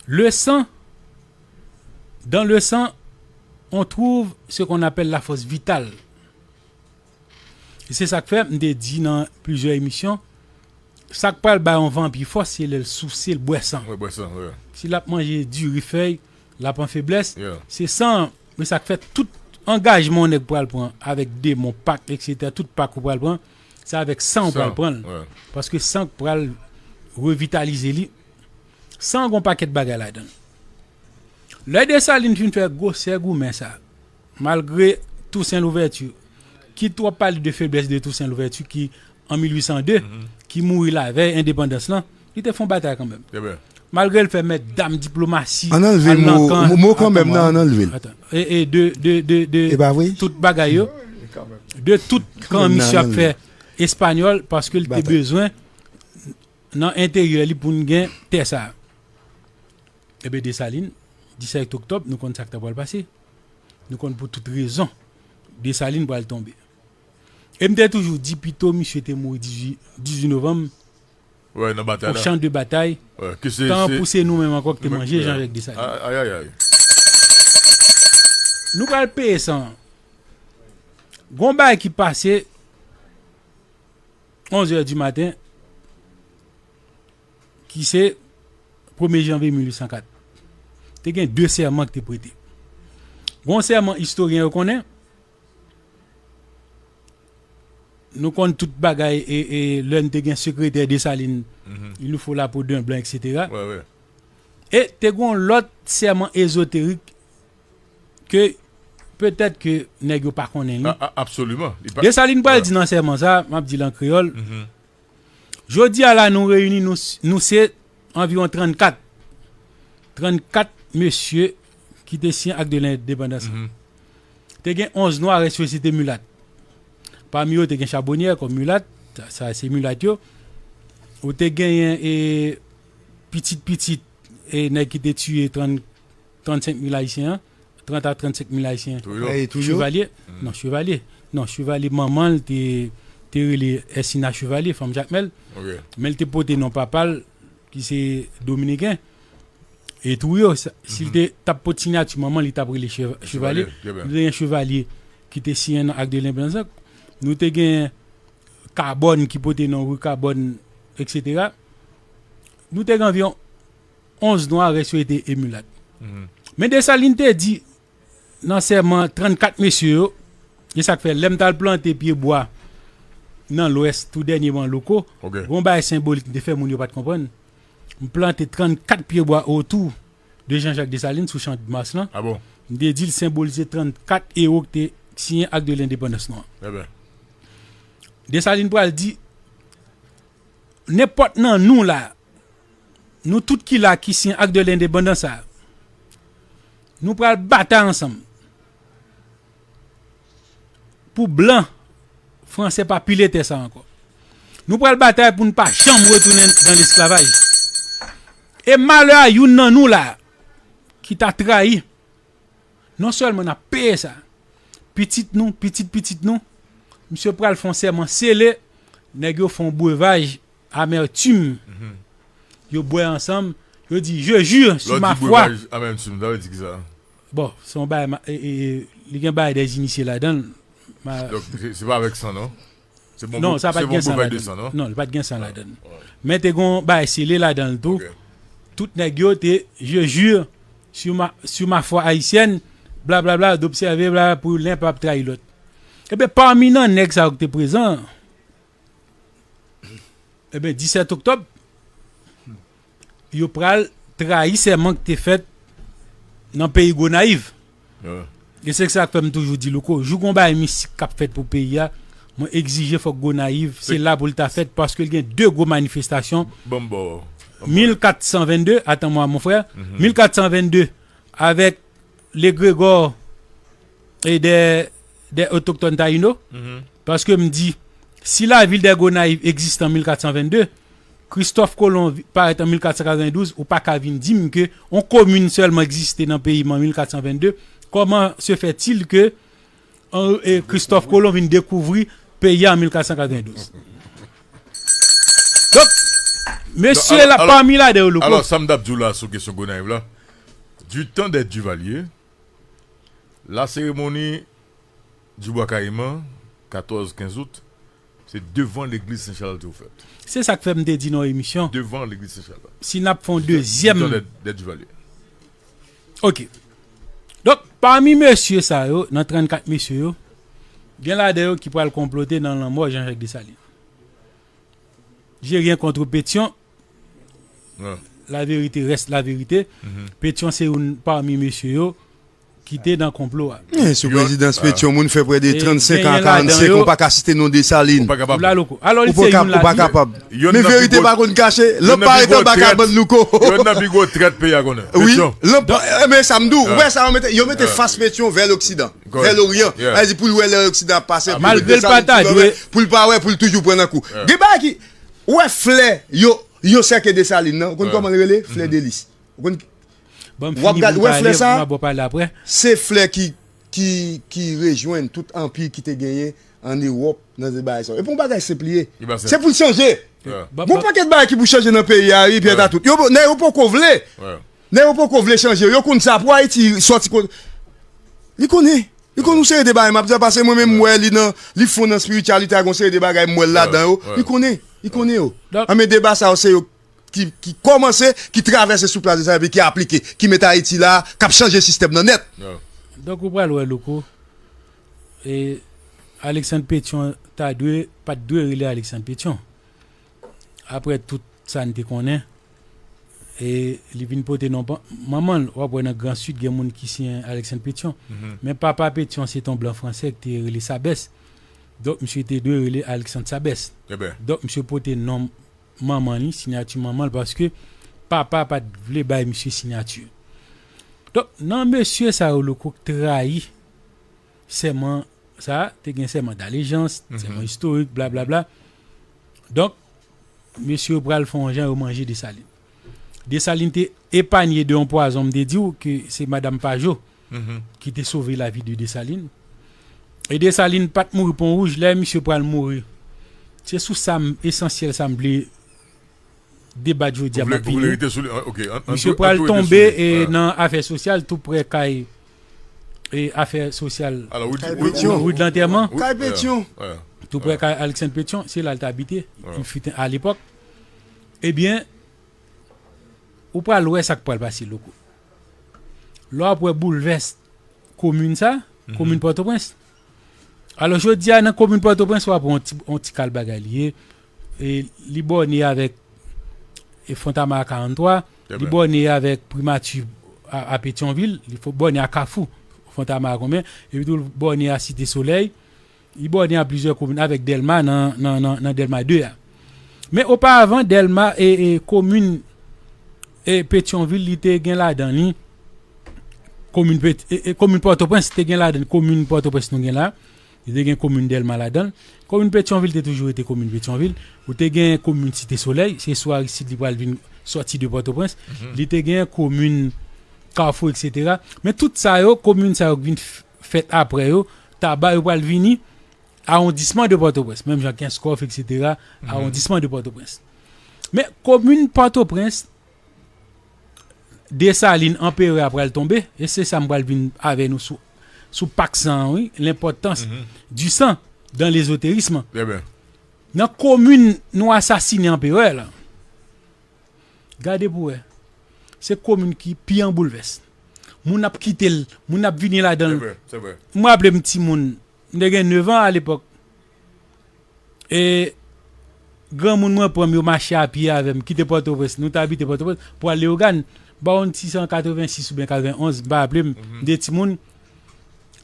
Le sang, dans le sang, on trouve ce qu'on appelle la force vitale. E se sa k fè, m te di nan plizyè emisyon, sa k pral bay yon vanpi fòs, se lè l souse, l bwè san. Si l ap manje diri, fèy, l ap an feblès, se san an. Men sa k fè tout angajman yon nèg pral pran avèk demon, pak, et cetera, tout pak ou pral pran, se avèk san ou pral pran l. Paske san k pral revitalize li. San an gon pakèt bagay ladan l. Lè Desalin fin fè gwosè goumen sa, malgre Tousen Louvèti, kit w ap pale de feblès de Tousen Louvèti ki, an mil uit san de, ki mouri lavèy endepandans lan, li te fè yon batay kanmenm. Malgre l fè mèt dam diplomasi, ann anlve mo kanmenm nan, ann anlve l. E, e de, de, de, de tout bagay yo, de tout kan misye ap fè espanyòl, paske l te bezwen nan enteryè li pou n gen tè sa. Ebyen, Desalin, disèt oktòb, nou konn sa k ta pral pase. Nou konn pou tout rezon, Desalin pral tonbe. E m te toujou di, pito misye te mouri dizuit, dizuit novanm, o chan de batay, tan pou se nou menm ankò ki te manje Jean-Jacques Desalin. Nou pral peye san an. Gon bagay ki pase onzè di maten, ki se premye janvye mil uit san kat. Te gen de sèman ki te prete. Gon sèman istoryen yo konnen, nou konn tout bagay, e, e lè n te gen sekretè Desalin, il nous faut la peau d'un blanc, et cetera. E te gon lòt sèman ezoterik ke petèt ke nèg yo pa konnen li. Desalin pral di nan sèman sa, m ap di l an kreyòl. Jodi a la, nou reyini, nou, nou se anviwon trannkat. Trannkat mesye ki te siyen ak de lendepandans. Te gen onz nwa, rès yo se te milat. Pami yo, te gen Chabonyè kòm milat, sa, sa se milat yo. Ou te genyen e pitit pitit e nèg ki te tiye trant, trannsenk mil Ayisyen an, trant a trannsenk mil Ayisyen. Trujillo. Hey, Trujillo. Chevalier? Non, Chevalier. Non, Chevalier, manman l te, te rele Ersina Chevalier, fanm Jakmèl. Men l te pote non papa l, ki se dominiken. E Trujillo, si l te t ap pot sinyati manman, li t ap rele Chevalier. Nou te gen Chevalier ki te siyen nan ak de lendepandans. Nou te gen Kabòn ki pote non Rue Kabòn, et cetera. Nou te gen anviwon onz nwa, rès yo te e milat. Men Desalin te di nan sèman trannkat mesye yo, e sa k fè lè m t al plante pye bwa nan Lwès, tou dènyèman Louko, gon bagay senbolik m te fè, moun yo pa t konprann. M plante trannkat pye bwa otou de Jean-Jacques Dessalines sou Chanmas lan. M te di l senbolize trannkat ewo ki te siyen ak de lendepandans nou an. Desalin pral di, nenpòt nan nou la, nou tout ki la ki siyen ak de lendepandans sa, nou pral batay ansanm pou blan fransè pa pile tè sa ankò. Nou pral batay pou n pa janm retounen nan lesklavaj. E malè a youn nan nou la ki ta trayi, non sèlman n ap peye sa, pitit nou, pitit pitit nou, misye pral fè yon sèman sele, nèg yo fè yon brevaj amètim. Yo bwè ansanm, yo di, je jure sur ma foi. Lè w di brevaj amètim, sa vle di ki sa? Bon, se yon bagay, e, e, e, li gen bagay dèzinisye ladan l. Donk, se, se pa avèk san, non? Non, sa pa t gen san ladan l. Non, li pa t gen san ladan l. Men te gon bagay sele ladan l tou. Tout nèg yo te, je jure sur ma, sur ma foi haïtienne, blablabla, d'observer, bla, pou len pa ap trayi lòt. Ebyen, pami nan nèg sa yo ki te prezan, ebyen, disèt oktòb, yo pral trayi sèman ki te fèt nan peyi Gonayiv. E se sa k fè m toujou di, Louko, jou gon bagay mistik k ap fèt pou peyi a, mwen egzije fòk Gonayiv, se la pou l ta fèt, paske l gen de gwo manifestasyon. Mil kat san vennde, attends-moi, mon frère, mil kat san vennde avèk legrégor e dè, dè otoktòn tayino. Paske m di, si lavil dè Gonayiv egziste an mil kat san vennde, Kristòf Kolon parèt an mil kat san katrevendouz, ou pa ka vin di m ke yon komin sèlman egziste nan peyi m an mil kat san vennde. Kòman se fètil ke, e, Kristòf Kolon vin dekouvri peyi a an mil kat san katrevendouz? Donk, mesye la, pami ladan yo, Louko. Alò, sa m t ap di w la sou kesyon Gonayiv la, du temps des Duvalier, la cérémonie du Bois Caïman, katòz, kenz out, se devan legliz Sen Chal te fèt. Se sa k fè m te di nan emisyon. Devan legliz Sen Chal la. Si n ap fè yon dezyèm. Devan dè, dè Duvalier. Ok. Donk, pami mesye sa yo, nan trannkat mesye yo, gen ladan yo ki pral konplote nan lanmò Jean-Jacques Dessalines. J'ai rien contre Pétion. La vérité reste la vérité. Pétion se youn pami mesye yo ki te nan konplo a. Men sou prezidans Pétion, moun fè prè de trannsenk an, karannsenk an, ou pa ka site non Desalin. Ou pa kapab. Ou pa kapab. Men verite pa konn kache. Lanp pa ret anba kabann, Louko. Youn nan pi gwo trèt peyi a konnen. Wi. Lanp, men sa m di w, ou wè sa yo mete, yo mete fas Pétion vè loksidan, vè loryan. Sa vle di pou l wè lè loksidan ap pase, pou l desann yon kilomèt, pou l pa wè, pou l toujou pran nan kou. Gen bagay ki, ou wè flè yo, yo sèke Desalin nan, ou konn kòman l rele? Flè delis. Ou konn, w ap gade, ou wè flè sa? Se flè ki, ki, ki rejwenn tout anpi ki te genyen ann Ewòp nan de bagay sa yo. E pa yon bagay senp li ye. Se pou l chanje. Gon pakèt bagay ki pou chanje nan peyi a, wi, Pyè Tatout. Yo, nèg yo poko vle. Nèg yo poko vle chanje. Yo konn sa pou Ayiti sòti kote. Li konnen. Li konn yon seri de bagay m ap di a, paske mwen menm m wè li nan, li fon nan espirityalite a, gon seri de bagay m wè l ladan yo. Li konnen, li konnen yo. Anben deba sa yo, se yo ki, ki kòmanse, ki travèse sou plas de sa, epi ki aplike, ki met Ayiti la, k ap chanje sistèm nan nèt. Donk ou pral wè, Louko, e Alexandre Pétion ta dwe, pa t dwe rele Alexandre Pétion. Aprè tout sa n te konnen, e li vin pote non pa, manman l, w ap wè nan Gran Sid gen moun ki siyen Alexandre Pétion. Men papa Pétion se t on blan fransè ki te rele Sabès. Donk misye te dwe rele Alexandre Sabès. Donk misye pote non manman li, siyati manman l, paske papa pa t vle bay misye siyati. Donk, nan mesye sa yo, Louko, k trayi sèman sa, te gen sèman dalejans, sèman istorik, blablabla. Donk, mesye yo pral fè yon jan yo manje Desalin. Desalin te epanye de yon pwazon, m te di w ke se madanm Pajo ki te sove lavi de Desalin. E Desalin pa t mouri Pon Wouj, lè misye pral mouri. Se sou sa m, esansyèl sa m vle debat jodi a, m ap vini. Misye pral tonbe e nan afè sosyal, tou prè kay, e afè sosyal, rid lantèman. Tou prè kay Alexandre Pétion, se la l te abite. Li fut a lepòk. Ebyen, ou pral wè sa k pral pase, Louko. Lè w ap wè boulvès komin sa, komin Pòtoprens. Alò, jodi a, nan komin Pòtoprens, w ap wè yon ti, yon ti kal bagay li ye. E li bòne avèk, e, Fontamara karant twa, li bòne avèk primati a, a Petyonvil, li fo-, bòne a Kafou Fontamara konbyen, epi tou li bòne a Site Solèy, li bòne a plizyè komin avèk Dèlma nan, nan, nan, nan Dèlma de a. Men oparavan, Dèlma e, e komin, e Petyonvil, li te gen ladan li komin Pet-, e, e komin Pòtoprens, te gen ladan komin Pòtoprens nou gen la. Li te gen komin Dèlma ladan l. Komin Petyonvil te toujou rete komin Petyonvil. Ou te gen komin Site Solèy, se sou Aristid li pral vin sòti de Pòtoprens. Li te gen komin Kafou, etsetera. Men tout sa yo, komin sa yo k vin f-, fèt apre yo, Taba, yo pral vini awondisman de Pòtoprens. Menm jan Kenskòf, etsetera, awondisman de Pòtoprens. Men komin Pòtoprens, Desalin, anperè a pral tonbe, e se sa m pral vin avè nou sou, sou pak san an, wi, lenpòtans du sang dans l'ésotérisme. Nan komin nou asasinen anperè la, gade pou wè, se komin ki pi an boulvès. Moun ap kite l, moun ap vini ladan l. M raple m timoun, m te gen nèf an alepòk. E granmoun mwen pran m, yo mache apye avè m, kite Pòtoprens. Nou t abite Pòtoprens pou al Leyogàn. Ba w yon sisan katrevensis oubyen katrevenonz, m pa raple m, m te timoun.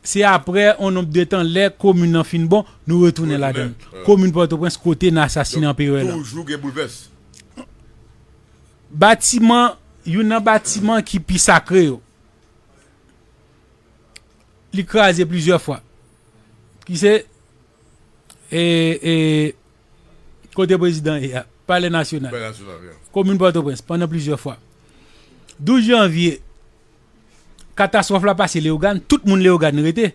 Se aprè yon nonb de tan, lè komin nan fin bon, nou retounen ladan l. Komin Pòtoprens, kote n asasinen anperè la. Toujou gen boulvès. Batiman, youn nan batiman ki pi sakre yo, li kraze plizyè fwa. Ki se, e, e, kote prezidan ye a, Palè Nasyonal. Palè Nasyonal, yeah. Komin Pòtoprens, pandan plizyè fwa. Douz janvye, katastwòf la pase Leyogàn, tout moun Leyogàn rete.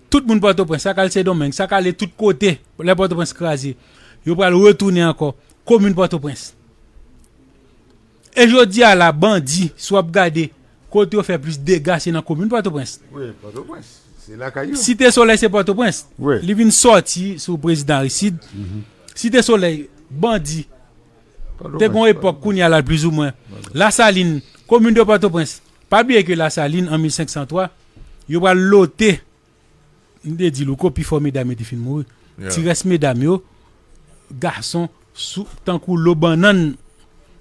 Tout moun Pòtoprens, sa k al Sendomeng, sa k ale tout kote, lè Pòtoprens kraze, yo pral retounen ankò. Komin Pòtoprens. E jodi a la, bandi, si w ap gade, kote yo fè plis dega, se nan komin Pòtoprens. Wi, Pòtoprens. Se lakay yo. Site Solèy, se Pòtoprens. Wi. Li vin sòti sou prezidan Aristide. Site Solèy, bandi. Te gen yon epòk, kounye a la, plizoumwen. Lasalin, komin de Pòtoprens. Pa bliye ke Lasalin, an mil senk san twa, yo pral lote, m te di Louko, pifò medam yo te fin mouri. Ti rès medam yo, gason, sou, tankou lo bannann,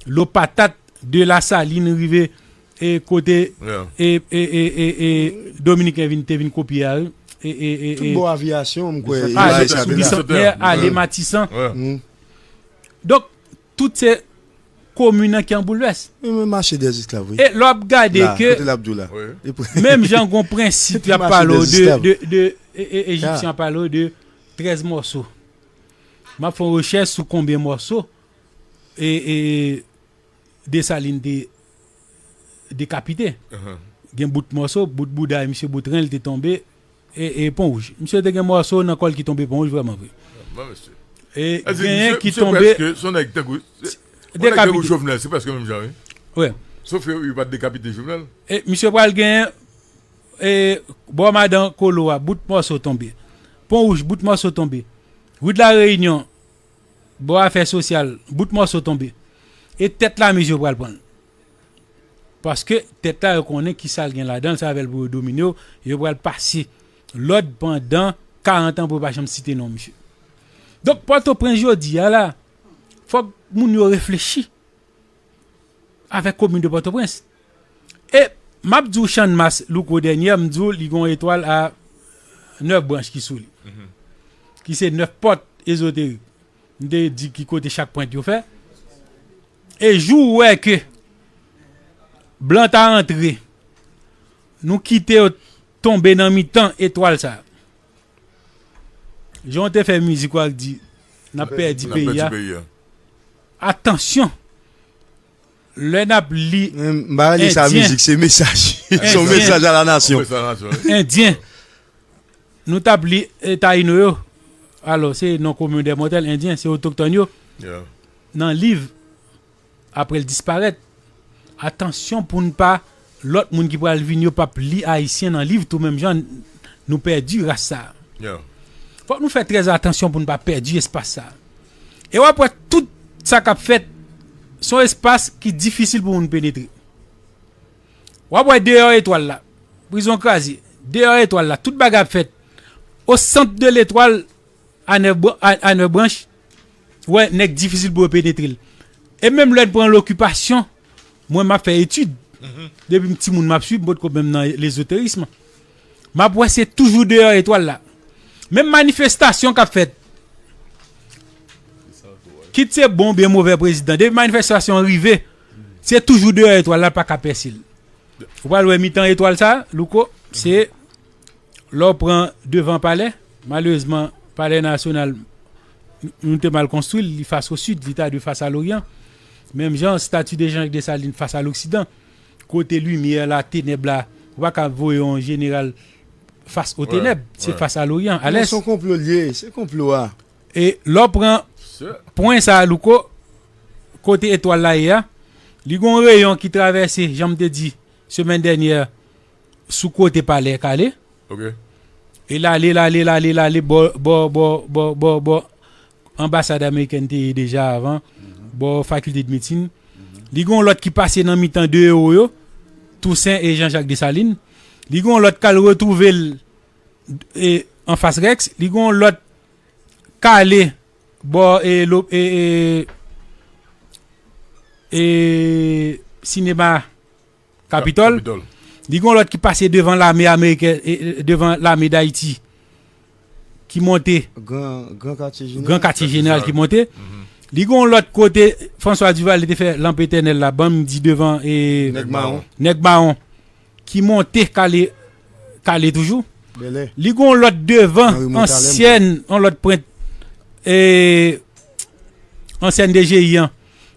lo patat, de Lasalin rive, e kote, e, e, e, e, e Dominiken vin, te vin kopye a, wi. E, e, e, tout bò Aviyasyon, m kwè, ale sou Bisantnè, ale Matisan. Donk, tout se komin nan ki an boulvès. Wi, men mache dèzesklav, wi. E lè w ap gade ke, menm jan gon prensip y ap pale w de, de, de, e, e, Ejipsyen ap pale w de trèz mòso. M ap fè yon rechèch sou konbyen mòso e, e, Desalin te dekapite. Gen bout mòso, bout bouda misye, bout ren li te tonbe, e, e Pon Wouj. Misye te gen mòso nan kò l ki tonbe Pon Wouj vrèman vre. E genyen ki tonbe dekapite. Jovenel, se prèske menm jan, wi. Wi. Sof ke yo pa t dekapite Jovenel. E misye pral genyen, e, bò madan Kolo a, bout mòso tonbe. Pon Wouj, bout mòso tonbe. Ri de la Reyinyon, bò afè sosyal, bout mòso tonbe. E tèt lame yo pral pran l. Paske tèt la, yo konnen ki sa l gen ladan l, sa avè l pou yo domine yo, yo pral pase lòd pandan karant an pou yo pa janm site non misye. Donk, Pòtoprens jodi a la, fòk moun yo reflechi avèk komin de Pòtoprens. E m ap di w Channmas, Louko, dènyè, m di w li gon etwal a nèf branch ki sou li. Ki se nèf pòt ezoterik. M te di ki kote chak pwent yo fè. E jou ou wè ke blan ta antre Nou kite yo tonbe nan mitan etwal sa. Jan w te fè mizik w ak di n ap pèdi peyi a. Atansyon, lè n ap li Mwen, m pa rele sa Endyen. Mizik, se mesaj. Se yon Endyen. Mesaj a la nasyon. Endyen. Nou t ap li e, Tayino yo. Alò, se non komin dè mòtèl, Endyen, se otoktòn yo. Nan liv, apre l disparèt, atansyon pou n pa, lòt moun ki pral vin yo p ap li Ayisyen nan liv tou menm jan nou pèdi ras sa a. Fòk nou fè trè atansyon pou n pa pèdi espas sa a. E w ap wè tout sa k ap fèt, se yon espas ki difisil pou moun penetre. W ap wè deyò etwal la, prizon kraze, deyò etwal la, tout bagay ap fèt. O sant de letwal, a nèf bran- a, a nèf branch, wè, nèg difisil pou yo penetre l. E menm lè n pran lokipasyon, mwen m ap fè etid. Depi m timoun m ap swiv, m potko menm nan lezoterism. M ap wè se toujou deyò etwal la. Menm manifestasyon k ap fèt, kit se bon oubyen movè prezidan, depi manifestasyon an rive, se toujou deyò etwal la, pa ka pèse l. Ou pral wè mitan etwal sa, Louko, se lè w pran devan palè, malerezman, palè nasyonal, nou te mal konstwi l, li fas o sid, li ta dwe fas a loryan. Menm jan, stati de Jean-Jacques Dessalines fas a loksidan, kote limyè la, tenèb la, ou pa ka voye yon jeneral fas o tenèb, se fas a loryan, a lès. Se yon konplo l ye, se konplo a. E lè w pran pwen sa a, Louko, kote etwal la ye a, li gon reyon ki travèse, jan m te di, semèn dènyè, sou kote palè Kale. E l ale, l ale, l ale, l ale, bò, bò, bò, bò, bò, bò, anbasad amerikèn te ye deja avan, bò fakilte de medsin. Li gon lòt ki pase nan mitan de ewo yo, Tousen e Jean-Jacques Dessalines. Li gon lòt k al retwouve l e, anfas Rex. Li gon lòt Kale, bò, e, lo, e, e, e, sinema Kapitòl. Li gon lòt ki pase devan lame amerikèn, e, e, devan lame Dayiti, ki monte. Gran, gran katye jeneral. Gran katye jeneral ki monte. Li gon lòt kote François Duvalier te fè lanp etènèl la, ban m di devan, e, Nèg Mawon. Nèg Mawon. Ki monte Kale, Kale toujou. Li gon lòt devan, ansyèn, yon lòt pwent, e, ansyèn D G I an,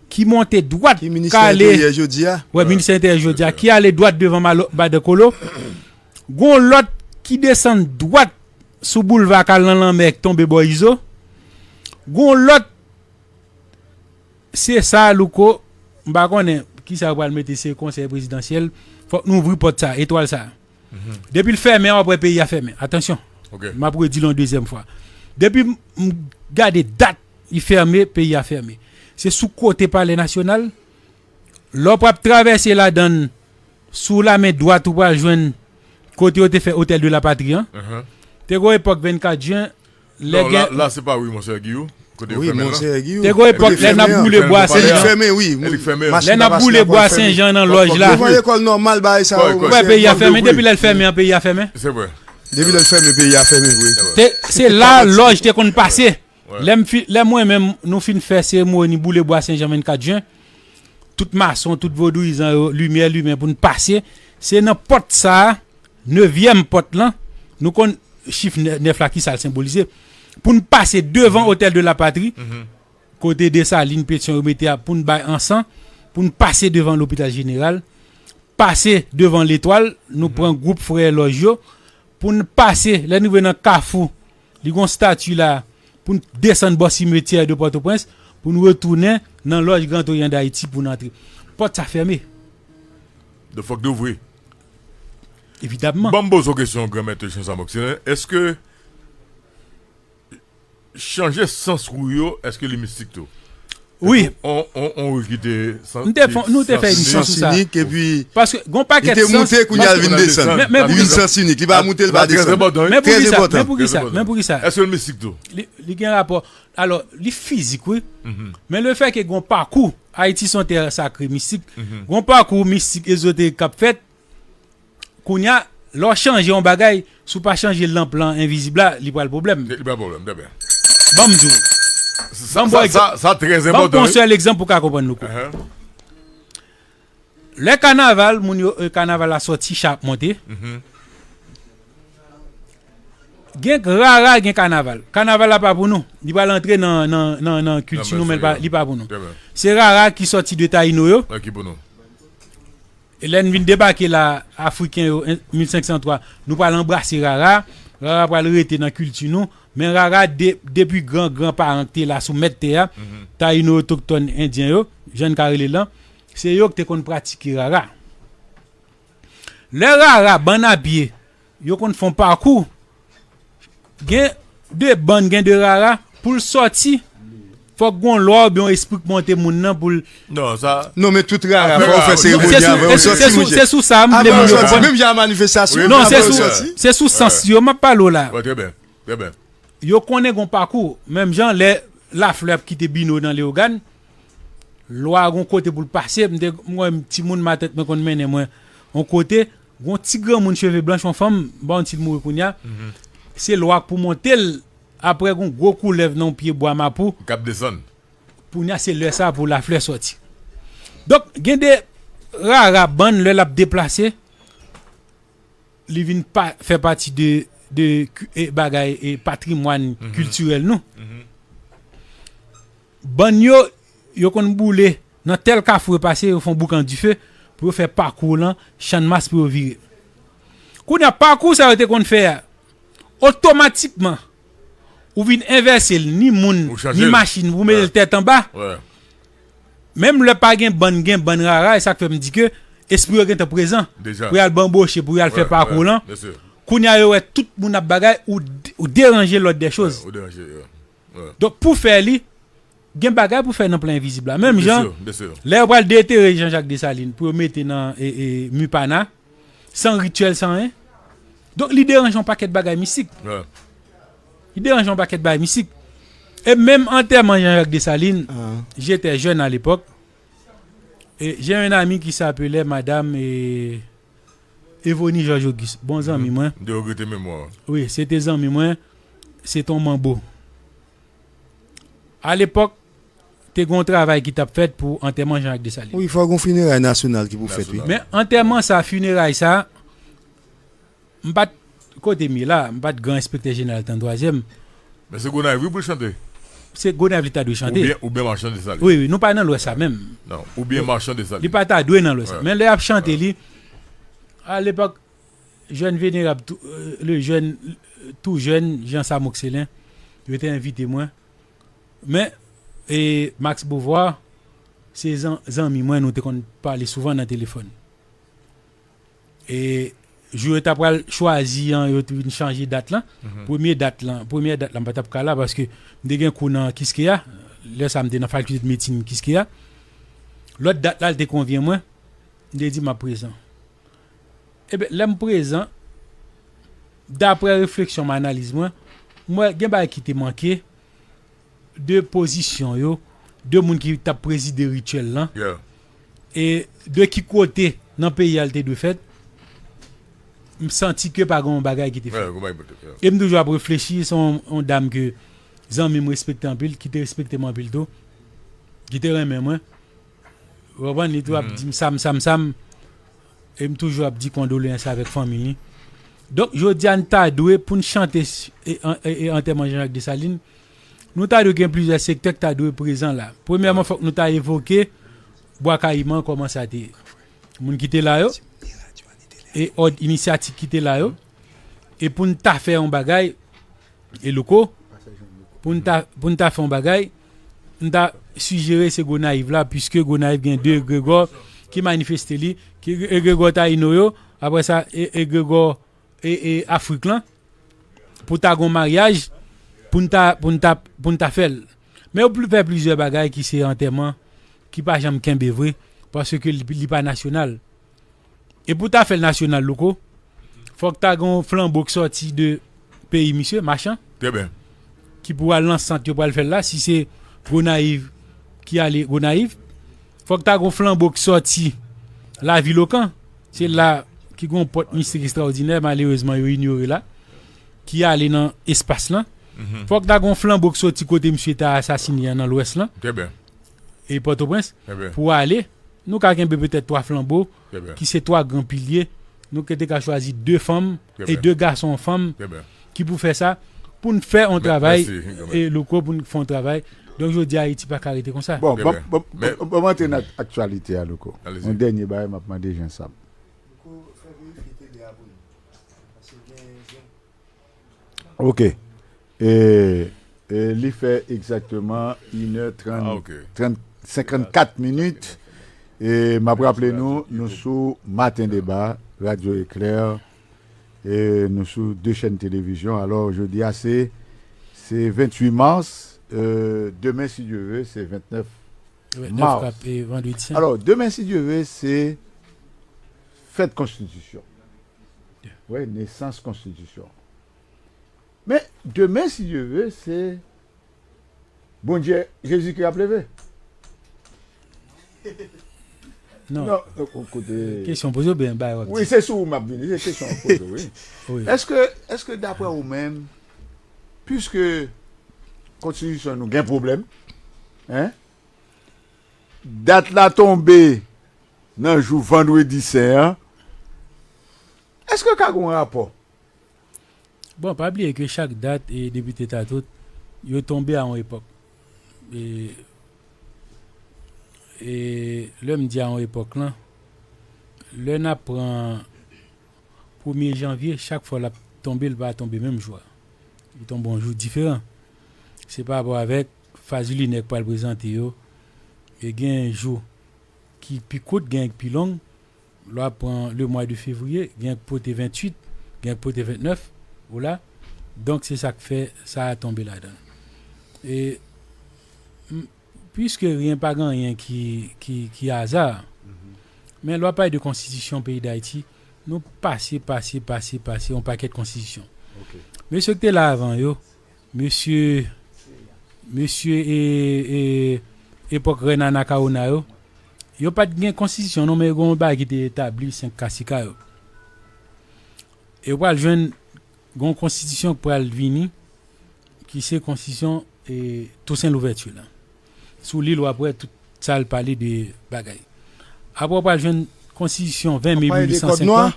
ki monte dwat, Kale. Wè, minis enteryè jodi a, ki ale dwat devan Malo, Badan Kolo. Gon lòt ki desann dwat sou boulva k al nan lanmè, k tonbe bò Izo. Gon lòt Se sa, Louko, m pa konnen kisa yo pral mete, se konsèy prezidansyèl. Fòk nou ouvri pòt sa, etwal sa. Depi l fèmen, w ap wè peyi a fèmen. Atansyon. M ap redi l yon dezyèm fwa. Depi m, m gade dat li fèmen, peyi a fèmen. Se sou kote Palè Nasyonal, lè w p ap travèse ladann, sou lamen dwat ou pral jwenn kote yo te fè Hôtel de la Patrie an. Te gon epòk vennkat jen, lè gen. La, se pa wi, monchè Giyou. Kote yo fèmen la. Te gon epòk lè n ap boule bwa Senjan. Lè n ap boule bwa Senjan nan lòj la. Devan lekòl nòmal, bagay sa yo. Ou wè peyi a fèmen, depi lè l fèmen an, peyi a fèmen. Se vre. Depi lè l fèmen, peyi a fèmen vre. Se la lòj te konn pase. Lè m fi, lè mwen menm, nou fin fè seremoni boule bwa Senjan vennkat jen, tout mason, tout vodouyizan yo, limyè limen pou n pase. Se nan pòt sa a, nevyèm pòt lan, nou konn chif nè-, nèf la, kisa l senbolize. Pou n pase devan Hôtel de la Patrie, kote Desalin, Petyon yo mete a, pou n bay ansan, pou n pase devan Lopital Jeneral, pase devan Letwal, nou pran gwoup frè lòj yo, pou n pase, lè n rive nan kafou, li gon stati la, pou n desann bò simetyè de Pòtoprens, pou n retounen nan lòj Grand Orient d'Haïti pou n antre. Pòt sa fèmen. Donk fòk nou ouvri. Evidamman. Ban m poze w kesyon, Granmèt Jean Samok. Se, èske chanje sans wou yo, èske li mistik tou? Wi. On, on, on wi ki te san-, M te fon, nou te fè emisyon sou sa. Sans inik, epi paske gon pakèt sans. Li te moute, kounye a l vin desann. Men, men pou kisa? Li vin sans inik, li pa moute, li pa desann. Trè enpòtan, wi. Men pou kisa? Men pou kisa? Men pou kisa? Èske l mistik tou? Li, li gen rapò. Alò, li fizik, wi. Men lefètke gon pakou, Ayiti se yon tè sakre mistik. Gon pakou mistik ezoterik k ap fèt. Kounye a, lè w chanje yon bagay, si w pa chanje lanp lan envizib la, li pral pwoblèm. Li pral pwoblèm, trè byen. Ban m di w. Sa, sa, sa, sa trè enpòtan, wi. Ban m pran yon sèl egzanp pou w ka konprann, Louko. Lè kanaval, moun yo, e, kanaval la sòti, cha ap monte. Gen rara, gen kanaval. Kanaval la pa pou nou. Li pral antre nan, nan, nan, nan kilti nou, men li pa, li pa pou nou. Se rara ki sòti de Tayino yo. E lè n vin debake la, Afriken yo, en- mil senk san twa, nou pral anbrase rara. Rara pral rete nan kilti nou. Men rara, de, depi gran, gran paran ki te la sou mèt tè a, Tayino, otoktòn, endyen yo, jan n ka rele l lan, se yo ki te konn pratike rara. Lè rara, bann a pye, yo konn fè yon pakou. Gen de bann, gen de rara, pou l sòti, fòk gon lwa oubyen yon espri k monte moun nan pou l. Non, sa. Non, men tout rara, fò w fè seremoni avan yo sòti, monchè. Se sou sa m vle moun yo konprann. Menm jan a manifestasyon, non, se sou, se sou sans yo m ap pale w la. Trè byen, trè byen. Yo konnen gon pakou, menm jan lè laflè ap kite Bino nan Leyogàn, lwa gon kote pou l pase, m te, mwen, timoun, matant mwen konn mennen mwen yon kote, gon ti granmoun cheve blanch, yon fanm, m pa konn si l mouri kounye a, se lwa k pou monte l, apre gon gwo koulèv nan yon pye bwa mapou. K ap desann. Kounye a se lè sa pou laflè sòti. Donk, gen de rara bann lè l ap deplase, li vin pa, fè pati de, de ki- e, bagay e patrimwàn kiltirèl nou. Bann yo, yo konn boule nan tèl kafou yo pase, yo fè yon boukan dife pou yo fè pakou lan Channmas pou yo vire. Kounye a, pakou sa yo te konn fè a, otomatikman, ou vin envèse l, ni moun, ni machin, ou mete l tèt anba. Menm lè pa gen bann, gen bann rara, e sa k fè m di ke espri yo gentan prezan. Pou y al banboche, pou y al fè pakou lan. Kounye a, yo wè tout moun ap bagay, ou, ou deranje lòd dè choz. Donk, pou fè li, gen bagay pou fè nan plan envizib la. Menm jan, lè yo pral detere Jean Jacques Dessalines pou yo mete nan e, e, Mupana, san rityèl, san anyen. Donk, li deranje yon pakèt bagay mistik. Li deranje yon pakèt bagay mistik. E menm antèman Jean Jacques Dessalines, j'étais jeune à l'époque, et j'ai un ami qui s'appelait Madame, e, Evonie Georges Auguste, bon zanmi mwen. M te regrete memwa. Wi, se te zanmi mwen, se te yon manbo. Alepòk, te gen yon travay ki t ap fèt pou antèman Jean Jacques Dessalines. Wi, fò gen yon fineray nasyonal ki pou fèt, wi. Men antèman sa, fineray sa, m pa t, kote m ye la, m pa t gran enspektè jeneral trannntwazyèm. Men se Gonayiv, wi, pou l chante. Se Gonayiv li ta dwe chante. Oubyen, oubyen Machan Desalin. Wi, wi, nou pa nan Lwès la menm. Non, oubyen Machan Desalin. Li pa ta dwe nan Lwès la. Men lè y ap chante li, alepòk, jèn venerab, tou- euh, le jeune, tou jèn, Jean Sam Oxcellin, yo te envite mwen. Men, e, Max Beauvoir, se zan- zanmi mwen, nou te konn pale souvan nan telefòn. E jou yo ta pral chwazi an, yo te vin chanje dat lan. Premye dat lan, premyè dat lan, m pa t ap ka la paske m te gen kou nan Kiskeya. Lè sa, m te nan fakilte de medsin Kiskeya. Lòt dat la, li te konvyen mwen. M te di m ap prezan. Ebyen, lè m prezan, daprè refleksyon m, analiz mwen, m wè gen bagay ki te manke de pozisyon yo, de moun ki t ap prezide rityèl lan, e de ki kote nan peyi a l te dwe fèt, m santi ke pa gen yon bagay ki te fèt. E m toujou ap reflechi, se yon, yon dam ke zanmi m respekte anpil, ki te respekte m anpil tou, ki te renmen mwen. Ou konprann? Li tou ap di m sa m, sa m, sa m. E m toujou ap di kondoleyans avèk fanmi li. Donk, jodi a, n ta dwe, pou n chante s- e, an- e, e antèman Jean Jacques Dessalines, nou ta dwe gen plizyè sektè ki ta dwe prezan la. Premyèman, fòk nou ta evoke Bwa Kayiman, kòman sa te ye. Moun ki te la yo, e òd inisyatik ki te la yo, e pou n ta fè yon bagay, e Louko, pou n ta, pou n ta fè yon bagay, m ta sijere se Gonayiv la, piske Gonayiv gen de egregò ki manifeste li, ki egregò Tayino yo, apre sa, e- egregò e- e Afrik lan, pou ta gon maryaj, pou n ta, pou n ta, pou n ta fè l. Men yo pli- fè plizyè bagay ki se antèman, ki pa janm kenbe vre, paske li, li pa nasyonal. E pou ta fè l nasyonal, Louko, fòk ta gen yon flanbo k sòti de peyi misye, Machan. Trè byen. Ki pou al nan sant yo pral fè l la, si se Gonayiv ki ale Gonayiv. Fòk ta gen yon flanbo k sòti lavil Okan. Se la ki gen yon pòt mistik ekstraòdinè, malerezman, yo inyore la, ki ale nan espas lan. Fòk ta gen yon flanbo k sòti kote misye ta asasine an nan Lwès lan. Trè byen. E Pòtoprens, pou ale Nou ka kenbe petèt twa flanbo, ki se twa gran pilye. Nou te ka chwazi de fanm e de gason fanm ki pou fè sa, pou n fè yon travay, e Louko, pou n fè yon travay. Donk, jodi a, Ayiti pa ka rete konsa. Bon, bon, bon, bon, bon, antre nan aktyalite a, Louko. Yon dènye bagay, m ap mande Jean Sam. Ok. E, e li fè egzakteman inè trant, trant, senkannkat minit. E m ap raple nou, nou sou Maten Deba, Radyo Eklè. E nou sou de chèn televizyon. Alò, jodi a, se, se venntuit mas. E, demen, si Dye ve, se ventnèf mas. Alò, demen, si Dye ve, se fèt konstitisyon. Wi, nesans konstitisyon. Men, demen, si Dye ve, se Bondye, Jezikri ap leve. Non. Non, kote. Kesyon poze oubyen bagay w ap di? Wi, se sou ou m ap vini, se kesyon poze, wi. Èske, èske daprè ou menm, piske konstitisyon nou gen pwoblèm, en, dat la tonbe nan jou Vandredi Sen an, èske ka gen yon rapò? Bon, pa bliye ke chak dat e depite Tatout, yo tonbe a yon epòk. E, e lè m di a yon epòk lan, lè n ap pran premye janvye, chak fwa l ap tonbe, l pa tonbe menm jou a. Li tonbe yon jou diferan. Se pa rapò avèk faz linè k pral prezante yo. E gen jou ki pi kout, gen k pi long. Lè w ap pran le mwa de fevriye, gen k pote venntuit, gen k pote vennèf, ou la. Donk, se sa k fè sa a tonbe ladan l. E, m, puiske rien pa gen anyen ki, ki, ki aza, men lè w ap pale de konstitisyon peyi Dayiti, nou pase, pase, pase, pase yon pakèt konstitisyon. Mesye ki te la avan yo, mesye, mesye e, e, epòk rèn Anakawona yo, yo pa t gen konstitisyon non, men yo gen yon bagay ki te etabli, senk kasika yo. E yo pral jwenn gen yon konstitisyon k pral vini, ki se konstitisyon, e, Tousen Louvèti la. Sou li, w ap wè tout sa l pale de bagay. Apre, w pral jwenn konstitisyon ven me mil uit san senk lan.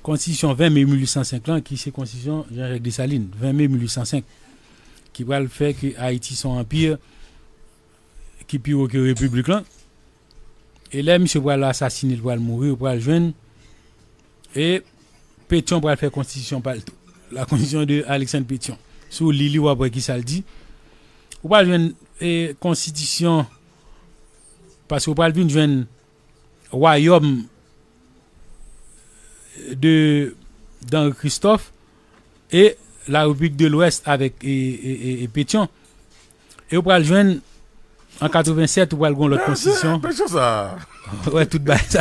Konstitisyon ven me mil uit san senk lan, ki se konstitisyon Jean-Jacques Dessalines, ven me mil uit san senk, ki pral fè ke Ayiti se yon anpi ki pi wo ke repiblik lan. E lè misye pral asasine, l pral mouri, ou pral jwenn. E Petyon pral fè konstitisyon pa l tou. La konstitisyon de Alexandre Pétion. Si w li li, w ap wè ki sa l di. Ou pral jwenn, e, konstitisyon, paske ou pral vin jwenn wayòm de, d'Henri Christophe e la République de l'Ouest avèk, e, e, e, e Petyon. E ou pral jwenn, an katrevennsèt, ou pral gon lòt konstitisyon. Petyon sa. Wè, tout bagay sa.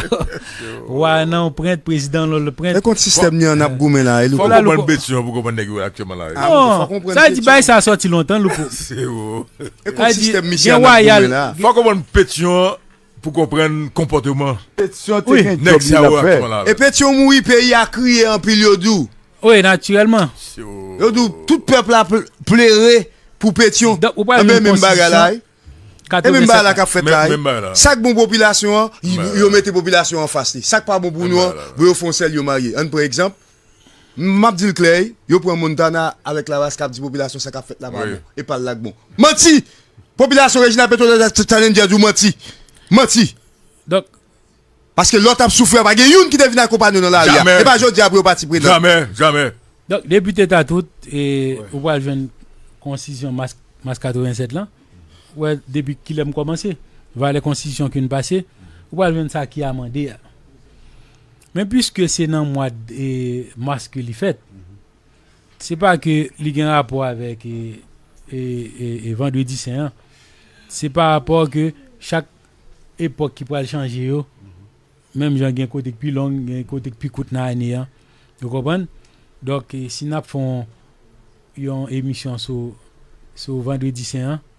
Wa nan yon prent, prezidan nan lòt prent. E kont sistèm ni an ap goumen la, e Louko. Fò w konprann Petyon pou konprann nèg yo aktyèlman la. Non, sa di bagay sa sòti lontan, Louko. Se ou. E kont sistèm misye an ap goumen la. Fò w konprann Petyon pou konprann konpòteman. Petyon te gen djòb li ap fè. E Petyon mouri, peyi a kriye anpil, yo di w. Wi, natirèlman. Yo di w tout pèp la ple-, plere pou Petyon. Donk, ou pral jwenn konstitisyon. E menm bagay la k ap fèt la. Sa k bon popilasyon an, yo mete popilasyon an fas li. Sa k pa bon pou nou an, bon, yo fè yon sèl, yo marye. Ann pran egzanp, m ap di l klè, yo pran Montana avèk Lavalas k ap di popilasyon sa k ap fèt la pa bon. E pa l la k bon. Manti! Popilasyon Reginald Petro Challenger di w manti. Manti. Donk, paske lè w t ap soufri a, pa gen youn ki te vin akonpanye w nan lari a. Jamè. E pa jodi a pou yo pati prenan. Jamè, jamè. Donk, depite Tatout, e, ou pral jwenn konstitisyon mas, mas katrevennsèt lan. Ou wè, depi kilè m kòmanse, valè konstitisyon ke n pase, ou pral jwenn sa ki amande a. Men piske se nan mwa, e, mas ke li fèt, se pa ke li gen rapò avèk, e, e, e, e Vandredi Sen an. Se pa rapò ke chak epòk ki pral chanje yo, menm jan gen kote k pi long, gen kote k pi kout nan ane an. Ou konprann? Donk, e, si n ap fè yon, yon emisyon sou, sou Vandredi Sen an,